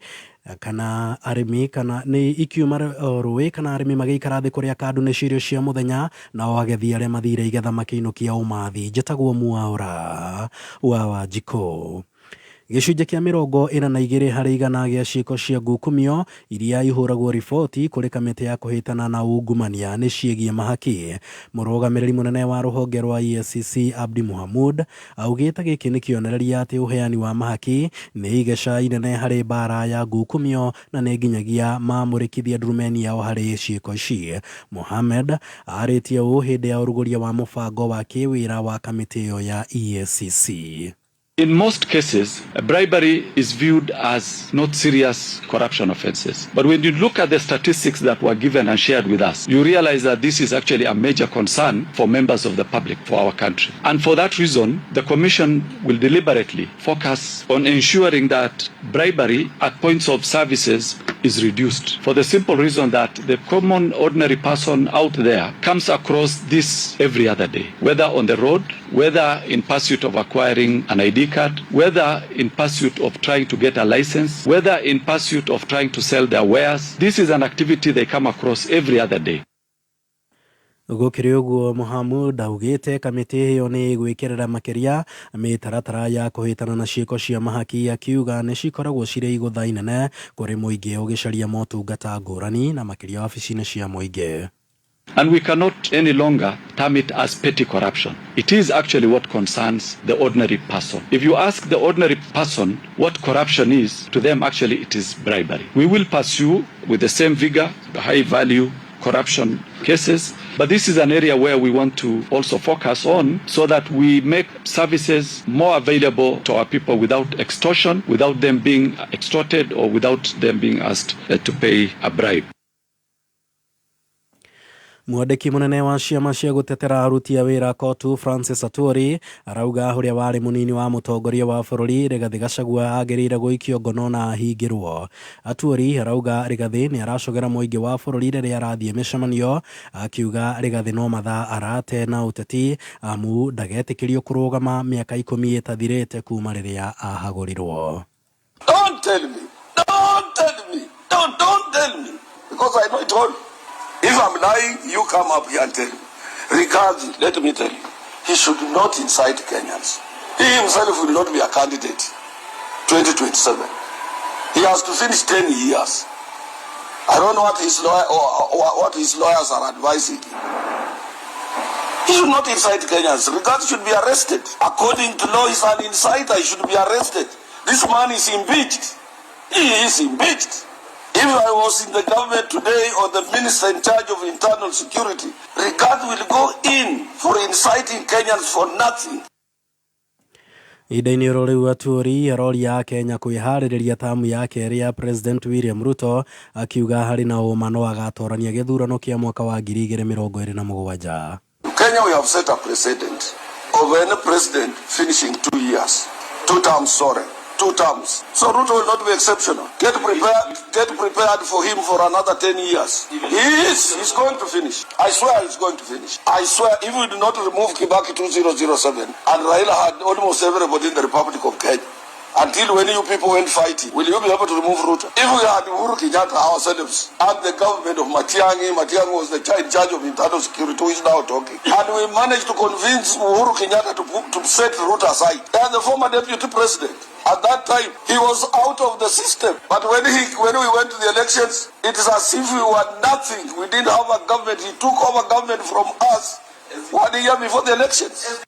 kana arĩmi kana nĩ ikiuma rũĩ kana arĩmi magĩikara thĩ kũrĩa kandu nĩ cirio cia mũthenya nao agethi arĩa mathire igetha makĩinũkia ũmathi. Njĩtagwo Mwaũra wa Wanjikũ. Gĩcunjĩ kĩa 42 harĩ igana gĩa ciĩko cia ngukumio iria ihũragwo riboti kũrĩ kamĩtĩ ya kũhĩtana na ungumania nĩ ciĩgiĩ mahaki. Mũrũgamĩrĩri mũnene wa rũhonge rwa EACC Abdi Muhamud augĩte gĩkĩ nĩ kĩonereria atĩ ũheani wa mahaki nĩ igeca inene harĩ mbara ya ngukumio na nĩ nginyagia mamũrĩkithia ndurumeni yao harĩ ciĩko ici. Mohamed arĩtie ũũ hĩndĩ ya ũrugũria wa mũbango wa kĩwĩra wa kamĩtĩ ĩyo ya EACC. In most cases, bribery is viewed as not serious corruption offenses. But when you look at the statistics that were given and shared with us, you realize that this is actually a major concern for members of the public, for our country. And for that reason, the Commission will deliberately focus on ensuring that bribery at points of services is reduced, for the simple reason that the common ordinary person out there comes across this every other day, whether on the road, whether in pursuit of acquiring an ID card, whether in pursuit of trying to get a license, whether in pursuit of trying to sell their wares. This is an activity they come across every other day. Gũkĩrĩ ũguo, Mohamud augĩte kamĩtĩ ĩyo nĩ ĩgwĩkĩrĩra makĩria mĩtaratara ya kũhĩtana na ciĩko cia mahaki, akiuga nĩ cikoragwo cirĩ igũtha inene kũrĩ mũingĩ ũgĩcaria motungata ngũrani na makĩria wabici-inĩ cia mũingĩ. And we cannot any longer term it as petty corruption. It is actually what concerns the ordinary person. If you ask the ordinary person what corruption is, to them actually it is bribery. We will pursue with the same vigor the high value corruption cases, but this is an area where we want to also focus on so that we make services more available to our people without extortion, without them being extorted or without them being asked to pay a bribe. Mwandĩki mũnene wa ciama cia gũtetera aruti a wĩra COTU Francis Atwoli arauga ũrĩa warĩ mũnini wa mũtongoria wa bũrũri Rigathĩ Gachagua agĩrĩire gũikio ngono na ahingĩrwo. Atwoli arauga Rigathĩ nĩ aracogera mũingĩ wa bũrũri rĩrĩa arathiĩ mĩcemanio, akiuga Rigathĩ no mathaa arate na ũteti amu ndagetĩkĩrio kũrũgama mĩaka 10 ĩtathirĩte kuma rĩrĩa ahagũrirwo. Don't tell me. Don't tell me. Don't tell me. Because I know it all. If I'm lying, you come up here and tell me. Rigathi, let me tell you, he should not incite Kenyans. He himself will not be a candidate 2027. He has to finish 10 years. I don't know what his lawyer or what his lawyers are advising him. He should not incite Kenyans. Rigathi should be arrested. According to law, he's an inciter. He should be arrested. This man is impeached. He is impeached. If I was in the government today or the minister in charge of internal security, Rigathi will go in for inciting Kenyans for nothing. Ihinda-inĩ oro rĩu Atwoli aroria Kenya kwĩharĩrĩria tamu ya kerĩ ya President William Ruto, akiuga harĩ na ũma no agatorania gĩthurano kĩa mwaka wa 2027. Kenya, we have set a precedent of any president finishing 2 years, 2 terms, sorry. 2 terms. So Ruto will not be exceptional. Get prepared for him for another 10 years. He's going to finish. I swear he's going to finish. I swear if we do not remove Kibaki 2007, and Raila had almost everybody in the Republic of Kenya, until when you people went fighting, will you be able to remove Ruto? If we had Uhuru Kenyatta ourselves and the government of Matiang'i, Matiang'i was the in charge of internal security, who is now talking, and we managed to convince Uhuru Kenyatta to set Ruto aside. And the former deputy president, at that time, he was out of the system. But when we went to the elections, it is as if we were nothing. We didn't have a government. He took over government from us 1 year before the elections.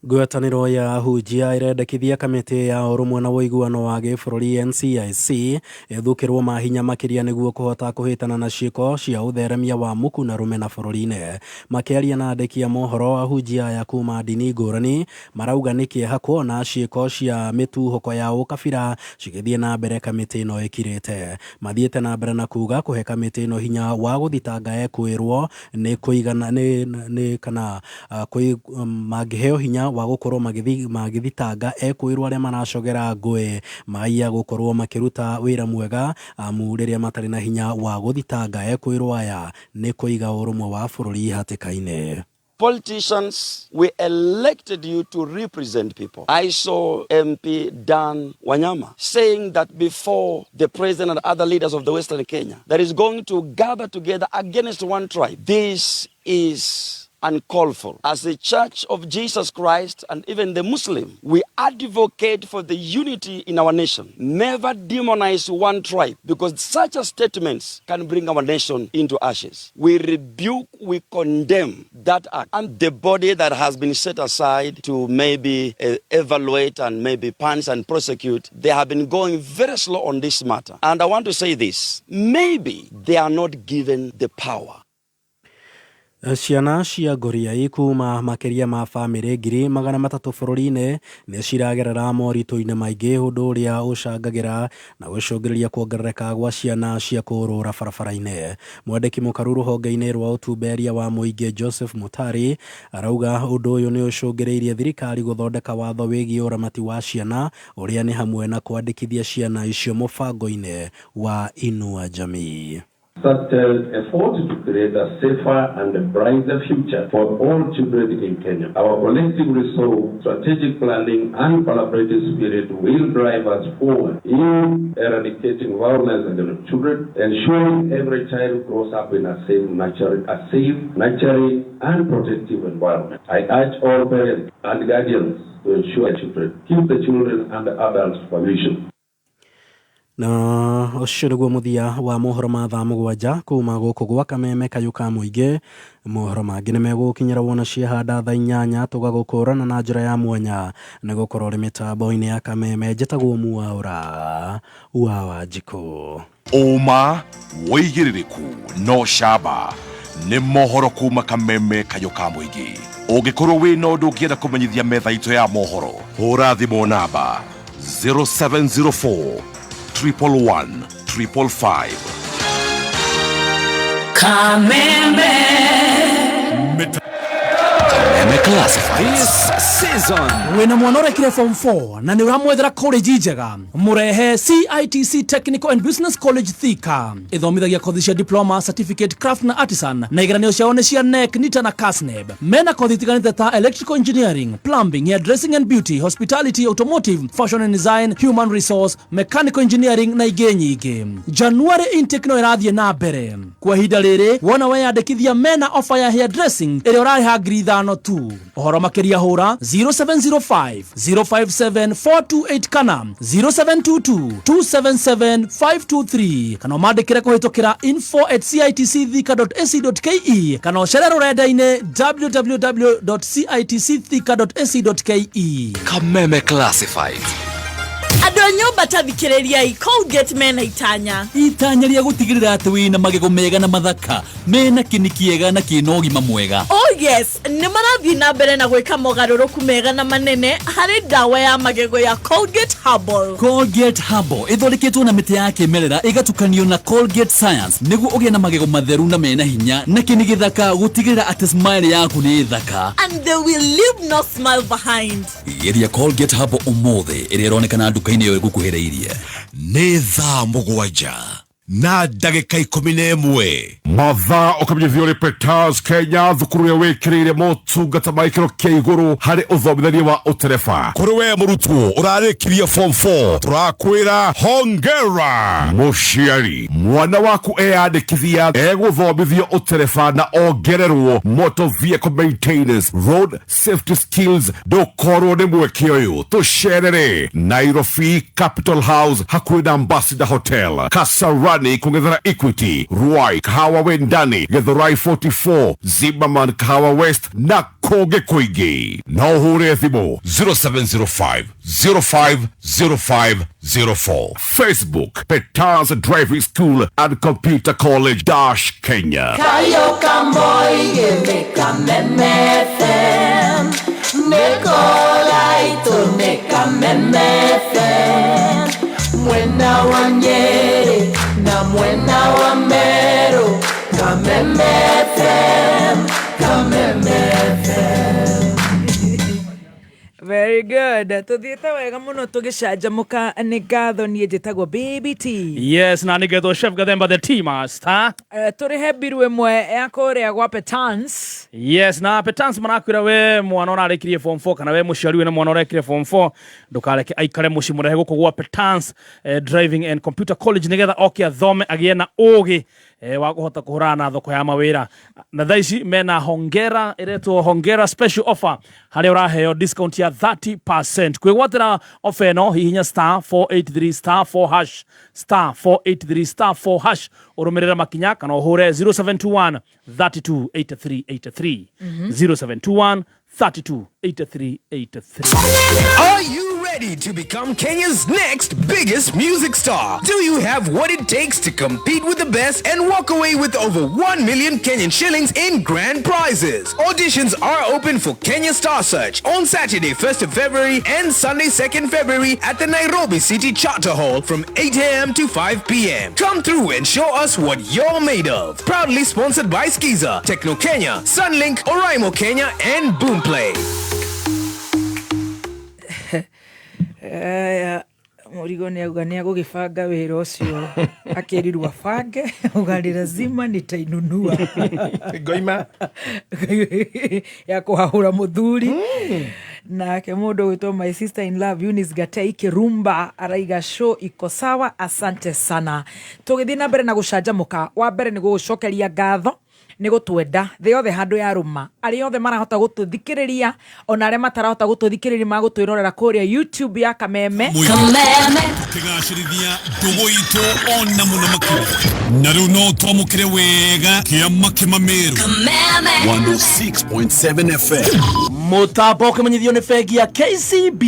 Ngwatanĩro ya ahunjia ĩrendekithia kamĩtĩ ya ũrũmwe na ũiguano wa gĩbũrũri NCIC ĩthukĩrwo mahinya makĩria nĩguo kũhota kũhĩtana na ciĩko cia ũtheremia wa muku na rũmena bũrũri-inĩ. Makĩaria na andĩki a mohoro, ahunjia aya kuma ndini ngũrani marauga nĩ kĩeha kuona ciĩko cia mĩtuhũko ya ũkabira cigĩthiĩ na mbere kamĩtĩ ĩno ĩkirĩte. Mathiĩte na mbere na kuga kũhe kamĩtĩ ĩno hinya wa gũthitanga ekwĩrwo nĩ kũigana nĩ kana mangĩheo hinya wa gũkorwo magĩthitanga ekwĩrwo arĩa maracogera ngũĩ maiya gũkorwo makĩruta wĩra mwega amu rĩrĩa matarĩ na hinya wa gũthitanga ekwĩrwo aya nĩ kũiga ũrũmwe wa bũrũri hatĩka-inĩ. Politicians, we elected you to represent people. I saw MP Dan Wanyama saying that before the president and other leaders of the Western Kenya that is going to gather together against one tribe. This is uncalled for. As the Church of Jesus Christ and even the Muslim, we advocate for the unity in our nation. Never demonize one tribe, because such a statements can bring our nation into ashes. We rebuke, we condemn that act. And the body that has been set aside to maybe evaluate and maybe punish and prosecute, they have been going very slow on this matter. And I want to say this, maybe they are not given the power. Ciana cia ngoriai kuma makĩria ma bamĩrĩ 300,000 bũrũri-inĩ nĩ ciragerera moritũ-inĩ maingĩ, ũndũ ũrĩa ũcangagĩra na gũcũngĩrĩria kuongerereka gwa ciana cia kũũrũra barabara-inĩ. Mwandĩki mũkaru rũhonge-inĩ rwa ũtumberia wa mũingĩ Joseph Mutari arauga ũndũ ũyũ nĩ ũcũngĩrĩirie thirikari gũthondeka watho wĩgiĩ ũramati wa ciana, ũrĩa nĩ hamwe na kwandĩkithia ciana icio mũbango-inĩ wa Inua Jamii. Sustained effort to create a safer and a brighter future for all children in Kenya. Our collective resolve, strategic planning, and collaborative spirit will drive us forward in eradicating violence against children, ensuring every child grows up in a safe, nurturing, and protective environment. I urge all parents and guardians to ensure children keep the children under adult supervision. Na ũcio nĩguo mũthia wa mohoro ma thaa 7 kuma gũkũ gwa Kameme kayũ ka mũingĩ. Mohoro mangĩ nĩ megũgũkinyĩra wona ciahanda thaa 8 tũgagũkũrana na njĩra ya mwanya nĩ gũkorwo ũrĩ mĩtambo-inĩ ya Kameme. Njĩtagwo Mwaũra wa Wanjikũ. Ũma wĩigĩrĩrĩku no camba nĩ mohoro kuma Kameme kayũ ka mũingĩ. Ũngĩkorwo wĩna ũndũ ũngĩenda kũmenyithia metha itũ ya mohoro, hũra thimũ namba 0704 111 555. Kameme. Kameme Classifieds. This season wina mwana ũrekire form 4 na nĩ ũramwethera college njega, mũrehe CITC Technical and Business College Thika. Ĩthomithagia kothi cia diploma, certificate, craft na artisan, na igeranio ciao nĩ cia NEC, NITA na KASNEB. Mena kothi itiganĩte ta electrical engineering, plumbing, hairdressing and beauty, hospitality, automotive, fashion and design, human resource, mechanical engineering na ingĩ nyingĩ. January intake no ĩrathiĩ na mbere kwa ihinda rĩrĩ. Wona weyandĩkithia mena offer ya hairdressing ĩrĩa ũrarĩha 5,000 tu. Ũhoro makĩria hũra 0705 057 428 kana 0722 277 523 kana ũmandĩkĩre kũhĩtũkĩra info@citcthika.ac.ke kana ũcere rũrenda-inĩ www.citcthika.ac.ke. Kameme Classifieds. Andũ a nyũmba ta thikĩrĩriai, Colgate mena itanya. Itanya rĩa gũtigĩrĩra atĩ wĩna magego mega na mathaka mena kĩni kĩega na kĩna ũgima mwega. Oh yes, nĩ marathiĩ na mbere na gwĩka mogarũrũku mega na manene harĩ ndawa ya magego ya Colgate Herbal. Colgate Herbal ĩthondeketwo na mĩtĩ ya kĩmerera ĩgatukanio na Colgate Science nĩguo ũgĩe na magego matheru na mena hinya na kĩni gĩthaka gũtigĩrĩra atĩ smile yaku nĩ thaka. And they will leave no smile behind. Geria Colgate Herbal ũmũthĩ ĩrĩa ĩronekana nduka-inĩ ĩyo ĩgũkuhĩrĩirie. Nĩ thaa 7:11. Mathaa ũkamenyithio nĩ Peters Kenya, thukuru ĩrĩa wĩkĩrĩire motungata ma gĩkĩro kĩa igũrũ harĩ ũthomithania wa ũtereba. Kũrĩ we mũrutwo ũrarĩkirie form 4, tũrakwĩra hongera. Mũciari, mwana waku eyandĩkithia egũthomithio ũtereba na ongererwo motor vehicle maintenance, road safety skills. Ndũkorwo nĩ mweke ũyũ, tũcerere Nairobi Capital House hakuhĩ na Ambassador Hotel, Kasarani kũng'ethera Equity, Ruai Kahawa Wendani, Githurai 44, Zimmerman Kahawa West na kũngĩ kũingĩ. No ũhũre thimũ 0705 050504. Facebook Peters Driving School and Computer College dash Kenya. Kayo kamoige Kameme FM Nikolaito ne Kameme FM Mwena wa Nyeri na mwena wa Meru Kameme FM, Kameme FM. Very good. Tuthiĩte wega mũno tũgĩcanjamũka nĩ ngatho. Niĩ njĩtagwo Baby T. Yes, na nĩgetwo Chef Gathemba the tea master. Tũrĩhe mbiru ĩmwe ya kũrĩa gwa Petans. Yes, na Petans marakwĩra we mwana ũrarĩkirie form 4 kana we mũciari wĩna mwana ũrekire form 4 ndũkareke aikare mũciĩ, mũrehe gũkũ gwa Petans Driving and Computer College nĩgetha oke athome agĩe na ũgĩ wa kũhota kũhũrana na thoko ya mawĩra. Na thaa ici mena hongera ĩretwo hongera special offer harĩa ũraheo discount ya 30%. Kwĩgwatĩra offer ĩno hihinya star 483 star 4 hash, star 483 star 4 hash, ũrũmĩrĩre makinya kana ũhũre 0721 32 83 83, 0721 32 83 83. Are you Ready to become Kenya's next biggest music star? Do you have what it takes to compete with the best and walk away with over 1 million Kenyan shillings in grand prizes? Auditions are open for Kenya Star Search on Saturday, 1st of February and Sunday, 2nd February at the Nairobi City Charter Hall from 8 a.m. to 5 p.m. Come through and show us what you're made of. Proudly sponsored by Skiza, Techno Kenya, Sunlink, Oraimo Kenya, and Boomplay. Murigo nä auga nä agå gä banga wä ra å cio akä rirwo abange uga lazima nitainunua. Ngoima. Ya kå hahå ra må thuri nake må ndå gwä my sister in love Eunice Gatei Kirumba araiga show iko sawa, asante sana. Tå gä thiä na mbere na gå canjamå wa mbere nä gå gå cokeria ngatho nä gå twenda thä yothe handå ya rå arä othe marahota gå tå thikä rä ria ona arä a matarahota gå tå thikä rä ria magå twä rorera kå rä a YouTube ya Kameme. Tukigacĩrithia ndũgũ itũ ona mũno makĩria na rĩu no twamũkĩre wega kĩama kĩmamĩrũ 106.7 FM. Mũtambo ũkĩmenyithio nĩ bengi ya KCB.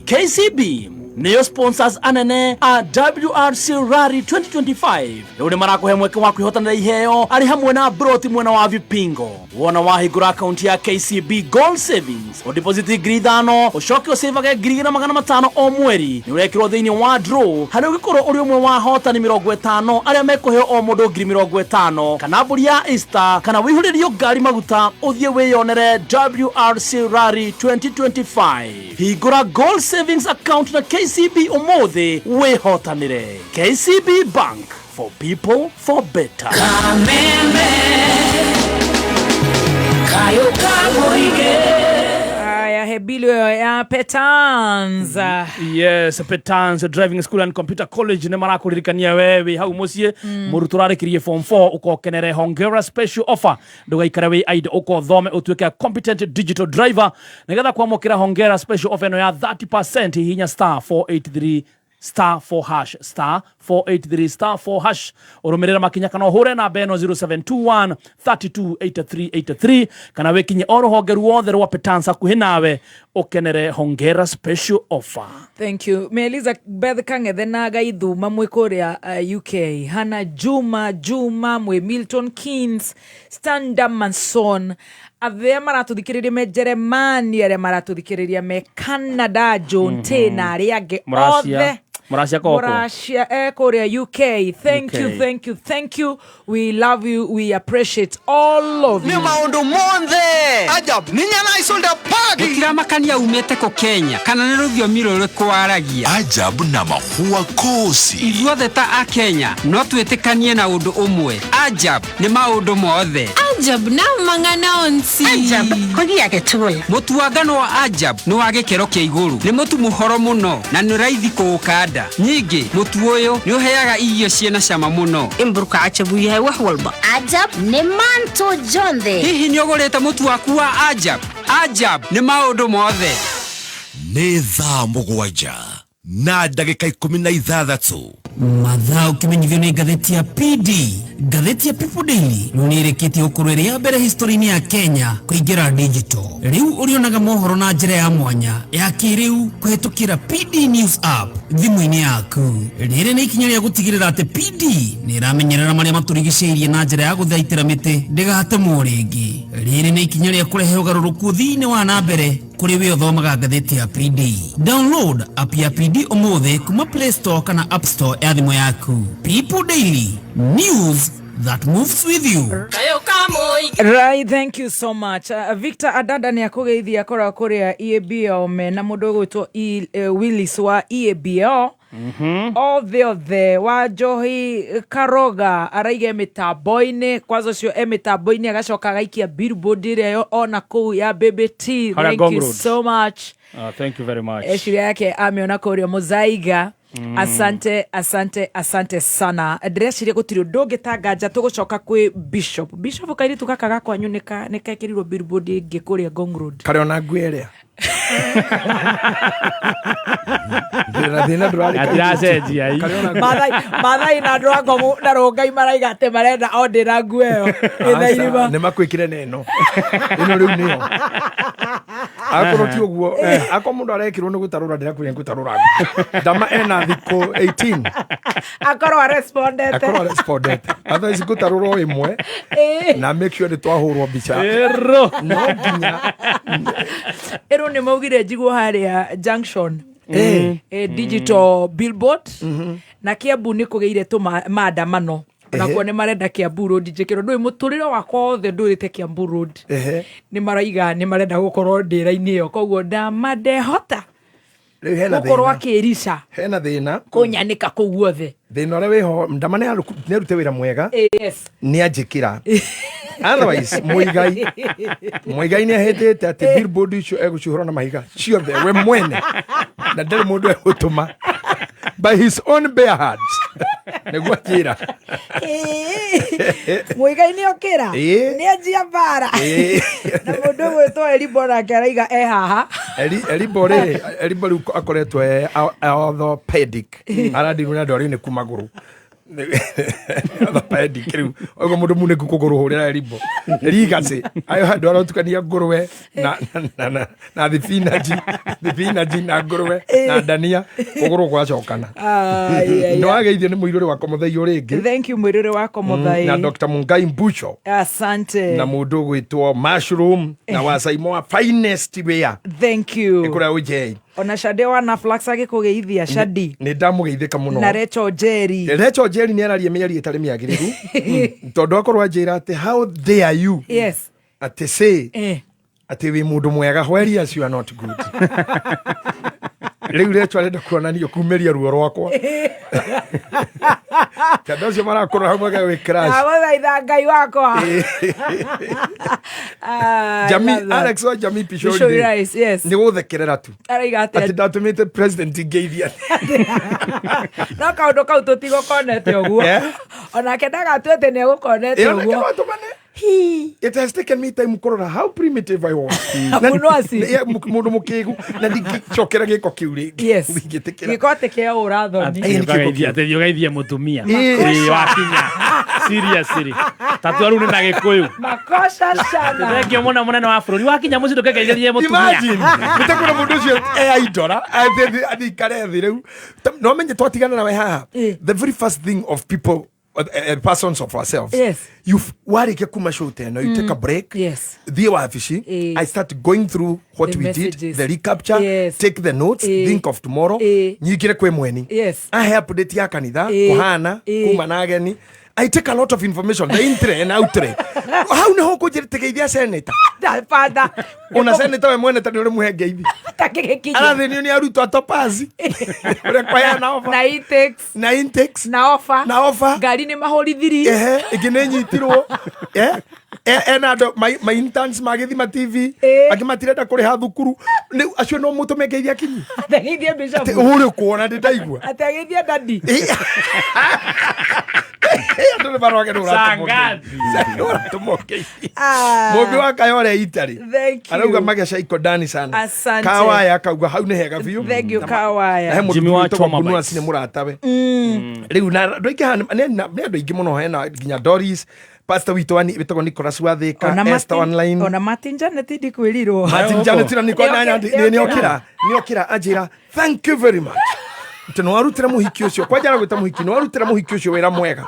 KCB nĩyo sponsors anene a WRC Rally 2025. Rĩu nĩ marakũhe mweke wa kwĩhotanĩra iheo arĩ hamwe na broti mwena wa Vipingo. Wona wahingũra akaunti ya KCB Gold Savings, ũdeposit 5,000 ũcoke ũcĩvage 2,500 o mweri. Nĩ ũrekĩrwo thĩinĩ wa draw harĩa ũngĩkorwo ũrĩ ũmwe wa ahotani 50 arĩa mekũheo o mũndũ 50,000 kana mbũri ya Easter kana wĩihũrĩrio ngari maguta ũthiĩ wĩyonere WRC Rally 2025. Hingũra Gold Savings account na KCB ũmũthĩ wĩhotanĩre. KCB Bank, for people for better. Aya hebili ya Petanza. Yes, Petanza Driving School and Computer College nä marakåririkania we wä hau må ciä må rutwo rarä rie form 4 ũkokenere hongera special offer ndũgaikare wĩ idle ũkothome ũtuĩke a competent digital driver nĩgetha kwamũkĩra hongera special offer ĩno ya 30% hihinya star 483 star 4 hash star 483 star 4 hash ũrũmĩrĩra makinya kana ũhũre namba ĩno 0721 328383 kana wĩkinye o rũhonge ruothe rwa Petanza hakuhĩ nawe ũkenere hongera special offer. Thank you. Melisa Beth Kangethe na Gaithuma mwĩ kũrĩa UK. Hana Juma Juma mwĩ Milton Keynes, Standa Manson athĩa maratũthikĩrĩria me Jeremani, arĩa maratũthikĩrĩria me Canada, John T na arĩa angĩ othe. Mũracia koko. Mũracia kũrĩa UK. Thank you, thank you, thank you. We love you. We appreciate all of you. Nĩ maũndũ monthe. Ajab, ninya isolda pagi. Gũtiramakania umĩte kũ Kenya kana nĩ rũthiomi rũrĩkũ waragia. Ajab na mahua kosi. Ithuothe ta a Kenya no twĩtĩkanie na ũndũ ũmwe. Ajab nĩ maũndũ mothe. Ajab na mang'ana onsi. Ajab kũgia gĩtũla. Mũtu wa ngano wa Ajab nĩ wa gĩkĩro kĩa igũrũ. Nĩ mũtu mũhoro mũno na nĩ raithi kũũkanda. Nyingĩ mũtu ũyũ nĩ ũheaga irio ciĩna cama mũno. Imburka ajabu yahay wax walba. Ajab nĩ manto jonthe. Hihi nĩ ũgũrĩte mũtu waku wa Ajab? Ajab nĩ maũndũ mothe. Nĩ thaa 7 na ndagĩka 16. Mathaa ũkĩmenyithio nĩ ngathĩti ya PD. Ngathĩti ya People Daily rĩu nĩ ĩrĩkĩtie gũkorwo ĩrĩ ya mbere history-inĩ ya Kenya kũingĩra digital. Rĩu ũrĩonaga mohoro na njĩra ya mwanya ya kĩrĩu kũhetũkĩra PD News app thimũ-inĩ yaku. Rĩrĩ nĩ ikinya rĩa gũtigĩrĩra atĩ PD nĩ ĩramenyerera marĩa matũrigicĩirie na njĩra ya gũthaitĩra mĩtĩ ndĩgatemwo rĩngĩ. Rĩrĩ nĩ ikinya rĩa kũrehe ũgarũrũku thĩinĩ wa na mbere kũrĩ we ũthomaga ngathĩti ya PD. Download app ya PD ũmũthĩ kuma Play Store kana App Store ya thimũ yaku. People Daily, news that moves with you. Right, thank you so much. Victor Adada nĩ akũgeithia akoragwo kũrĩa EABL mena mũndũ ũgwĩtwo Willis wa EABL. Othe othe wa Njohi Karoga araiga mĩtambo-inĩ kwanza ũcio e mĩtambo-inĩ agacoka agaikia billboard ĩrĩa ona kũu ya Baby T. Thank you so much. Thank you very much. Eciria yake amĩona kũrĩa Mũzaiga. Asante, asante, asante sana. Ndĩreciria gũtirĩ ũndũ ũngĩ ta nganja tũgũcoka kwĩ Bishop. Bishop kairĩtu gaka gakwanyu nĩ kekĩrirwo billboard ĩngĩ kũrĩa Ngong Road. Karĩ ona nguo ĩrĩa. Ndĩna thĩna ndũrarĩ Atiracenjia, ii. Mathai na andũ a Ngomu na Rũngai maraiga atĩ marenda o ndĩra nguo ĩyo ĩna irima. Nä makwä kire na ĩno ĩno rĩu nĩyo akorwo ti ũguo akorwo mũndũ arekĩrwo nĩ gũtarũra ndĩrakwĩra nĩ gũtarũra ndama ena thikũ 18 Akorwo arespondete. Akorwo arespondete, otherwise ngũtarũra o ĩmwe na make sure nĩ twahũrwo mbica. Ĩro. No nginya. Ĩrwo nĩ maugire njiguo harĩa junction. Digital billboard na Kiambu nĩ kũgĩire tũ maandamano onakuo nĩ marenda Kiambu Road njĩkĩrwo ndũĩ mũtũrĩre wakwa wothe ndũrĩte Kiambu Road. Nĩ maraiga nĩ marenda gũkorwo ndĩra-inĩ ĩyo, koguo ndama ndehota Rĩu hena gũkorwo thĩna. akĩrica Hena thĩna. Kũnyanĩka kũu guothe. Thĩna ũrĩa wĩho, ndama nĩ arute wĩra mwega. Nĩ anjĩkĩra, otherwise Mũigai nĩ ahĩtĩte atĩ billboard icio egũcihũra na mahiga ciothe we mwene na ndarĩ mũndũ egũtũma, by his own bare hands nĩguo anjĩra. Mũigai nĩ okĩra. Nĩ anjia mbara. Na mũndũ ũgwĩtwo Elibo nake araiga e haha. Elibo rĩ, Elibo rĩu akoretwo e orthopedic, arandirwo nĩ andũ arĩa nĩ magũrũ orthopedic rĩu oiga mũndũ munĩku kũgũrũ hũrĩra Elibo rigacĩ ayo handũ arotukania ngũrwe na thibinaji na ngũrwe na ndania kũgũrũ gwacokana. Ai, ai, Nĩ wageithio nĩ mũirũrĩ wakwa mũthei rĩngĩ. Thank you, mwĩrĩrĩ wakwa mũthai. Na Dr. Mungai Mbucho. Asante. Na mũndũ ũgwĩtwo Mushroom na wacaimo wa finest wear. Thank you. Nĩ kũrĩa ũnjei. Ona Shade wa Naflax agĩkũgeithia Shadi. Nĩ ndamũgeithĩka mũno. Na Recho Njeri. Recho Njeri nĩ araria mĩario ĩtarĩ mĩagĩrĩru tondũ akorwo anjĩra atĩ how dare you atĩ say atĩ wĩ mũndũ mwega whereas you are not good. Rĩu Recho arenda kuonanio kumĩria ruo rwakwa tondũ acio marakorwo hamwe wĩ crash. Ndagũthaitha Ngai wakwa. Ah, I Jami love that. Alex wa Jami Pishori Pishori Rice, yes. nĩ gũthekerera tu. Araiga Atĩ atĩa? ndatũmĩte president ngeithia. No kaũndũ kau tũtigũkonete ũguo. Onake ndagatue atĩ nĩ egũkonete Ĩ, onake ũguo. no atũmane. It has taken me time kũrora how primitive I was. Mũno aci. Yeah, mũndũ mũkĩgu na ndingĩcokera gĩko kĩu rĩngĩ. Yes. Ndingĩtĩkĩra. Gĩko atĩ kĩa ũrathoni. Atĩ ũgeithie mũtumia. Ĩ. Ĩ, wakinya seriously tatua rĩu nĩ na gĩkũyũ. Makosa sana. Thengio mũno mũnene wa bũrũri, wakinya mũciĩ ndũkegeithĩrie mũtumia. Imagine nĩtekũra mũndũ ũcio eaindora athiĩ ikare thĩ rĩu. No menye twatigana nawe haha, the very first thing of people, persons of ourselves, you warĩkia kuma show ta ĩno, you take a break, thiĩ wabici, I start going through what The we did, messages. the recapture, take the notes, think of tomorrow, nyingĩre kwĩ mweni ahe update ya kanitha kũhana kuma na ageni. I take a lot of information, the intre and outre. Hau niho kũnjĩrĩtegeithia senator. Bada. Ona senator we mwene ta nĩ ũrĩmũhe ngeithi. Takĩgĩkinya. Arathinio nĩ arutwo a Topaz. Ũrĩa kwaheana offer. Na intakes. Na intakes. Na offer. Na offer. Ngari nĩ mahũrithirie. Ehe, ĩngĩ nĩ nyitirwo. Ena andũ ma interns magĩthima TV, angĩ matirenda kũrĩha thukuru. Rĩu acio no mũtũme ngeithia kinyi. Ategeithie bishop. Atĩ ũrĩ kuona ndĩ ndaigua. Ategeithie dadi. Andũ nĩ maroge nĩ ũratũma ũngeithi. Mũmbi wa Kayore Italy. Thank you. Arauga mageca iko ndani sana. Asante. Kawaya akauga hau nĩ hega biũ. Thank you, Kawaya. Na he mũndũ Jimmy wa wĩtagwo Choma Ngunuasi Bites. nĩ mũratawe. Rĩu na andũ aingĩ haha nĩ andũ aingĩ mũno, hena nginya Doris, pastor witũ wĩtagwo Nicholas wa Thĩka, Ona Esther online. Ona Martin Janet ndikwĩrirwo. Martin Janet na niko Nĩokĩra. nĩokĩra nĩokĩra anjĩra thank you very much atĩ nĩwarutĩra mũhiki ũcio kwanja aragwĩta mũhiki, nĩwarutĩra mũhiki ũcio wĩra mwega.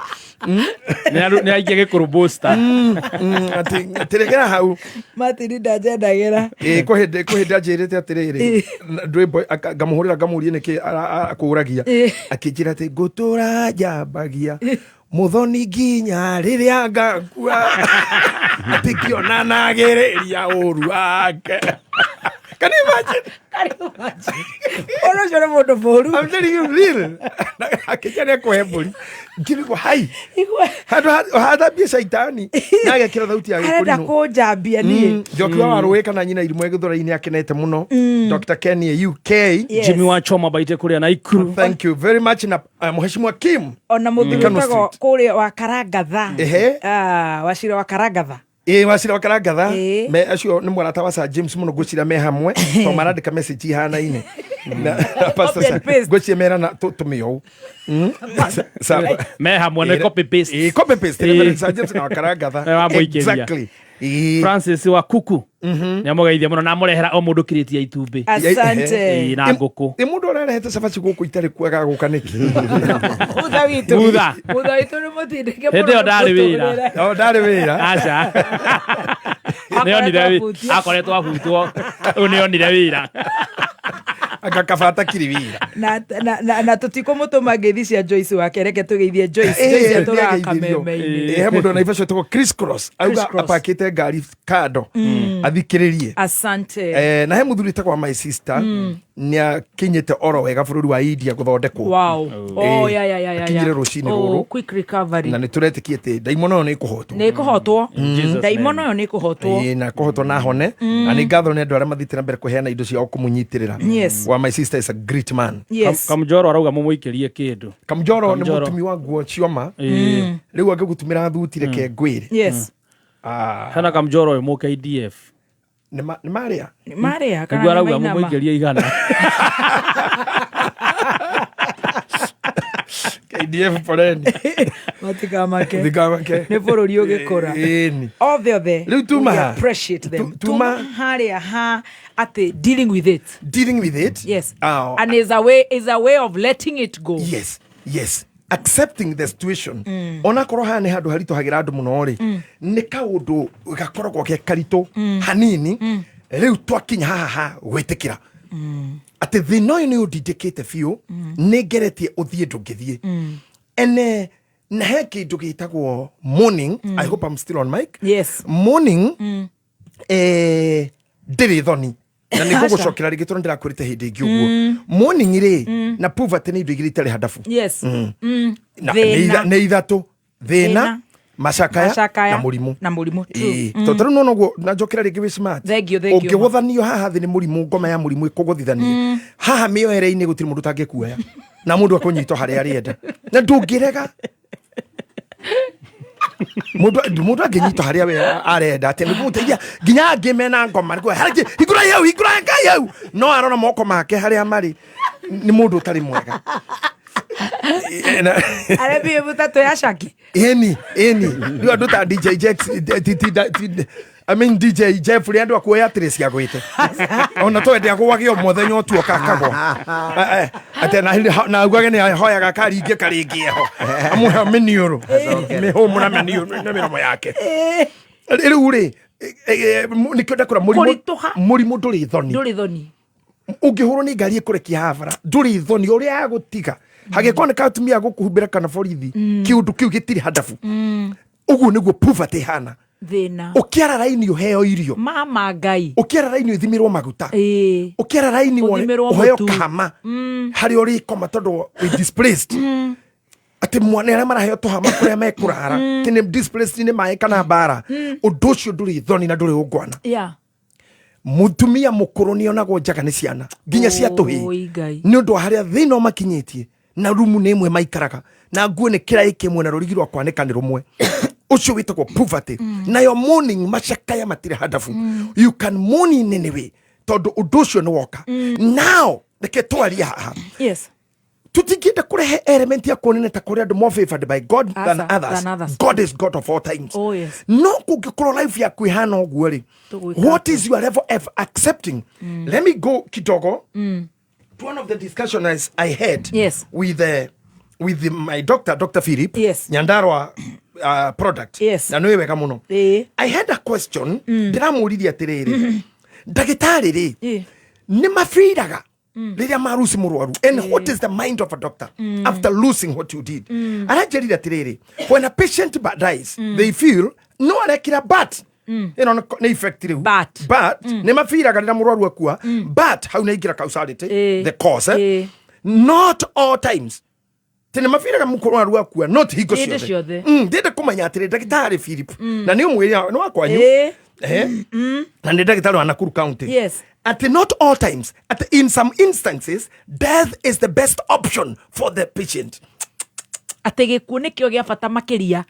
Nĩ aikia gĩkũrũ booster. Atĩ atĩregera hau. Martin ndanjendagĩra. Ĩ kwĩ hĩndĩ anjĩrĩte atĩrĩrĩ rwĩmbo ngamũhũrĩra ngamũrie nĩkĩ akũragia, akĩnjĩra atĩ ngũtũra njambagia mũthoni nginya rĩrĩa ngakua, atĩ ngĩona nagĩrĩria ũru wake. Can you imagine? Ũndũ ũcio nĩ mũndũ mũru. I'm telling you real. Akĩnjĩra nĩ ekũhe mbũri. Ngĩrigwo hai. Handũ hathambie caitani na agekĩra thauti ya Arenda gĩkũrinũ. kũnjambia niĩ. Njoki wa Warũĩ kana nyina irimũ gĩthũrai-inĩ akenete mũno. Dr. Kenny UK. Yes. Jimmy wa Choma Baite kũrĩa Naikuru. Thank you very much na Mheshimiwa Kim. Ona mũthuri Kano wĩtagwo Street. kũrĩa wa Karangatha. Ehe. Ah, wacira wa Karangatha. Ä wacira wa karangatha. Ĩĩ. Me acio nä mwarata wa Sir James må no ngwä me hamwe to marandä message ihanaine. Na Pastor Copy and paste. Ngwä merana tå mä ou. Me hamwe nĩ copy paste. Copy paste. Ĩĩ. Reverend Sir James na Wakarangatha. Nĩ wamũikĩria. Exactly. Ĩĩ. Francis wa kuku nä amågeithia må no na amårehera o må ndå kirä ti ya itumbä. Asante. Ĩĩ, na ngũkũ. Ä må ndå ararehete cabaci gå kå itarä kuaga gå ka nä kä Mutha witũ. Mutha. Mutha witũ nĩ mũtindĩke Hĩndĩ ĩyo ndarĩ wĩra. O ndarä wä ra. Aca. Nĩonire akoretwo ahutwo rĩu nĩonire wĩra. Agakabata kiri wä ra. Na tũtikũmũtũma ngeithi cia Joyce wake, reke tũgeithie Joyce. Joyce atũraga kameme-inĩ. He må ndå na ibacio tagwo Chris Cross auga Cross. apakĩte ngari kando athikĩrĩrie. Asante. Na he mũthuri tagwa my sister nĩ akinyĩte oro wega bũrũri wa India gũthondekwo. Wow. Oh, yeah, yeah, yeah, yeah, Akinyire yeah. rũcinĩ Oh, rũrũ. quick recovery. Na nĩ tũretĩkia atĩ ndaimono ĩyo nĩ ĩkũhotwo. Nĩ ĩkũhotwo. Jesus. Ndaimono ĩyo nĩ ĩkũhotwo. Ĩĩ, na kũhotwo na hone, na nĩ ngatho nĩ andũ arĩa mathiĩte na mbere kũheana indo ciao kũmũnyitĩrĩra. Yes. Wa my sister is a great man. Yes. Kamjoro arauga mũmũikĩrie kĩndũ. Kamjoro nĩ Kamjoro. mũtumi wa nguo cioma. Ĩĩ. Rĩu angĩgũtumĩra thuti reke ngwĩre. Yes. Ah, Hena Kamjoro ũyũ mũ KDF. Nĩ marĩa. Nĩ marĩa kana Nĩguo nĩ arauga mainama? mũmũikĩrie 100. KDF poleni. Matikamake. Thikamake. Nĩ bũrũri ũgĩkũra. Ĩni. Othe othe. Rĩu tuma We ha? appreciate them. Tuma- Tuma harĩa ha atĩ dealing with it. Dealing with it. Yes. Ah, And is a way of letting it go. Yes, accepting the situation, onakorwo haha nä handå haritåhagä ra andå må no rä nä kaå ndå gakoragwo ke karitå hanini. Rä u twakinya haha ha gwä tä kä ra atä thä na å yå nä å ndindä kä te biå, nä ngeretie å thiä ndå ngä thiä ene na he kä ndå gä tagwo morning. I hope I'm still on mic. Yes. Morning, ndä rä thoni na nä ngå gå cokera rä ngä tondå ndä rakwä rä te hä ndä ä ngä å guo morning rä na poverty nä indo igä rä itarä handabu. Yes. Na Thĩna. nä ithatå: Thĩna, thĩna, macakaya Macakaya na mũrimũ. Na mũrimũ. True. Ĩĩ. Tondũ tarĩu nona ũguo na njokera rĩngĩ wĩ smart. Thank you, thank you. Ũngĩgũthanio haha thĩ nĩ mũrimũ, ngoma ya mũrimũ ĩkũgũthithanie haha mĩoere-inĩ, gũtirĩ mũndũ ũtangĩkuoya na mũndũ akũnyitwo harĩa arĩenda na ndũngĩrega. Mũndũ angĩnyitwo harĩa we arenda atĩ nĩgũteithia nginya angĩ mena ngoma nĩkuo, "Harĩ- hingũrai hau, hingũrai ngai hau," no arora moko make harĩa marĩ nĩ mũndũ ũtarĩ mwega. Arĩa mũtatũ ya caki. Ĩni ĩni, rĩu andũ ta DJ Jex, I mean DJ Jeffrey, andũ akuoya atĩrĩ ciagwĩte ona twende agwage o mũthenya ũtuoka akagwa. Atĩ na augage nĩ ahoyaga karinge karĩngĩ eho amũhe mĩniũrũ mĩhũmũ na mĩniũrũ na mĩromo yake. Rĩu rĩ nĩkĩo ndakũra mũrimũ. Kũritũha. Mũrimũ ndũrĩ thoni. Ndũrĩ thoni. Ũngĩhũrwo nĩ ngari ĩkũrekia haha bara ndũrĩ thoni ũrĩa agũtiga hagĩkorwo nĩ katumia gũkũhumbĩra kana borithi, kĩũndũ kĩu gĩtirĩ handabu. Ũguo nĩguo poverty ĩhana. Thĩna. Ũkĩara raini ũheo irio. Mama Ngai. Ũkĩara raini ũthimĩrwo maguta. Ĩĩ. Ũkĩara raini Ũthimĩrwo ũheo mũtu. kahama harĩa ũrĩkoma tondũ wĩ displaced, atĩ mwana arĩa maraheo tũhama kũrĩa mekũrara atĩ nĩ displaced nĩ maĩ kana mbara. Ũndũ ũcio ndũrĩ thoni na ndũrĩ ũngwana. Mũtumia mũkũrũ nĩonagwo njaga nĩ ciana nginya cia tũhĩĩ Oi Ngai. nĩ ũndũ wa harĩa thĩna ũmakinyĩtie na rumu nĩ ĩmwe maikaraga na nguo nĩ kĩraĩ kĩmwe na rũrigi rwa kwanĩka nĩ rũmwe. Ũcio wĩtagwo poverty. Nayo mourning, macakaya matirĩ handabu. You can mourn in any way tondũ ũndũ ũcio nĩ woka. Now reke twarie haha. Yes. Tutingĩenda kũrehe element ya kuonania ta kũrĩ andũ more favored by God than Asa, others. than others. God is God of all times. Oh yes. No kũngĩkorwo life yaku ĩhana ũguo rĩ, Tũgwĩka what is your level of accepting? Let me go kidogo to one of the discussions I had Yes. with my doctor, Dr. Philip. Yes. Nyandarua product. Yes. Na nĩ wega mũno. Ĩĩ. I had a question, ndĩramũririe atĩrĩrĩ, ndagĩtarĩ rĩ, nĩ mabiraga rĩrĩa maruci mũrwaru, and what is the mind of a doctor after losing what you did? Aranjĩrire atĩrĩrĩ, when a patient dies, they feel no arekira, but ĩno nĩ effect rĩu, but nĩ mabiraga rĩrĩa mũrwaru akua, but hau nĩ aingĩra causality, the cause, eh? Not all times tĩ nĩ mabiraga mũrwaru akua, not hingo Hĩndĩ ciothe. ciothe. Ndĩenda kũmenya atĩrĩ, ndagĩtarĩ Philip, na nĩ ũmwĩra nĩ wakwanyu. Ĩĩ. Na nĩ ndagĩtarĩ wa Nakuru County. Yes. At not all times, at in some instances, death is the best option for the patient. Atĩ gĩkuũ nĩkĩo gĩa bata makĩria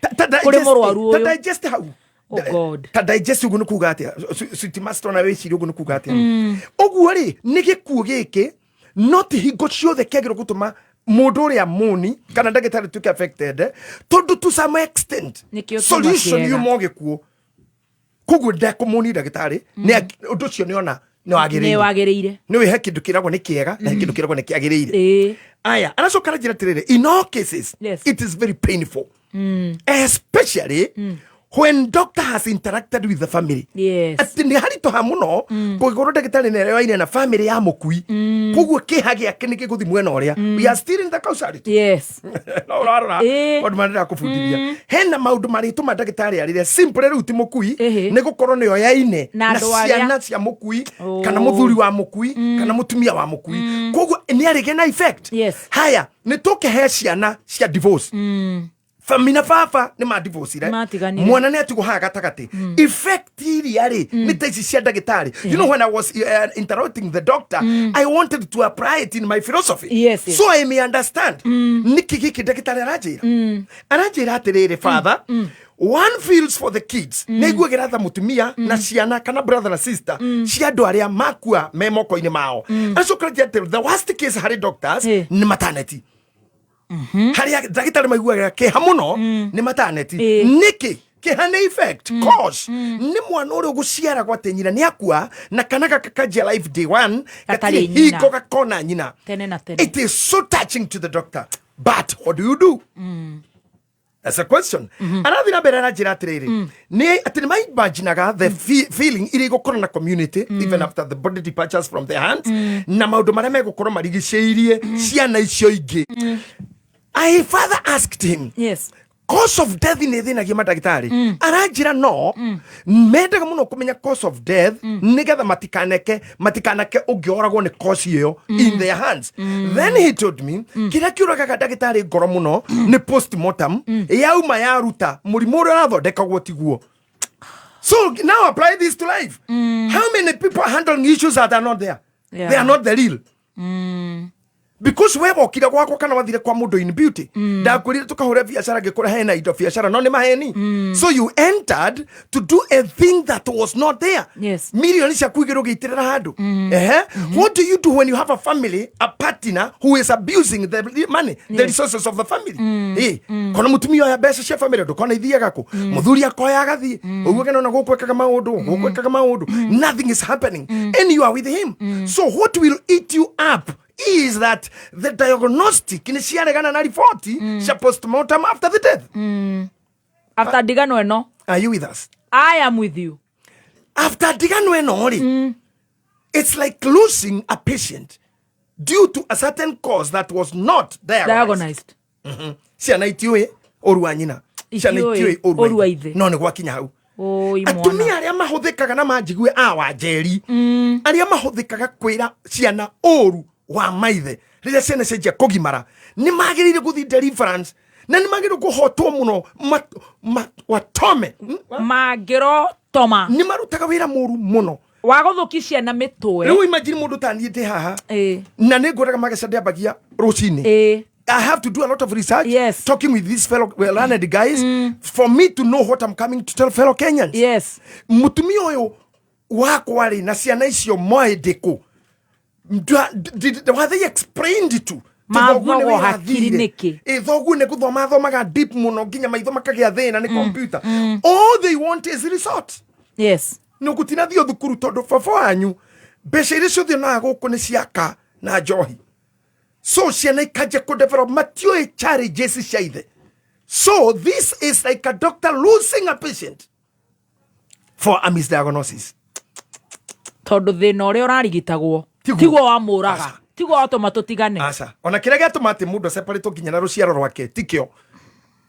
kũrĩ mũrwaru Ta ũyũ. digest hau. Oh God. Ta digest ũguo nĩ kuga atĩa? Sweet master, ona wĩcirie ũguo nĩ kuga atĩa? Ũguo rĩ, nĩ gĩkuũ gĩkĩ no ti hingo ciothe kĩagĩrĩirwo gũtũma mũndũ ũrĩa muni kana ndagĩtarĩ tuĩke affected, tondũ to some extent Nĩkĩo kiuma solution kĩega. yuma o gĩkuũ. Koguo ndekũmũni ndagĩtarĩ ũndũ ũcio nĩona nĩ Nĩ wagĩrĩire. wagĩrĩire. Nĩ wĩhe kĩndũ kĩragwo nĩ kĩega na he kĩndũ kĩragwo nĩ kĩagĩrĩire. Ĩĩ. Aya, aracoka aranjĩra atĩrĩrĩ, in all cases it is very painful, especially when doctor has interacted with the family, atĩ nĩ haritũha mũno kũngĩkorwo ndagĩtarĩ nĩ aroyaine na family ya mũkui, koguo kĩha gĩake nĩ gĩgũthi mwena ũrĩa. We are still in the causality. No ũrarora maũndũ marĩa ndĩrakũbundithia, hena maũndũ marĩtũma ndagĩtarĩ arĩre simple rĩu ti mũkui, nĩ gũkorwo nĩ oyaine Na na andũ arĩa- ciana cia mũkui kana mũthuri wa mũkui kana mũtumia wa mũkui, koguo nĩ arĩgĩa na effect. Haya, nĩ tũkĩhe ciana cia divorce, fami na baba nĩ madivocire. Matiganire. Mwana nĩ atigwo haha gatagatĩ. Effect iria rĩ nĩ ta ici cia ndagĩtarĩ. You know, when I was interrupting the doctor, I wanted to apply it in my philosophy so I may understand nĩkĩ gĩkĩ ndagĩtarĩ aranjĩra. Aranjĩra atĩrĩrĩ, father, one feels for the kids, nĩ aiguagĩra tha mũtumia na ciana kana brother na sister cia andũ arĩa makua me moko-inĩ mao. Aracoka aranjĩra atĩ the worst case harĩ doctors nĩ maternity, harĩa ndagĩtarĩ maiguaga kĩeha mũno nĩ maternity. Nĩkĩ kĩeha? Nĩ effect cause nĩ mwana ũrĩa ũgũciaragwo atĩ nyina nĩ akua na kana gaka kanjia life day one Gatarĩ gatirĩ nyina. hingo gakona nyina. Tene na tene. It is so touching to the doctor, but what do you do? That's a question. Arathi na mbere aranjĩra atĩrĩrĩ, nĩ atĩ nĩ maimaginaga the feeling iria igũkorwo na community even after the body departures from their hands, na maũndũ marĩa megũkorwo marigicĩirie ciana icio ingĩ. I further asked him, cause of death nä thä nagia mandagĩtarĩ? Aranjĩra no mendaga mũno kũmenya cause of death nĩgetha matikaneke matikanake ũngĩoragwo nĩ cause ĩyo in their hands. Then he told me kĩrĩa kĩũragaga ndagĩtarĩ ngoro mũno nĩ postmortem yauma yaruta mũrimũ ũrĩa ũrathondekagwo tiguo. So now apply this to life. How many people are handling issues that are not there? They are not the real, because we wokire gwakwa kana wathire kwa mundu in beauty, ndakwirire tukahure biacara, ngikura hena indo biacara, no ni maheni. So you entered to do a thing that was not there. Milioni ciaku igĩrĩ ũgĩitĩrĩra handũ. Ehe, what do you do when you have a family, a partner who is abusing the money, the resources of the family? Eh, kona mutumia oya mbeca cia family, ndũkona ithiaga kũ, mũthuri akoya agathiĩ ũguo kenona gũkũ ekaga maũndũ, gũkũ ekaga maũndũ, nothing is happening and you are with him. So what will eat you up is that the diagnostic nĩ ciaregana na riboti cia postmortem after the death. After ndigano ĩno. Are you with us? I am with you. After ndigano ĩno rĩ, it's like losing a patient due to a certain cause that was not diagnosed. Diagnosed. Ciana itiũĩ ũru wa nyina, ciana Itiũĩ itiũĩ ũru ũru wa wa ithe. ithe, no nĩ gwakinya hau. Oi, mwana. Atumia arĩa mahũthĩkaga na manjigue a wanjeri, arĩa mahũthĩkaga kwĩra ciana ũru wa maithe rĩrĩa ciana cianjia kũgimara, nĩ magĩrĩire gũthiĩ deliverance na nĩ magĩrĩire kũhotwo mũno watome. Mangĩrotoma. Nĩ marutaga wĩra mũru mũno wa gũthũkia ciana mĩtwe. Rĩu imagine mũndũ ta niĩ ndĩ haha na nĩ ngwĩraga mageca ndĩambagia rũcinĩ. I have to do a lot of research, talking with these fellow well, learned guys, for me to know what I'm coming to tell fellow Kenyans. Mutumia ũyũ wakwa rĩ na ciana icio moĩ ndĩkũ? Were they explained to? Mathogwo hakiri nĩkĩ? Ĩ, thoguo nĩ gũthoma athomaga deep mũno nginya maitho makagĩa thĩna nĩ computer. All they want is result. Nĩ gũtinathio thukuru tondũ baba wanyu mbeca iria ciothe onaga gũkũ nĩ ciaka na njohi. So ciana ikanjia kũdevelop matiũĩ challenges cia ithe. So this is like a doctor losing a patient for a misdiagnosis. Tondũ thĩna ũrĩa ũrarigitagwo tiguo wamũraga, tiguo watũma tũtigane. Aca, ona kĩrĩa gĩatũma atĩ mũndũ aceparĩtwo nginya na rũciaro rwake tikĩo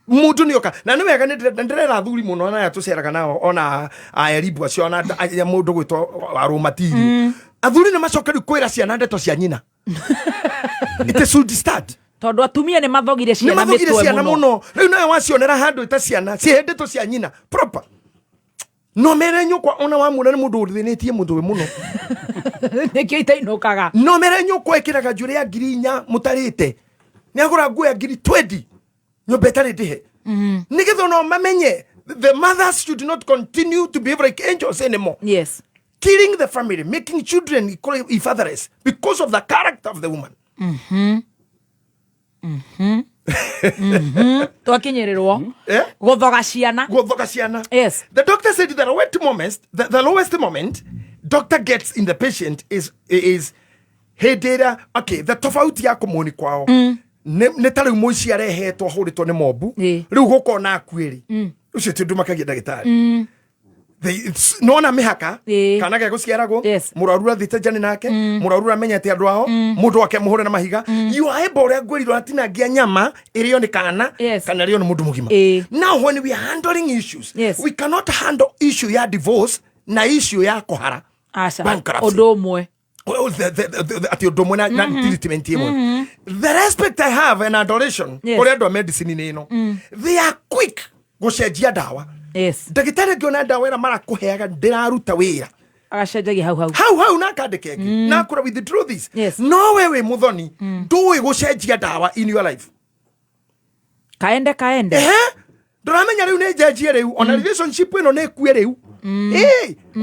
mũndũ nĩ oka na nĩ wega. Nĩ ndĩrera athuri mũno na aya tũceraga nao ona aeribu acio ona mũndũ gwĩtwo arũmatiri. Athuri nĩ macoka rĩu kwĩra ciana ndeto cia nyina. It should start. Tondũ atumia nĩ mathogire nĩ ciana mathogire mĩtwe ciana mũno. Mũno rĩu nawe wacionera handũ ĩta ciana ciĩhĩndĩtwo cia nyina proper, no mere nyũkwa ona wamuona nĩ mũndũ ũthĩnĩtie mũthũĩ mũno. Nĩkĩo itainũkaga. No mere nyũkwa ĩkĩraga njuĩrĩ ya 4,000 mũtarĩte nĩ agũra nguo ya 20,000 nyũmba ĩtarĩ ndĩhe nĩgetha no mamenye The mothers should not continue to behave like angels anymore. Yes. Killing the family, making children fatherless because of the character of the woman. Twakinyĩrĩrwo gũthoga ciana. Gũthoga ciana. Yes. The doctor said the lowest moment, the lowest moment doctor gets in the patient is hĩndĩ ĩrĩa, okay, the tofauti ya kũmũni kwao nĩ ta rĩu mũici arehetwo ahũrĩtwo nĩ mobu rĩu gũkona akuĩrĩ ũcio ti ũndũ makagia ndagĩtarĩ. Nona mĩhaka kana ge gũciaragwo mũrwaru athiĩte njani nake mũrwaru amenyete andũ ao mũndũ wake mũhũre na mahiga. You are able ũrĩa ngwĩrirwo atinangia nyama ĩrĩo nĩ kana kana ĩrĩo nĩ mũndũ mũgima. Now when we are handling issues, we cannot handle issue ya divorce na issue ya kũhara. Aca. Bankruptcy. Ũndũ ũmwe. Ati ũndũ ũmwe na treatment ĩmwe. The respect I have and adoration kũrĩ andũ a medicine nĩ ĩno, they are quick gũcenjia ndawa. Yes. Ndagĩtarĩ angĩona ndawa ĩrĩa marakũheaga ndĩraruta wĩra, agacenjagia hau hau hau hau na akandĩka ĩngĩ na akũra withdraw this. No we wĩ mũthoni ndũĩ gũcenjia ndawa in your life. Kaende kaende. Ehe, ndũramenya rĩu nĩ njenjie rĩu ona relationship ĩno nĩ ĩkue rĩu.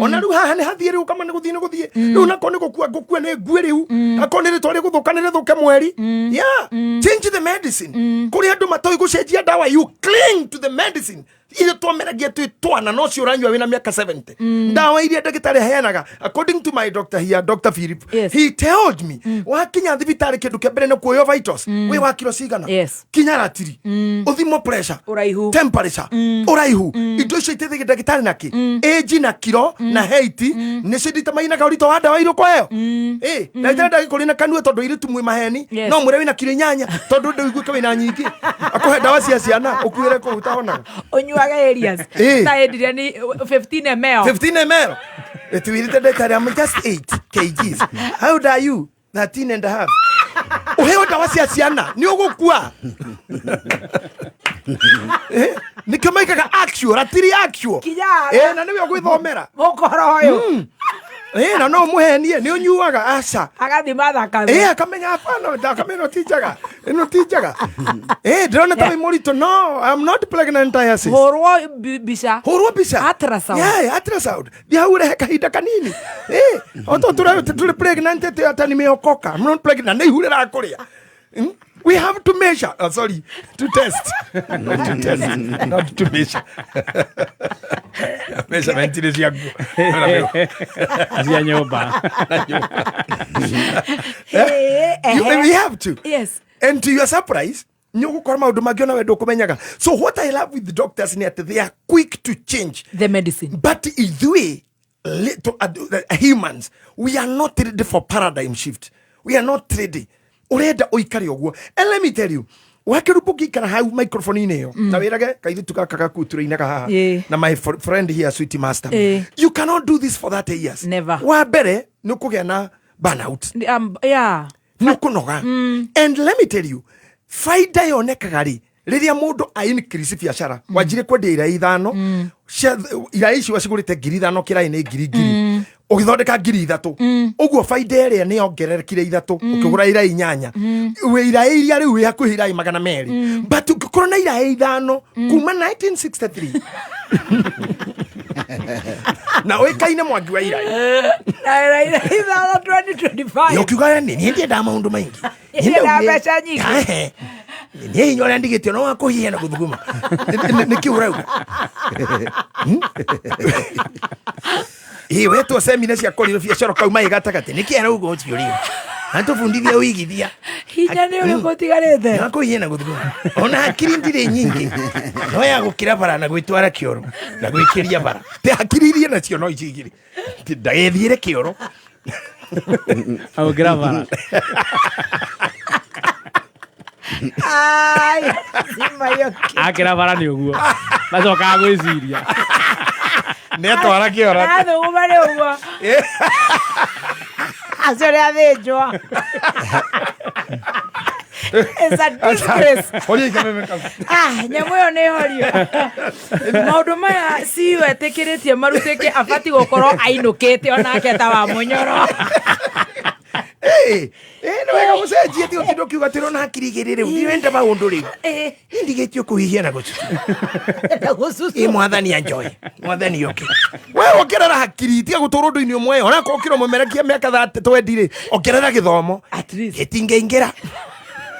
Ona rĩu haha nĩ hathiĩ rĩu kama nĩ gũthiĩ nĩ gũthiĩ rĩu nako nĩ gũkua ngũkua nĩ ngue rĩu akorwo nĩ rĩtwa rĩgũthũka nĩ rĩthũke mweri. Yeah, change the medicine. Kũrĩ andũ matoĩ gũcenjia ndawa. You cling to the medicine iria twameragia twĩ twana no cio ũranyua wĩna mĩaka 70. Ndawa iria ndagĩtarĩ aheanaga, according to my doctor here, Dr. Philip, he told me wakinya thibitarĩ kĩndũ kĩa mbere nĩ kuoywo vitals. Wĩ wa kiro cigana, kinya ratiri, ũthimwo pressure, ũraihu, temperature, ũraihu. Indo icio iteithagia ndagĩtarĩ nakĩ age na kiro na height nĩcio nditamainaga ũritũ wa ndawa iria ũkũheo. Ndagĩtarĩ ndagĩkũrĩ na kanua tondũ irĩtu mwĩ maheni no mwĩre wĩna kiro 8 tondũ ndũiguĩke wĩna nyingĩ akũhe ndawa cia ciana ũkuĩre kũu ũtahonaga. Ũnyuage areas ta endirie ni 15 ml. 15 ml. Ĩtuĩrĩte ndagĩtarĩ, I'm just 8 kgs. How old are you? 13 and a half. Ũheo ndawa cia ciana nĩ ũgũkua. Nĩkĩo maikaga actual ratiri actual. Na nĩwe ũgwĩthomera mũkoro ũyũ. Na no mũhenie nĩ ũnyuaga aca. Agathima thakame. Akamenya hapana, akamenya ĩno ti njega. Ĩno ti njega. Ndĩrona ta wĩ mũritũ. No, I'm not pregnant. Hũrwo mbica. Hũrwo mbica. Ultrasound. Yeah, ultrasound. Thiĩ hau ũrehe kahinda kanini. Oto tũrĩ pregnant atĩ ata nimeokoka. I'm not pregnant. Nĩ ihu rĩrakũrĩa. We have to measure. Oh, sorry, to test. To test, not to measure. Measurement nĩ cia nguo. Cia nyũmba. We have to. Yes. And to your surprise, nĩ ũgũkora maũndũ mangĩ ona we ndũkũmenyaga. So what I love with the doctors nĩ atĩ they are quick to change the medicine. But ithuĩ humans, we are not ready for paradigm shift. We are not ready. Urenda ũikare ũguo. And let me tell you, wakerubu ngĩikara hau microphone-inĩ ĩyo na wĩrage kairĩtu gaka gaku tũrĩinaga haha na my friend here, sweet master, you cannot do this for 30 years. Never. Wa mbere nĩ ũkũgĩa na burnout. Yeah. Nĩ ũkũnoga. And let me tell you, faida yonekaga rĩ rĩrĩa mũndũ a increase biacara wanjire kwendia irai 5 irai icio wacigũrĩte 5,000 kĩrai nĩ 1,000 ũgĩthondeka 3,000 ũguo faida ĩrĩa nĩ yongererekire 3 ũkĩgũra irai 8 wĩ irai iria rĩu wĩ hakuhĩ irai 200 but ũngĩkorwo na irai 5 kuma 1963 na ũĩkaine mwangi wa irai na irai 5 2025 ũkiuga nĩ niĩ ndiendaga maũndũ maingĩ Niĩ mbeca nyingĩ. Niĩ hinya ũrĩa ndigĩtio no wa kũhihinya na gũthuguma. Nĩkĩ ũrauga? Ĩ wetwo semina cia kũrĩrwo biacara ũkauma ĩ gatagatĩ nĩkĩ arauga ũcio rĩu atũbundithia ũigithia hinya nĩ ũrĩkũ ũtigarĩte wa kũhihinya na gũthuguma ona hakiri ndirĩ nyingĩ no ya gũkĩra bara na gwĩtwara kĩoro na gwĩkĩria bara te hakiri iria nacio no ici igĩrĩ ndagĩthiĩre kĩoro agũkĩra bara. Ai, akĩra bara nĩ ũguo macokaga gwĩciria nĩatwara kĩoro athuguma nĩ ũguo acio nĩ athĩnjwo. It's a disgrace. Ah, nyamũ ĩyo nĩ horio. Maũndũ maya CEO etĩkĩrĩtie marutĩke abatiĩ gũkorwo ainũkĩte onake ta wa mũnyoro. Nĩ wega gũcenjia ti ũtinda ũkiuga atĩ ũrona hakiri igĩrĩ rĩu ndirenda maũndũ rĩu Ndigĩtio kũhihia na gũcucua. Na gũcucua. Ĩ mwathani anjoe, mwathani oke. We ongerera hakiri, tiga gũtũra ũndũ-inĩ ũmwe. Onakorwo ũkĩrwo mũmerekia mĩaka 30 twendi rĩ, ongerera gĩthomo. Gĩtingĩingĩra.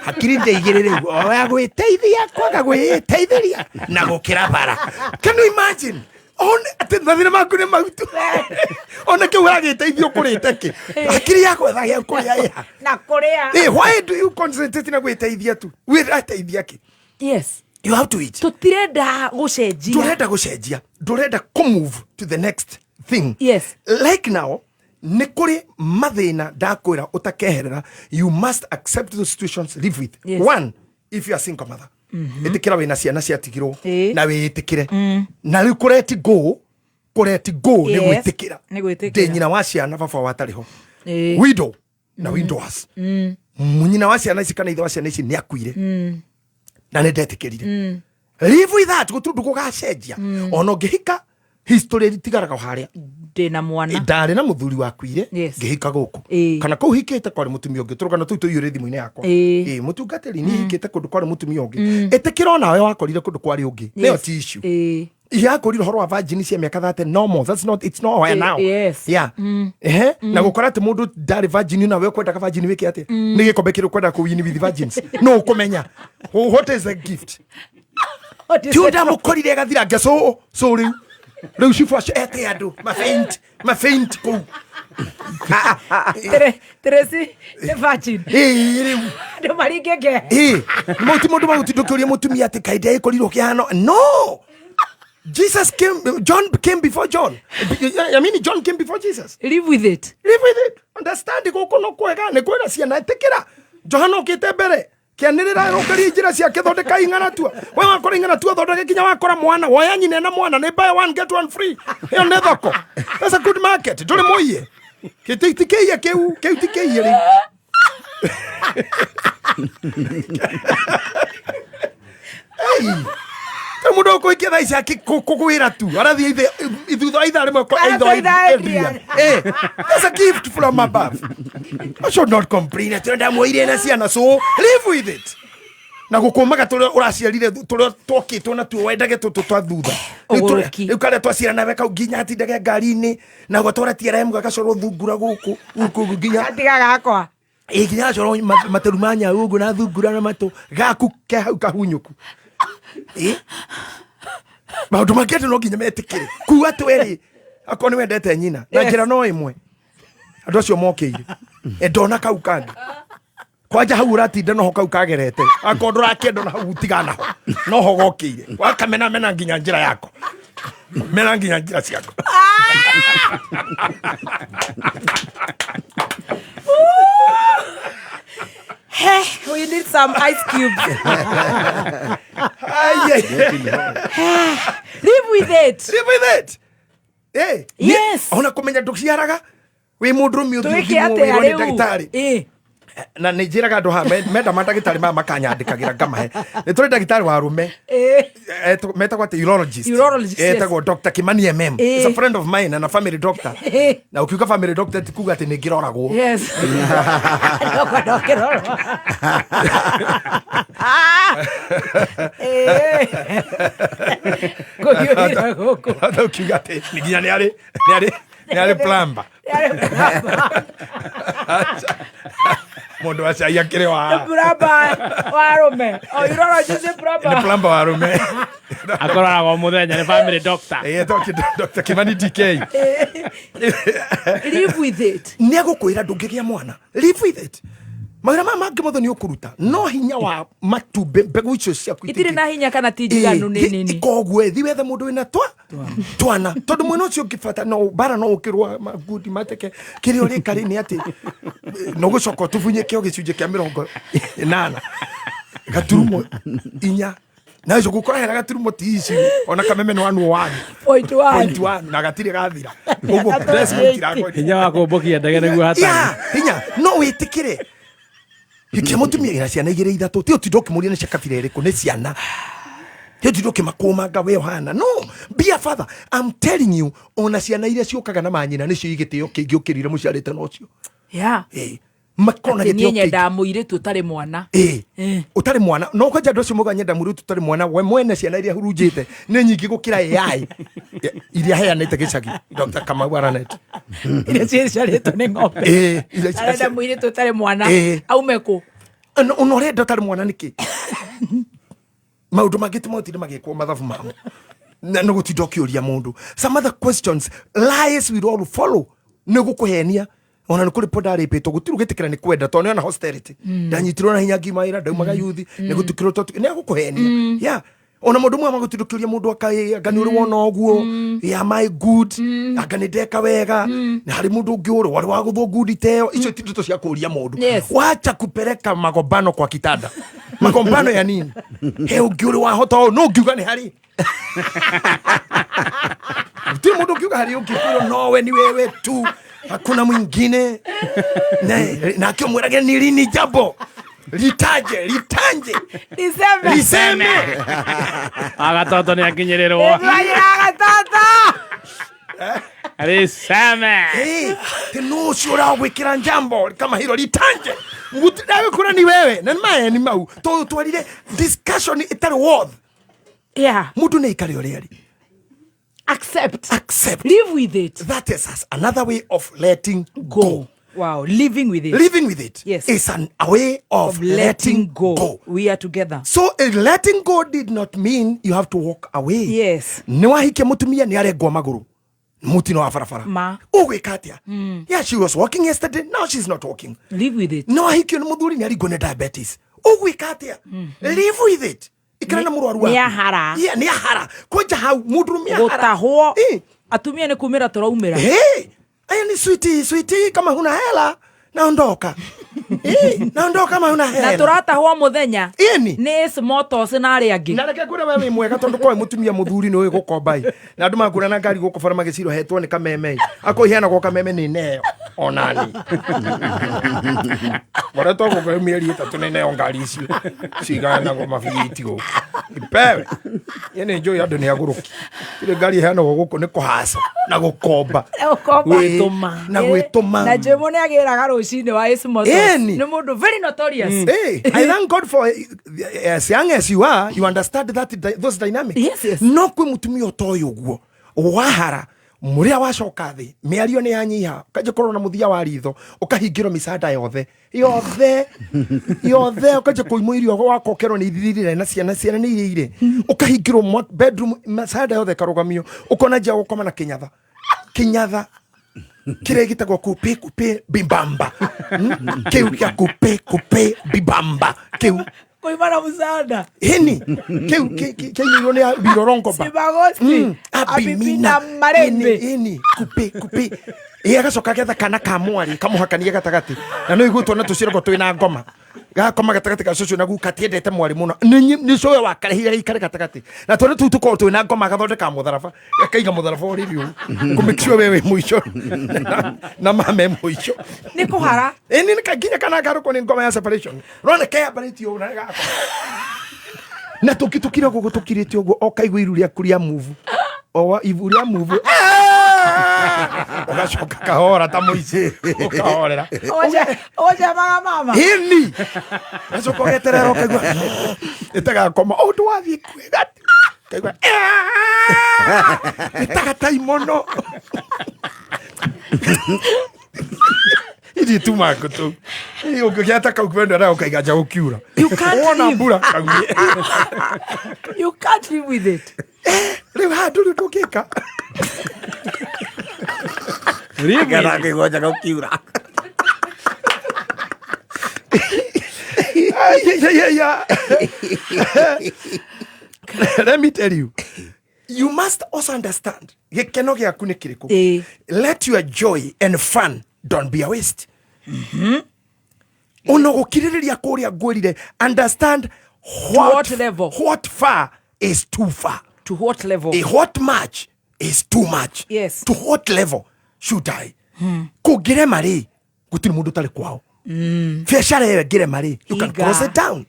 Hakiri ndeigĩrĩ rĩu, o ya gwĩteithia kwaga gwĩteithĩria na gũkĩra bara. Can you imagine? One atĩ mathĩna maku nĩ mau tu. Ona kĩu ũragĩteithio ũkũrĩte kĩ? Hakiri ya gwetha gĩa kũrĩa ĩha. Na kũrĩa. Eh, why do you concentrate na gwĩteithia tu? Wĩrateithia kĩ? Yes. You have to eat. Tũtirenda gũcenjia. Ndũrenda gũcenjia. Ndũrenda kũ move to the next thing. Yes. Like now, nĩ kũrĩ mathĩna ndakwĩra ũtakeherera. You must accept those situations, live with. Yes. One, if you are single mother. Ĩtĩkĩra wĩna ciana ciatigirwo Ĩĩ. na wĩĩtĩkĩre. Na rĩu kũreti go, kũreti go nĩ Yes. gwĩtĩkĩra. Nĩ gwĩtĩkĩra. Ndĩ nyina wa ciana baba wao atarĩ ho. Ĩĩ. Widow na widowers. Nyina wa ciana ici kana ithe wa ciana ici nĩ akuire na nĩ ndetĩkĩrire. Live with that, gũtirĩ ũndũ gũgacenjia. Ona ũngĩhika history ĩtigaraga o harĩa. Ndĩna mwana. Ndarĩ na mũthuri wakuire Yes. ngĩhika gũkũ Ĩĩ. kana kũu hikĩte kwarĩ mũtumia ũngĩ tũrũgano tũu tũiyũrĩ thimũ-inĩ yakwa Ĩĩ. Ĩĩ, mũtungatĩri niĩ hikĩte kũndũ kwarĩ mũtumia ũngĩ ĩtĩkĩra onawe wakorire kũndũ kwarĩ ũngĩ nĩyo Yes. ti issue Ĩĩ. yakorire ũhoro wa virgin cia mĩaka 30 no more, that's not, it's not where Ĩĩ, now. yes. Yeah. Ehe, na gũkora atĩ mũndũ ndarĩ virgin na we ũkwendaga virgin wĩke atĩa? Nĩ gĩkombe kĩrĩ ũkwenda kũ win with virgins? No ũkũmenya what is the gift? What is Ti it? ndamũkorire agathirange so so rĩu rĩu cibũ acio ete andũ mafaint mafaint kũu. Teresi nĩ virgin. Ĩĩ, rĩu Andũ maringĩke. Ĩĩ, mau ti mũndũ magũtinda ũkĩũria mũtumia atĩ kaĩ ndagĩkorirwo kĩhano. No, Jesus came, John came before John. I mean, John came before Jesus. Live with it. Live with it. Understand gũkũ no kwega nĩ kwĩra ciana ĩtĩkĩra. Johana okĩte mbere. Kĩanĩrĩra rũkaria njĩra ciake thondeka ing'aratua. We wakora ing'aratua thondeke kinya wakora mwana. Woya nyina na mwana nĩ buy one get one free. Ĩyo nĩ thoko. That's a good market. Ndũrĩ mũiye. Kĩti ti kĩiye kĩu, kĩu ti kĩiye rĩu. Ei. Ta mũndũ ũkũhikia thaa ici akĩkũgwĩra tu arathiĩ thutha wa ithaa rĩmwe kwa Arathiĩ ithe wa ithaa Adrian. Eh, that's a gift from above. I should not complain atĩ ndamuoire na ciana, so live with it. Na gũkũmaga tũrĩa ũraciarire tũrĩa twokĩtwo natuo wendage tũtũ twa thutha. Rĩu Ũgũrũki. Rĩu karĩa twaciara nawe kau nginya atindage ngari-inĩ na gwatwara TRM gagacorwo thungura gũkũ gũkũ nginya Gatiga gakwa. Ĩ, nginya gacorwo materu ma nyau ũguo na thungura na matũ gaku ke hau kahunyũku. Ĩ, maũndũ mangĩ andũ no nginya metĩkĩre kuga atĩ akorwo nĩ wendete nyina na Yes. njĩra no ĩmwe andũ acio mokĩire. Ĩ, ndona kau kangĩ kwanja hau ũratinda noho kau kagerete akorwo ndũrakĩenda na hau tigana ho noho gokĩire wakamena mena nginya njĩra yako mena nginya njĩra ciako. Hey, we need some ice cubes. Ai, ai. Live with it. Live with it. Eh, Yes. Ona kũmenya ndũciaraga wĩ mũndũrũme ũthiĩ Twĩke ũthimwo atĩa wĩrwo nĩ rĩu? ndagĩtarĩ. Ĩĩ. Na nĩ njĩraga andũ haha menda mandagĩtarĩ maya makanyandĩkagĩra ngamahe nĩ tũrĩ ndagĩtarĩ wa arũme. Ĩĩ. Metagwo atĩ urologist. Urologist, yes. Etagwo Dr. Kimani MM. Ĩĩ. Is a friend of mine and a family doctor. Ĩĩ. Na ukiuga family doctor ti kuga atĩ nĩ ngĩroragwo. Yes. Ndũkwenda ũkĩrorwo. Ĩĩ. Kũhiũhĩra gũkũ. Hata ukiuga atĩ nĩ nginya nĩ arĩ plumber. Mũndũ wa cai akĩrĩ wa Plumber wa arũme. O urologist nĩ plumber. Nĩ plumber wa arũme. Akoraga o mũthenya nĩ family doctor. Ĩĩ, Dr. Kimani DK. Live with it. Nĩ agũkwĩra ndũngĩgĩa mwana. Live with it. Mawĩra maya mangĩ mothe nĩ ũkũruta no hinya wa matumbĩ mbegũ icio ciaku Itirĩ na hinya kana ti njiganu nĩ nini. Koguo thi wethe mũndũ wĩna twana tondũ mwena ũcio ũngĩbata no bara no ũkĩrwa magundi mateke kĩrĩa ũrĩka rĩ nĩ atĩ no gũcoka ũtubunyĩke o gĩcunjĩ kĩa 80 gaturumo 4 na icio gũkora hera gaturumo ti ici ona kameme nĩ wanu wani Point one. Point one, na gatirĩ gathira ũguo decimal itirakwendia. Hinya wa kũmbũkia ndege nĩguo hatari. Yeah, hinya no wĩtĩkĩre hikia mũtumia ina ciana igĩrĩ ithatũ ti ũtinda ũkĩmũria nĩ cia kabira ĩrĩkũ nĩ ciana ti ũtinda ũkĩmakũmanga we ũhana no be a father. I'm telling you ona ciana iria ciũkaga na manyina nĩcio igĩtĩo kĩingĩ ũkĩrire mũciarĩte na ũcio. Yeah. Ĩĩ. Makorwo na Atĩ niĩ gĩtĩo kĩingĩ. nyendaga mũirĩtu ũtarĩ mwana. Ĩĩ, ũtarĩ mwana no kwanja andũ acio mauga nyenda mũirĩtu ũtarĩ mwana, we mwene ciana iria hurunjĩte nĩ nyingĩ gũkĩra AI iria heanĩte gĩcagi. Dr. Kamau Aranet. Iria ciaciarĩtwo nĩ ng'ombe. Ĩĩ, iria Arenda mũirĩtu ũtarĩ mwana. Ĩĩ. Aume kũ? Ona ũrenda ũtarĩ mwana nĩkĩ? Maũndũ mangĩ timotire magĩkwo mathabu mamo na nĩ gũtinda ũkĩũria mũndũ some other questions. Lies will all follow. Nĩ gũkũhenia ona nĩ kũrĩ po ndarĩpĩtwo gũtirĩ ũgĩtĩkĩra nĩ kwenda tondũ nĩona hostility. Ndanyitirwo na hinya ngiuma wĩra ndaumaga yuthi nĩ gũtukĩrwo tondũ nĩ agũkũhenia. Yeah, ona mũndũ ũmwe amagũtinda ũkĩũria mũndũ akaĩ anga nĩ ũrĩ wona ũguo. Yeah, my good, anga nĩ ndeka wega na harĩ mũndũ ũngĩ ũrĩ warĩ wa gũthwo ngundi teo. Icio ti ndeto cia kũũria mũndũ. Wacha kupeleka magombano kwa kitanda. Magombano ya nini? He ũngĩ ũrĩ wahota ũũ no ũngiuga nĩ harĩ gũtirĩ mũndũ ũngiuga harĩ ũngĩ kwĩrwo nowe ni wewe tu, hakuna mwingine. Nake ũmwĩrage ni lini jambo litaje litanje. Liseme. Liseme. Agatoto nĩ akinyĩrĩrwo. Agatoto. Liseme. Ti no ũcio ũragwĩkĩra njambo kama hilo litanje ndagĩkwĩra ni wewe na nĩ maeni mau tondũ twarire discussion ĩtarĩ worth. Mũndũ nĩ aikare ũrĩa arĩ. Accept. Accept. Live with it. That is another way of letting go. Wow, living with it. Living with it Yes. is a way of letting go. We are together. So letting go did not mean you have to walk away. Yes. Nĩ wahikia mũtumia nĩ arengwo magũrũ mũtino wa barabara. Ma. Ũgwĩka atĩa? Yeah, she was walking yesterday, now she's not walking. Live with it. Nĩ wahikio nĩ mũthuri nĩ aringwo nĩ diabetes. Ũgwĩka atĩa? Live with it. Ikara na mũrwaru waku. Nĩ ahara. Yeah, nĩ ahara. Kwanja hau mũndũrũme ahara. Gũtahwo. Atumia nĩ kumĩra tũraumĩra. Hey, aya ni switi switi, kama huna hela naondoka. Naondoka kama huna hela. Na tũratahwo mũthenya. Ĩni. Nĩ smotos na arĩa angĩ. Na reke ngwĩre we wĩ mwega tondũ koĩ mũtumia mũthuri nĩ ũĩ gũkomba ĩ. Na andũ makũra na ngari gũkũ bara magĩcirwo hetwo nĩ kameme ĩ. Akorwo iheanagwo kameme nĩ neo onani. Ngoretwo gũkũ mĩeri 3 nĩ neo ngari icio ciganagwo mabiriti gũkũ. Ipewe. Ye nĩ njũĩ andũ nĩ agũrũki. Tirĩ ngari iheanagwo gũkũ nĩ kũhaca na gũkomba. Na gũkomba. Gwĩtũma. Na gwĩtũma. Na Jemo nĩ agĩraga rũcinĩ wa Ace Motors. Ĩni. Nĩ mũndũ very notorious. Hey, I thank God for as young as you are, you understand that those dynamics. Yes, yes. No kwĩ mũtumia ũtoĩ ũguo wahara mũrĩa wacoka thĩ mĩario nĩ yanyiha ũkanjia kũrora na mũthia wa ritho ũkahingĩrwo mĩcanda yothe yothe yothe ũkanjia kũimwo irio wakokerwo nĩ ithirire na ciana ciana nĩ irĩire ũkahingĩrwo bedroom mĩcanda yothe ĩkarũgamio ũkona njia gũkoma na kĩnyatha kĩnyatha kĩrĩa gĩtagwo kupe kupe bimbamba. Kĩu kĩa kupe kupe bimbamba kĩu kuimana msaada hini kĩu kĩainĩirwo nĩ Birorongoba Sibagosi Abimina Marembe hini kupe kupe ĩ agacoka agetha kana ka mwarĩ kamũhakanie gatagatĩ na no igue twana tũciaragwo twĩna ngoma gakoma gatagatĩ ga cũcũ na guka tiendete mwarĩ mũno nĩ cũwe wakarehire gaikare gatagatĩ na twana tũu tũkoragwo twĩna ngoma agathondeka mũtharaba gakaiga mũtharaba ũrĩrĩ ũũ kũ make sure we wĩ mũico na mame mũico nĩ kũhara ĩ nĩ nginya kana karũkwo nĩ ngoma ya separation rona keyambarĩtie ũũ na gakoma na tũngĩ tũkira gũkũ tũkirĩte ũguo o kaigua iru rĩaku rĩa move o ivu rĩa move ũgacoka kahora ta mũici ũkahorera ũcemaga mama ĩni gacoka ũgeterera ũkaigua ĩtagakoma o ũndũ wathiĩ kwĩga kaigua ĩtaga tai mũno ithi tuma ngũtũ ũngĩgĩata kau kwenda na ũkaiga nja gũkiura wona mbura kaumie. You can't live with it. Rĩu haha ndũrĩ ũndũ ũngĩka. Kana kĩigua nja gũkiura. Let me tell you, you must also understand gĩkeno gĩaku nĩ kĩrĩkũ. Let your joy and fun don't be a waste. Ona gũkirĩrĩria kũrĩa ngwĩrire, understand what level, what far is too far, to what level, what much is too much. Yes. To what level should I? Kũngĩrema rĩ gũtirĩ mũndũ ũtarĩ kwao. Biacara ĩyo ĩngĩrema rĩ, you can close it down,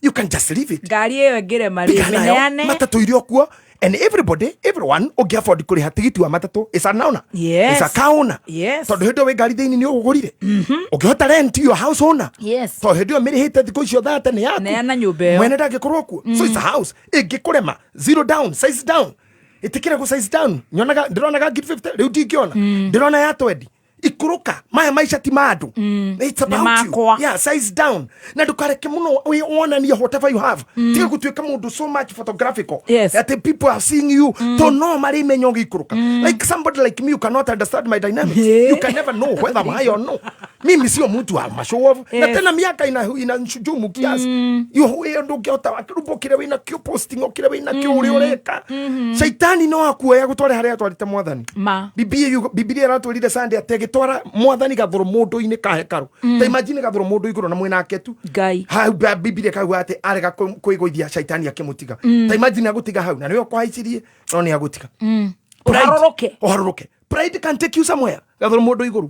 you can just leave it. Ngari ĩyo ĩngĩrema rĩ, mĩneane matatũ irio kuo And everybody, everyone ũngĩ afford kũrĩha tigiti wa matatũ is an owner. Yes. Is a car owner. Yes. Tondũ hĩndĩ ĩyo wĩ ngari thĩinĩ nĩ ũgũrire. Ũngĩhota rent your house owner. Yes. Tondũ hĩndĩ ĩyo mĩrĩhĩte thikũ icio thate nĩ yaku. Neana nyũmba ĩyo. Mwene ndangĩkorwo kuo. So it's a house. Ĩngĩkũrema zero down, size down. Ĩtĩkĩra gũ size down. Nyonaga ndĩronaga ngiri 50 rĩu ndingĩona. Ndĩrona ya 20. Ikũrũka maya maica ti ma andũ. It's Nĩ about you. makwa. Yeah, size down. Na ndũkareke mũno wonanie whatever you have. Tiga gũtuĩka mũndũ so much photographical. Yes. Atĩ people are seeing you. To no marĩmenya ũgĩikũrũka. Like somebody like me, you cannot understand my dynamics. You can never know whether I'm high or no. Mimi sio mtu wa mashow off. Na Yes. tena miaka ina kiasi. You we ndũngĩhota wakĩrumbo kĩrĩa wĩna kĩo posting o kĩrĩa wĩna kĩo ũrĩa ũreka. Shaitani no akuoya gũtware harĩa atwarĩte mwathani. Ma. Bibilia ĩratwĩrire Sunday atĩ agĩtwara mwathani gathũrũ mũndũ-inĩ ka hekarũ. Ta imagine gathũrũ mũndũ igũrũ na mwĩnake tu. Ngai. Hau Bibilia kauga atĩ arega kwĩgũithia shaitani akĩmũtiga. Ta imagine agũtiga hau na nĩwe ũkũhaicirie no nĩ agũtiga. Pride. Ũharũrũke. Ũharũrũke. Pride can take you somewhere. Gathũrũ mũndũ igũrũ.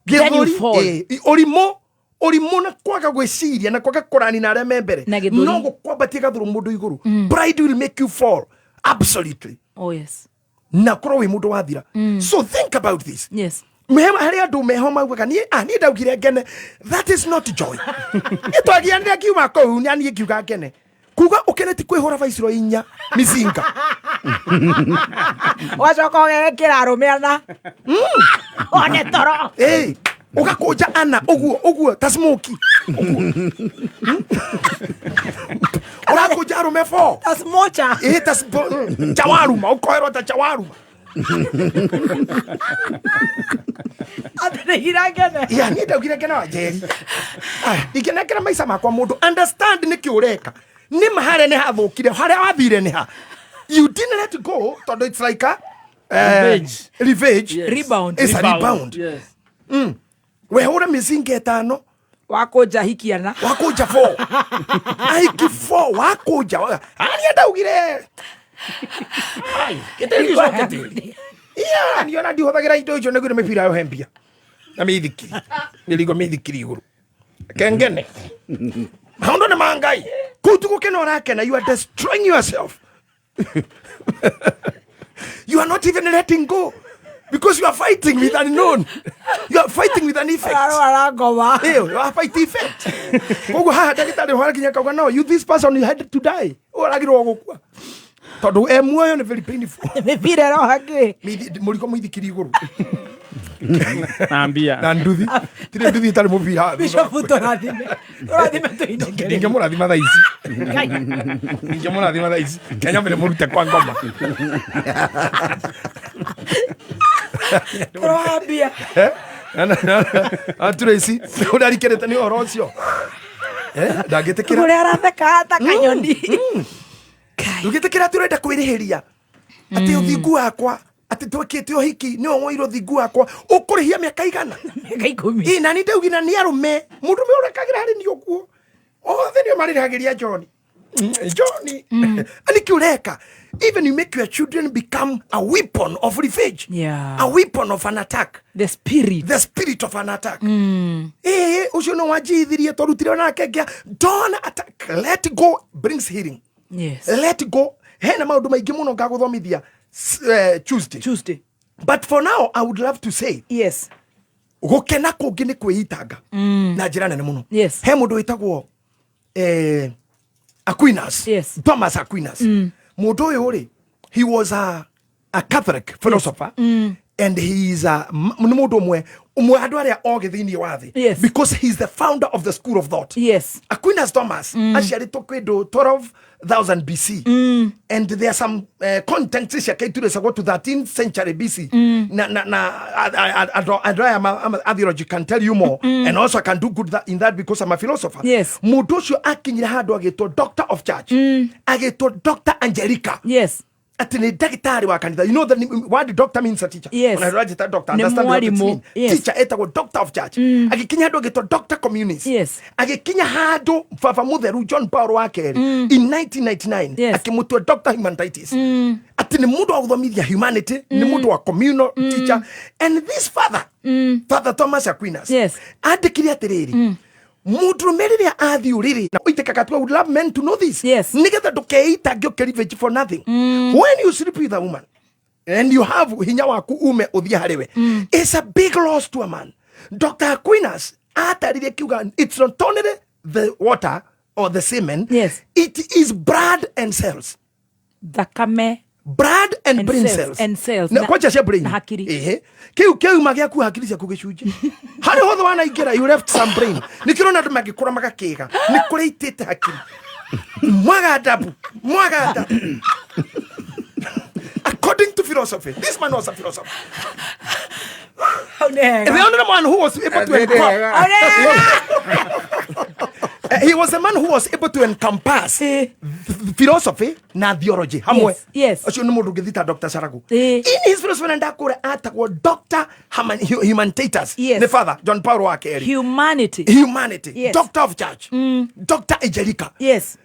Then you Gĩthũri, fall. ũrimũ ũrimũ na kwaga gwĩciria na kwaga kũrani na arĩa me mbere Na gĩthũri. no gũkwambatia gathũrũ mũndũ igũrũ. Pride will make you fall absolutely. Oh yes. Na korwo wĩ mũndũ wathira. So think about this. Yes. Harĩ andũ meho maugaga niĩ niĩ ndaugire ngene. That is not joy. Niĩ twagianire ngiuma kũu na niĩ ngiuga ngene. Kuga ũkene ti kwĩhũra baiciro inya micinga. Wacoka ũgekĩra arũme ana. One toro. Ĩĩ, ũgakũnja ana ũguo ũguo ta smoky. Ũguo. Ũrakũnja arũme four. Ta smocha. Ĩĩ, ta chawaruma, ũkoherwo ta chawaruma. Atĩ ngene. Yeah, niĩ ndaugire ngene wa Njeri. Ndingĩnengera maica makwa mũndũ. Understand nĩkĩ ũreka. Nĩ ma harĩa nĩ hathũkire, harĩa wathire nĩ ha. You didn't let go, tondũ it's like a Revenge. Revenge. Yes. Rebound. It's a rebound. Yes. Wehũra mĩcinga ĩtano. Wakũnja hikiana. Wakũnja four. Ahiki four, wakũnja. Harĩa ndaugire. Gĩtĩri gĩcoke tĩri. Yeah, niĩ ona ndihũthagĩra indo icio nĩguo mĩbira yohe mbia. Na mĩithikiri. Mĩrigo mĩithikiri igũrũ. Kengene. Maũndũ nĩ ma Ngai. Kũu ti gũkena ũrakena, you are destroying yourself. You are not even letting go. Because you are fighting with unknown. You are fighting with an effect. Ararwara ngoma. Ĩyo, you are fighting effect. Koguo haha ndagĩtarĩ ũhoro kinya kauga no, you this person you had to die. Ũragirwo gũkua. Tondũ e muoyo nĩ very painful. Mĩbira ĩroha kĩ? Mũrigo mũithikiri igũrũ. Na mbia. Na nduthi. Tirĩ nduthi ĩtarĩ mũbira. Bishop tũrathime. Tũrathime tũinũke. Ndingĩmũrathima thaa ici. Ndingĩmũrathima thaa ici. Kenya mbere mũrute kwa ngoma. Tũroha mbia. Atura ici ũrĩa arikerete nĩ ũhoro ũcio. Ndangĩtĩkĩra. Ũrĩa aratheka ta kanyoni. Ndũngĩtĩkĩra atĩ ũrenda kwĩrĩhĩria. Atĩ ũthingu wakwa atĩ twekĩte ũhiki nĩwe woire ũthingu wakwa ũkũrĩhia mĩaka igana. Mĩaka ikũmi. Ĩ, na nĩ ndaugire nĩ arũme mũndũ ũrĩa ũrekagĩra harĩ niĩ ũguo othe nĩo marĩrĩhagĩria John. John. Nĩkĩ ũreka? Even you make your children become a weapon of revenge. Yeah. A weapon of an attack. The spirit. The spirit of an attack. Ĩ, ũcio no wanjithirie twarutire nake ngĩa. Don't attack. Let go brings healing. Yes. Let go. Hena maũndũ maingĩ mũno ngagũthomithia Tuesday. Tuesday. But for now I would love to say Yes. gũkena kũngĩ nĩ kwĩitanga na njĩra nene mũno. Yes. He mũndũ wĩtagwo Aquinas. Yes. Thomas Aquinas. Mũndũ ũyũ rĩ, he was a Catholic philosopher. And he is a nĩ mũndũ ũmwe ũmwe andũ arĩa ogĩ thĩinĩ wa thĩ. Yes. Because he is the founder of the school of thought. Yes. Aquinas Thomas aciarĩtwo kĩndũ 12,000 BC. And there are some contents ciake iturecagwo to 13th century BC. Na andũ aya a theology can tell you more. And also I can do good in that because I'm a philosopher. Yes. Mũndũ ũcio akinyire handũ agĩtwo Doctor of Church. Agĩtwo Doctor Angelica. Yes. Atĩ nĩ ndagĩtarĩ wa kanitha. You know the word doctor means a teacher. Yes. Ona ndũranjĩta doctor, Nĩ understand what it mwarimũ. means. Yes. Teacher etagwo doctor of church. Agĩkinya handũ agĩtwo Doctor Communist. Yes. Agĩkinya handũ baba mũtheru John Paul wa kerĩ in 1999 Yes. akĩmũtua Doctor Humanities. Atĩ nĩ mũndũ wa gũthomithia humanity, nĩ mũndũ wa communal teacher. And this father, Father Thomas Aquinas, Yes. andĩkire atĩrĩrĩ, Mũndũrũme rĩrĩa athiĩ ũrĩrĩ na ũitĩkaga tu, I would love men to know this. Yes. Nĩgetha ndũkeitange ũkĩrevenge for nothing. When you sleep with a woman and you have hinya waku ume ũthiĩ harĩ we, it's a big loss to a man. Dr. Aquinas atarire kiuga it's not only the water or the semen. Yes. It is blood and cells. Thakame. Blood and brain cells, cells. And cells. Na kwanja cia brain. Na hakiri. Ehe. Kiu kiuma gĩaku hakiri ciaku gĩcunjĩ. Harĩ hothe wanaingĩra you left some brain. Nĩkĩo ũrona andũ mangĩkũra magakĩga. Nĩ kũrĩa itĩte hakiri. Mwaga adabu. Mwaga adabu. According to philosophy, this man was a philosopher. The only man who was able to encompass, he was a man who was able to encompass philosophy na theology hamwe. Yes. Ũcio nĩ mũndũ ũngĩthita Dr. Saragu. In his philosophy na ndakũra atagwo Dr. Humanitatus. Yes. Nĩ father John Paul wa kerĩ. Humanity. Humanity. Yes. Doctor of Church. Dr. Angelica. Yes.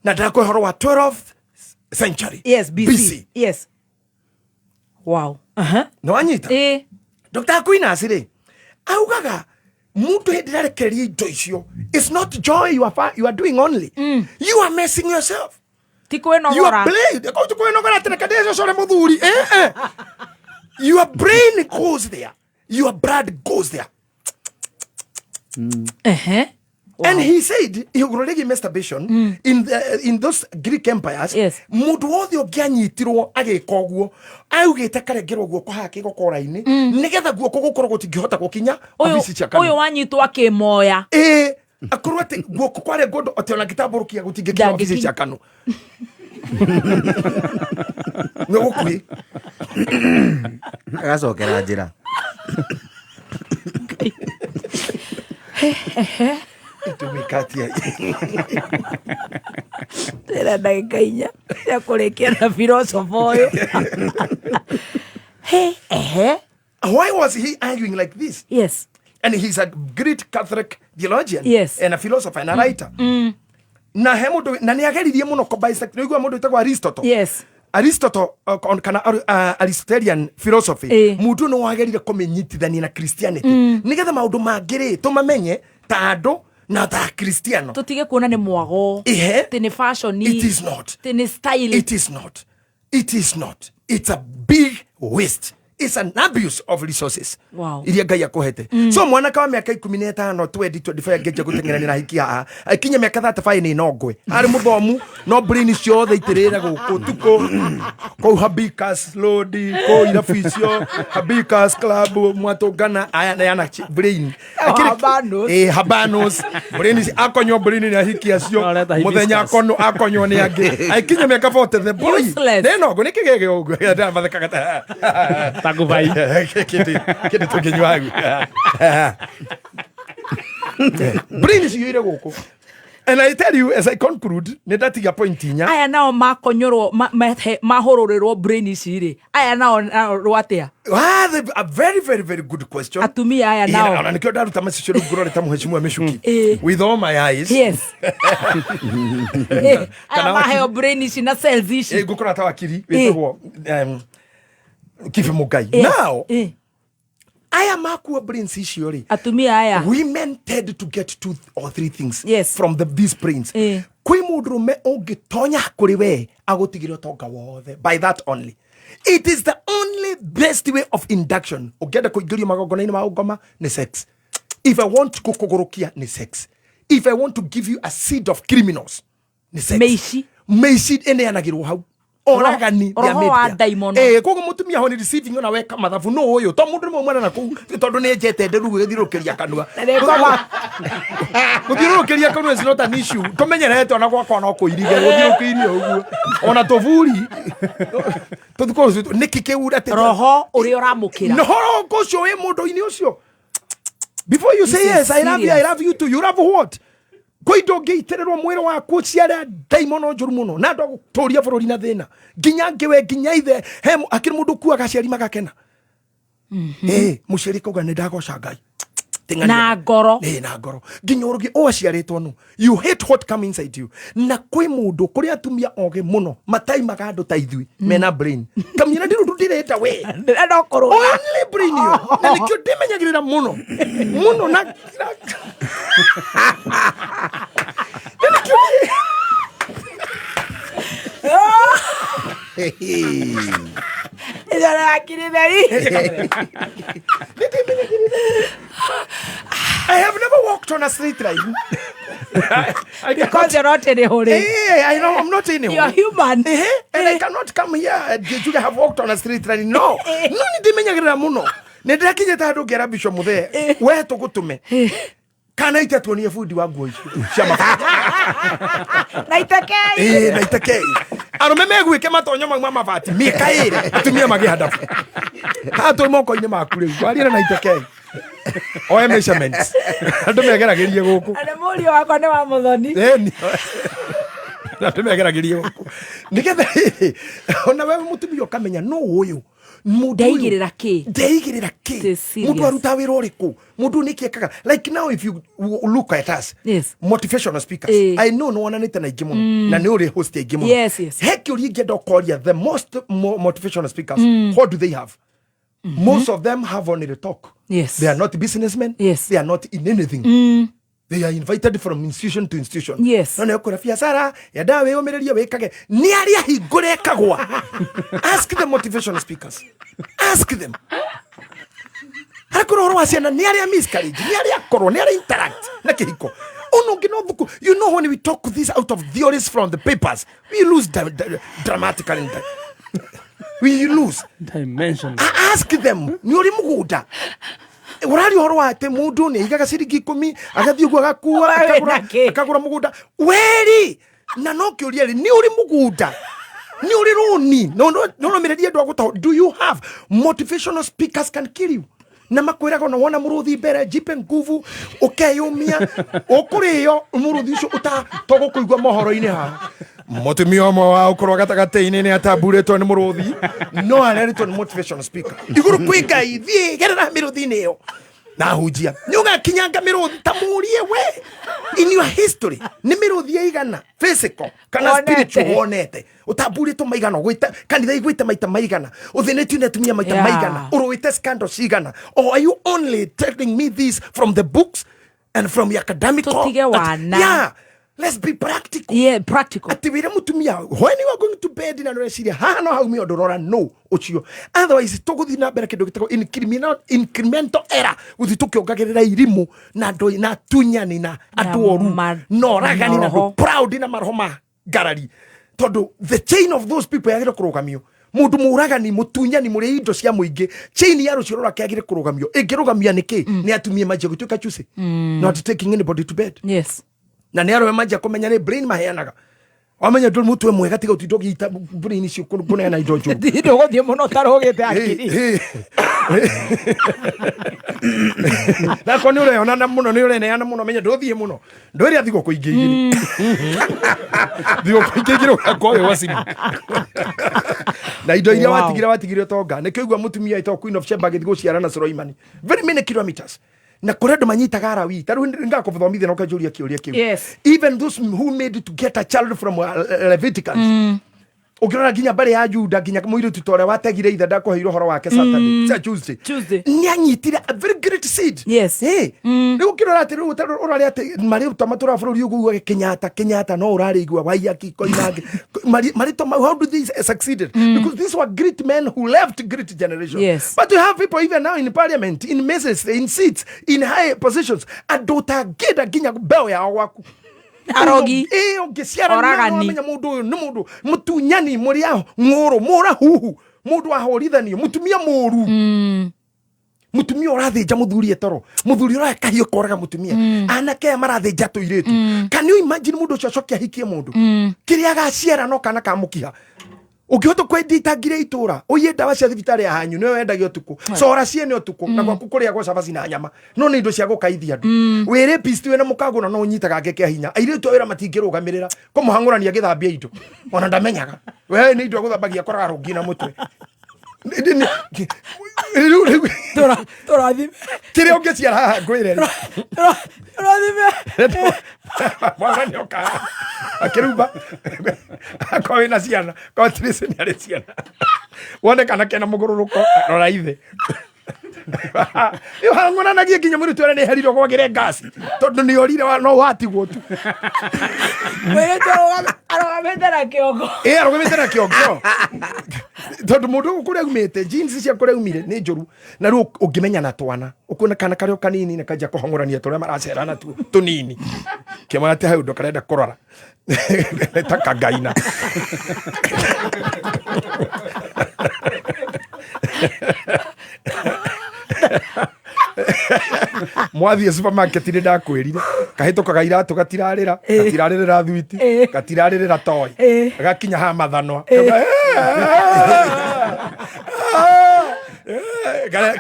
Na ndakũhe ũhoro wa 12th century. Yes, BC. BC. Yes. Wow. Uh-huh. Nĩ wanyita? Dr. Aquinas rĩ augaga mũndũ hĩndĩ ĩrĩa arekereria indo icio, it's not joy you are, you are doing only. You are messing yourself. Ti kwĩnogora. You are playing. Kau ti kwĩnogora atĩ reke ndĩcocore mũthuri. Eh, eh. Your brain goes there. Your blood goes there. Uh-huh. And he said igũrũ rĩgiĩ masturbation in those Greek empires, yes. Mũndũ wothe ũngĩanyitirwo agĩka ũguo augĩte karengerwo guoko haha kĩgokora-inĩ nĩgetha guoko gũkorwo gũtingĩhota gũkinya obici cia Ũyũ kanitha. wanyitwo akĩmoya. Ĩĩ, akorwo atĩ guoko kwarengwo ũndũ atĩ ona ngĩtambũrũkia gũtingĩkinya obici cia kanũ. Nĩ gũkuhĩ. Agacokera njĩra. Ĩtũmĩkatia. Ndĩra ndagĩka inya cia kũrĩkia na philosopher ũyũ. Ehe. Why was he arguing like this? Yes. And he's a great Catholic theologian. Yes. And a philosopher and a writer. Na he mũndũ na nĩ ageririe mũno kũ bisect. Nĩ ũiguaga mũndũ wĩtagwo Aristotle. Yes. Aristotle kana Aristotelian philosophy. Mũndũ nĩ wagerire kũmĩnyitithania na Christianity. Nĩgetha maũndũ mangĩ rĩ tũmamenye ta andũ na ta Kristiano. Tũtige kuona nĩ mwago. Ehe. Atĩ nĩ fashion. It is not. Atĩ nĩ style. It is not. It is not. It's a big waste. It's an abuse of resources. Wow. Iria Ngai akũhete. So mwanake wa mĩaka 15 20 25 angĩanjia gũteng'erania na hiki haha akinya mĩaka 35 nĩ nongwe arĩ mũthomu no brain ciothe itĩrĩre gũkũ tukũ kũu Habikas Road kũu irabu icio Habikas Club mwatũngana aya yana brain Habanos. Habanos brain akonywo brain nĩ ahiki acio mũthenya akonywo nĩ angĩ akinya mĩaka 40 the boy Useless. nĩ nongwe nĩ kĩgege ũguo mathekaga ta Taguvai. Kĩndũ tũngĩnyua hau. Brain ciyũire gũkũ. And I tell you, as I conclude, nĩ ndatiga point inya. Aya nao makonyorwo mahũrũrĩrwo brain ici rĩ. Aya nao rwo atĩa? Ah, a very, very, very good question. Atumia aya nao. Ona nĩkĩo ndaruta macicio rĩu ngũrorete mũhecimua Mĩcuki. With all my eyes. Yes. Aya maheo brain ici na cells ici. Ngũkora ta wakiri wĩtagwo Kibe Mũngai. Now, aya makua brains icio rĩ. Atumia aya. Women tend to get 2 or 3 things yes. from these brains. Kwĩ mũndũrũme ũngĩtonya kũrĩ we agũtigĩre ũtonga wothe by that only. It is the only best way of induction. Ũngĩenda kũingĩrio magongona-inĩ ma ũngoma nĩ sex. If I want gũkũgũrũkia nĩ sex. If I want to give you a seed of criminals nĩ sex. Meici. Meici ĩneanagĩrwo hau. Oragani Roho wa ndaimono. Koguo mũtumia ho nĩ receiving ona weka mathabu no ũyũ to mũndũ nĩ mwana na kũu tondũ nĩ enjete nderu gũgĩthiũrũrũkĩria kanua. Gũthiũrũrũkĩria kanua is not an issue. Tũmenyerete ona gwakwa no kũirige gũthiũrũrũkĩirie ũguo. Ona tũburi tũthikũ nĩkĩ kĩu atĩ roho ũrĩa ũramũkĩra. No roho ũcio wĩ mũndũ-inĩ ũcio. Before you say yes, I love you, I love you too. You love what? Kwĩ indo ũngĩitĩrĩrwo mwĩrĩ waku ciarĩa ndaimono njũru mũno na andũ agũtũria bũrũri na thĩna nginya ngĩwe nginya ithe he akĩrĩ mũndũ ũkuaga aciari magakena. Mũciari akauga nĩ ndagoca Ngai na ngoro. Na ngoro nginya ũrũgi ũaciarĩtwo nũ. You hate what come inside you. Na kwĩ mũndũ kũrĩ atumia ogĩ mũno mataimaga andũ ta ithuĩ mena brain kamnyina ndĩ rũndũ ndĩrenda we ndĩrenda ũkũrũra only brain yo na nĩkĩo ndĩmenyagĩrĩra mũno mũno na Ithara akiri theri. I have never walked on a straight line. Because you're not in a hurry. Hey, I know I'm not in a hurry. You're human. And I cannot come here and you have walked on a straight line. No. No ndimenyagirira muno. Nindirakinyite handu ngera Bishop Muthee. We tugutume. Kana ite tuonie bundi wa nguo icio cia mabati. Na itekei. Na itekei. Arume megwike matonyo mau ma mabati miaka iri atumia magĩ handabu. Haha twĩ moko-inĩ maku rĩu warĩra na itekei. Oe measurements. Andũ megeragĩrie gũkũ. Na mũriũ wakwa nĩ wa Mũthoni. Andũ megeragĩrie gũkũ. Nĩgetha rĩrĩ ona we mũtumia ũkamenya nũ ũyũ. Ndeigĩrĩra kĩ? Ndeigĩrĩra kĩ? Mũndũ aruta wĩra ũrĩkũ? Mũndũ nĩkĩ ekaga? Like now if you look at us, yes, motivational speakers, I know no wonanĩte na aingĩ mũno na nĩ ũrĩ host aingĩ mũno. Yes, yes. He kĩũria ingĩenda ũkoria the most motivational speakers, what do they have? Most of them have only the talk. Yes. They are not businessmen. Yes. They are not in anything. They are invited from institution to institution. Yes. No nĩ ũkũra biacara yenda wĩyũmĩrĩrie wĩkage nĩ arĩa hingũre ĩkagwa. Ask the motivational speakers. Ask them. Arakũra ũhoro wa ciana nĩ arĩa miscarriage, nĩ arĩa akorwo, nĩ arĩa interact na kĩhiko. Ono ngino thuku. You know when we talk this out of theories from the papers, we lose dramatically. We lose dimension. Ask them. Nĩ ũrĩ mũgũnda. Ũraria ũhoro wa atĩ mũndũ nĩ aigaga ciringi 10 agathiĩ ũguo agakua akagũra mũgũnda weri na no kĩũria rĩ nĩ ũrĩ mũgũnda nĩ ũrĩ rũni no nũrũmĩrĩrie andũ a gũtaho. Do you have motivational speakers can kill you na makwĩraga ona wona mũrũthi mbere jipe nguvu ũkeyũmia ũkũrĩo mũrũthi ũcio ũtatogũkũigua mohoro-inĩ haha. Mũtumia ũmwe wa ũkũrũ gatagatĩ-inĩ nĩ atamburĩtwo nĩ mũrũthi no arerĩtwo nĩ motivational speaker igũrũ kwĩ Ngai thiĩ gerera mĩrũthi-inĩ ĩyo na hunjia nĩ ũgakinyanga mĩrũthi ta mũrie we in your history nĩ mĩrũthi ĩigana physical kana spiritual wonete ũtamburĩtwo maigana ũgwĩte kanitha igwĩte maita maigana ũthĩnĩtio nĩ atumia maita maigana ũrũĩte scandal cigana. Or are you only telling me this from the books and from your academical? Tũtige wana. Yeah. Let's be practical. Yeah, practical. Ati wira mutumia, when you are going to bed na nureciria haha no haumia undu rora no ucio. Otherwise tuguthi na mbere kindu gitagwo incremental error. Guthi tukiongagirira irimu na andu na tunyani na andu oru na oragani na proud na maroho ma ngarari. Tondu the chain of those people yagire kurugamio. Mundu muragani mutunyani muri indo cia muingi chain ya rucio rwake yagire kurugamio. Ingirugamia niki ni atumie manjia gutuika chusi. Not taking anybody to bed. Yes. Na nĩ arũme manjia kũmenya nĩ brain maheanaga wamenya ndũ mũtwe mwega tiga ũtinda ũgĩita brain icio kũneana indo njũru ndũgũthiĩ mũno ũtarũgĩte akiri nakorwo nĩ ũreyonana mũno nĩ ũreneana mũno menya ndũthiĩ mũno ndwĩrĩa thigũkũ ingĩ igĩrĩ thigũkũ ingĩ igĩrĩ ũgakorwo wĩ wacimu na indo iria watigire ũtonga nĩkĩo igua mũtumia ĩtagwo Queen of Sheba agĩthiĩ gũciara na Suleimani very many kilometers na kũrĩ andũ manyitaga arawi ta rĩu ndakũthomithia na ũkanjũria kĩũria kĩu. Yes. Even those who made to get a child from Leviticus ũngĩrora nginya mbarĩ ya Juda nginya mũirĩtu ta ũrĩa wategire ithe ndakũheire ũhoro wake Saturday Tuesday nĩ anyitire a very great seed. Yes. Rĩu ũngĩrora atĩ rĩu ũrarĩa atĩ marĩtwa matũraga bũrũri ũguo Kenyatta Kenyatta no ũrarĩigua Waiyaki Koinange marĩtwa mau how do they succeeded because these were great men who left great generation. Yes. But you have people even now in parliament, in messes, in seats, in high positions andũ ũtangĩenda nginya mbeũ yao gwaku arogi ũngĩciara wamenya mũndũ ũyũ nĩ mũndũ mũtunyani mũrĩa ng'ũrũ mũrahuhu mũndũ wahũrithanio mũtumia mũru mũtumia ũrathĩnja mũthuri etoro mũthuri ũroya kahiũ koraga mũtumia anake aya marathĩnja tũirĩtu. Can you imagine mũndũ ũcio acoke ahikie mũndũ kĩrĩa agaciara no kana ka mũkiha ũngĩhota kwendia itangire itũra ũiye ndawa cia thibitarĩ ya hanyu nĩyo wendagio ũtukũ cora ciene ũtukũ na gwaku kũrĩagwo cabaci na nyama no nĩ indo cia gũkaithia andũ wĩ rapist wĩna mũkango na no ũnyitaga ngeke hinya airĩtu a wĩra matingĩrũgamĩrĩra kũmũhang'ũrania agĩthambia indo ona ndamenyaga we nĩ indo agũthambagia akoraga rũngi na mũtwe tũrathime kĩrĩa ũngĩciara haha ngwĩre tũrathime mwana nĩoka akĩrumba akorwo wĩna ciana korwo Tracy nĩ arĩ ciana wone kana kena mũgũrũrũko rora ithe. Ĩhang'ũranagie nginya mũrutwo ũrĩa nĩ herirwo gwagĩre ngasi tondũ nĩ orire no watigwo tu. Mũirĩtu arũgamĩte na kĩongo. Ĩ, arũgamĩte na kĩongo tondũ mũndũ ũyũ kũrĩa aumĩte, jeans cia kũrĩa aumire nĩ njũru. Na rĩu ũngĩmenya na twana ũkuona kana karĩ o kanini na kanjia kũhong'orania tũrĩa maracera natuo tũnini, kĩmwe atĩ hau ũndũ karenda kũrora ta kangaina. Mwathiĩ supermarket nĩ ndakwĩrire kahĩtũkaga iratũ gatirarĩra, gatirarĩrĩra thwiti, gatirarĩrĩra toy, gakinya ha mathanwa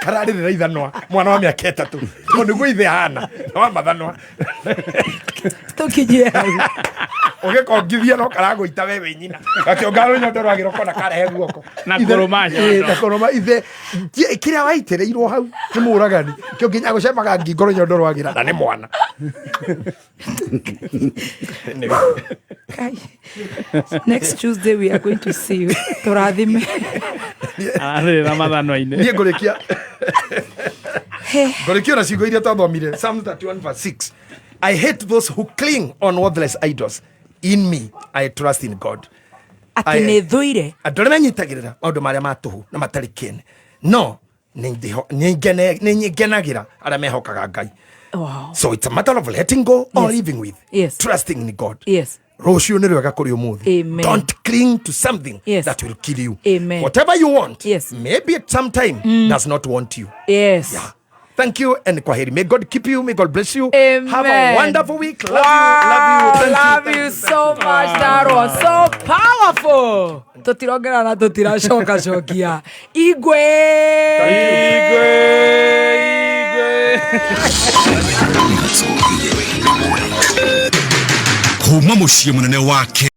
kararĩrĩra ithanwa. Mwana wa mĩaka 3 tondũ nĩguo ithe ahana na wa mathanwa. Tũkinyie hau. Ũgĩkongithia no karagũita we wĩ nyina, gakĩonga rũnyondo rwagĩra ũkona karehe guoko. Na kũrũma nyondo. Na kũrũma ithe. Kĩrĩa waitĩrĩirwo hau nĩ mũragani kĩo nginya gũcemaga ngingo rũnyondo rwagĩra na nĩ mwana. Kai. Next Tuesday we are going to see you. Tũrathime. Ararĩrĩra mathanwa-inĩ. Niĩ ngũrĩkia na ciugo iria twathomire, Psalm 31 verse 6: "I hate those who cling on worthless idols. In me I trust in God." Atĩ nĩ thũire andũ arĩa menyitagĩrĩra maũndũ marĩa ma tũhũ na matarĩ kĩene, no nĩ ngenagĩra arĩa mehokaga Ngai. So it's a matter of letting go or living with trusting in God. Rũciũ nĩ rwega kũrĩ ũmũthĩ. Amen. Don't cling to something that will kill you. Amen. Whatever you want, maybe at some time does not want you. Yeah. Thank you and kwaheri. May God keep you. May God bless you. Amen. Have a wonderful week. Love you. Love you. Thank Love you. you so much. That was so powerful. Tũtirongera na tũtiracoka cokia. Igwe. Igwe. Kuma mũciĩ mũnene wake.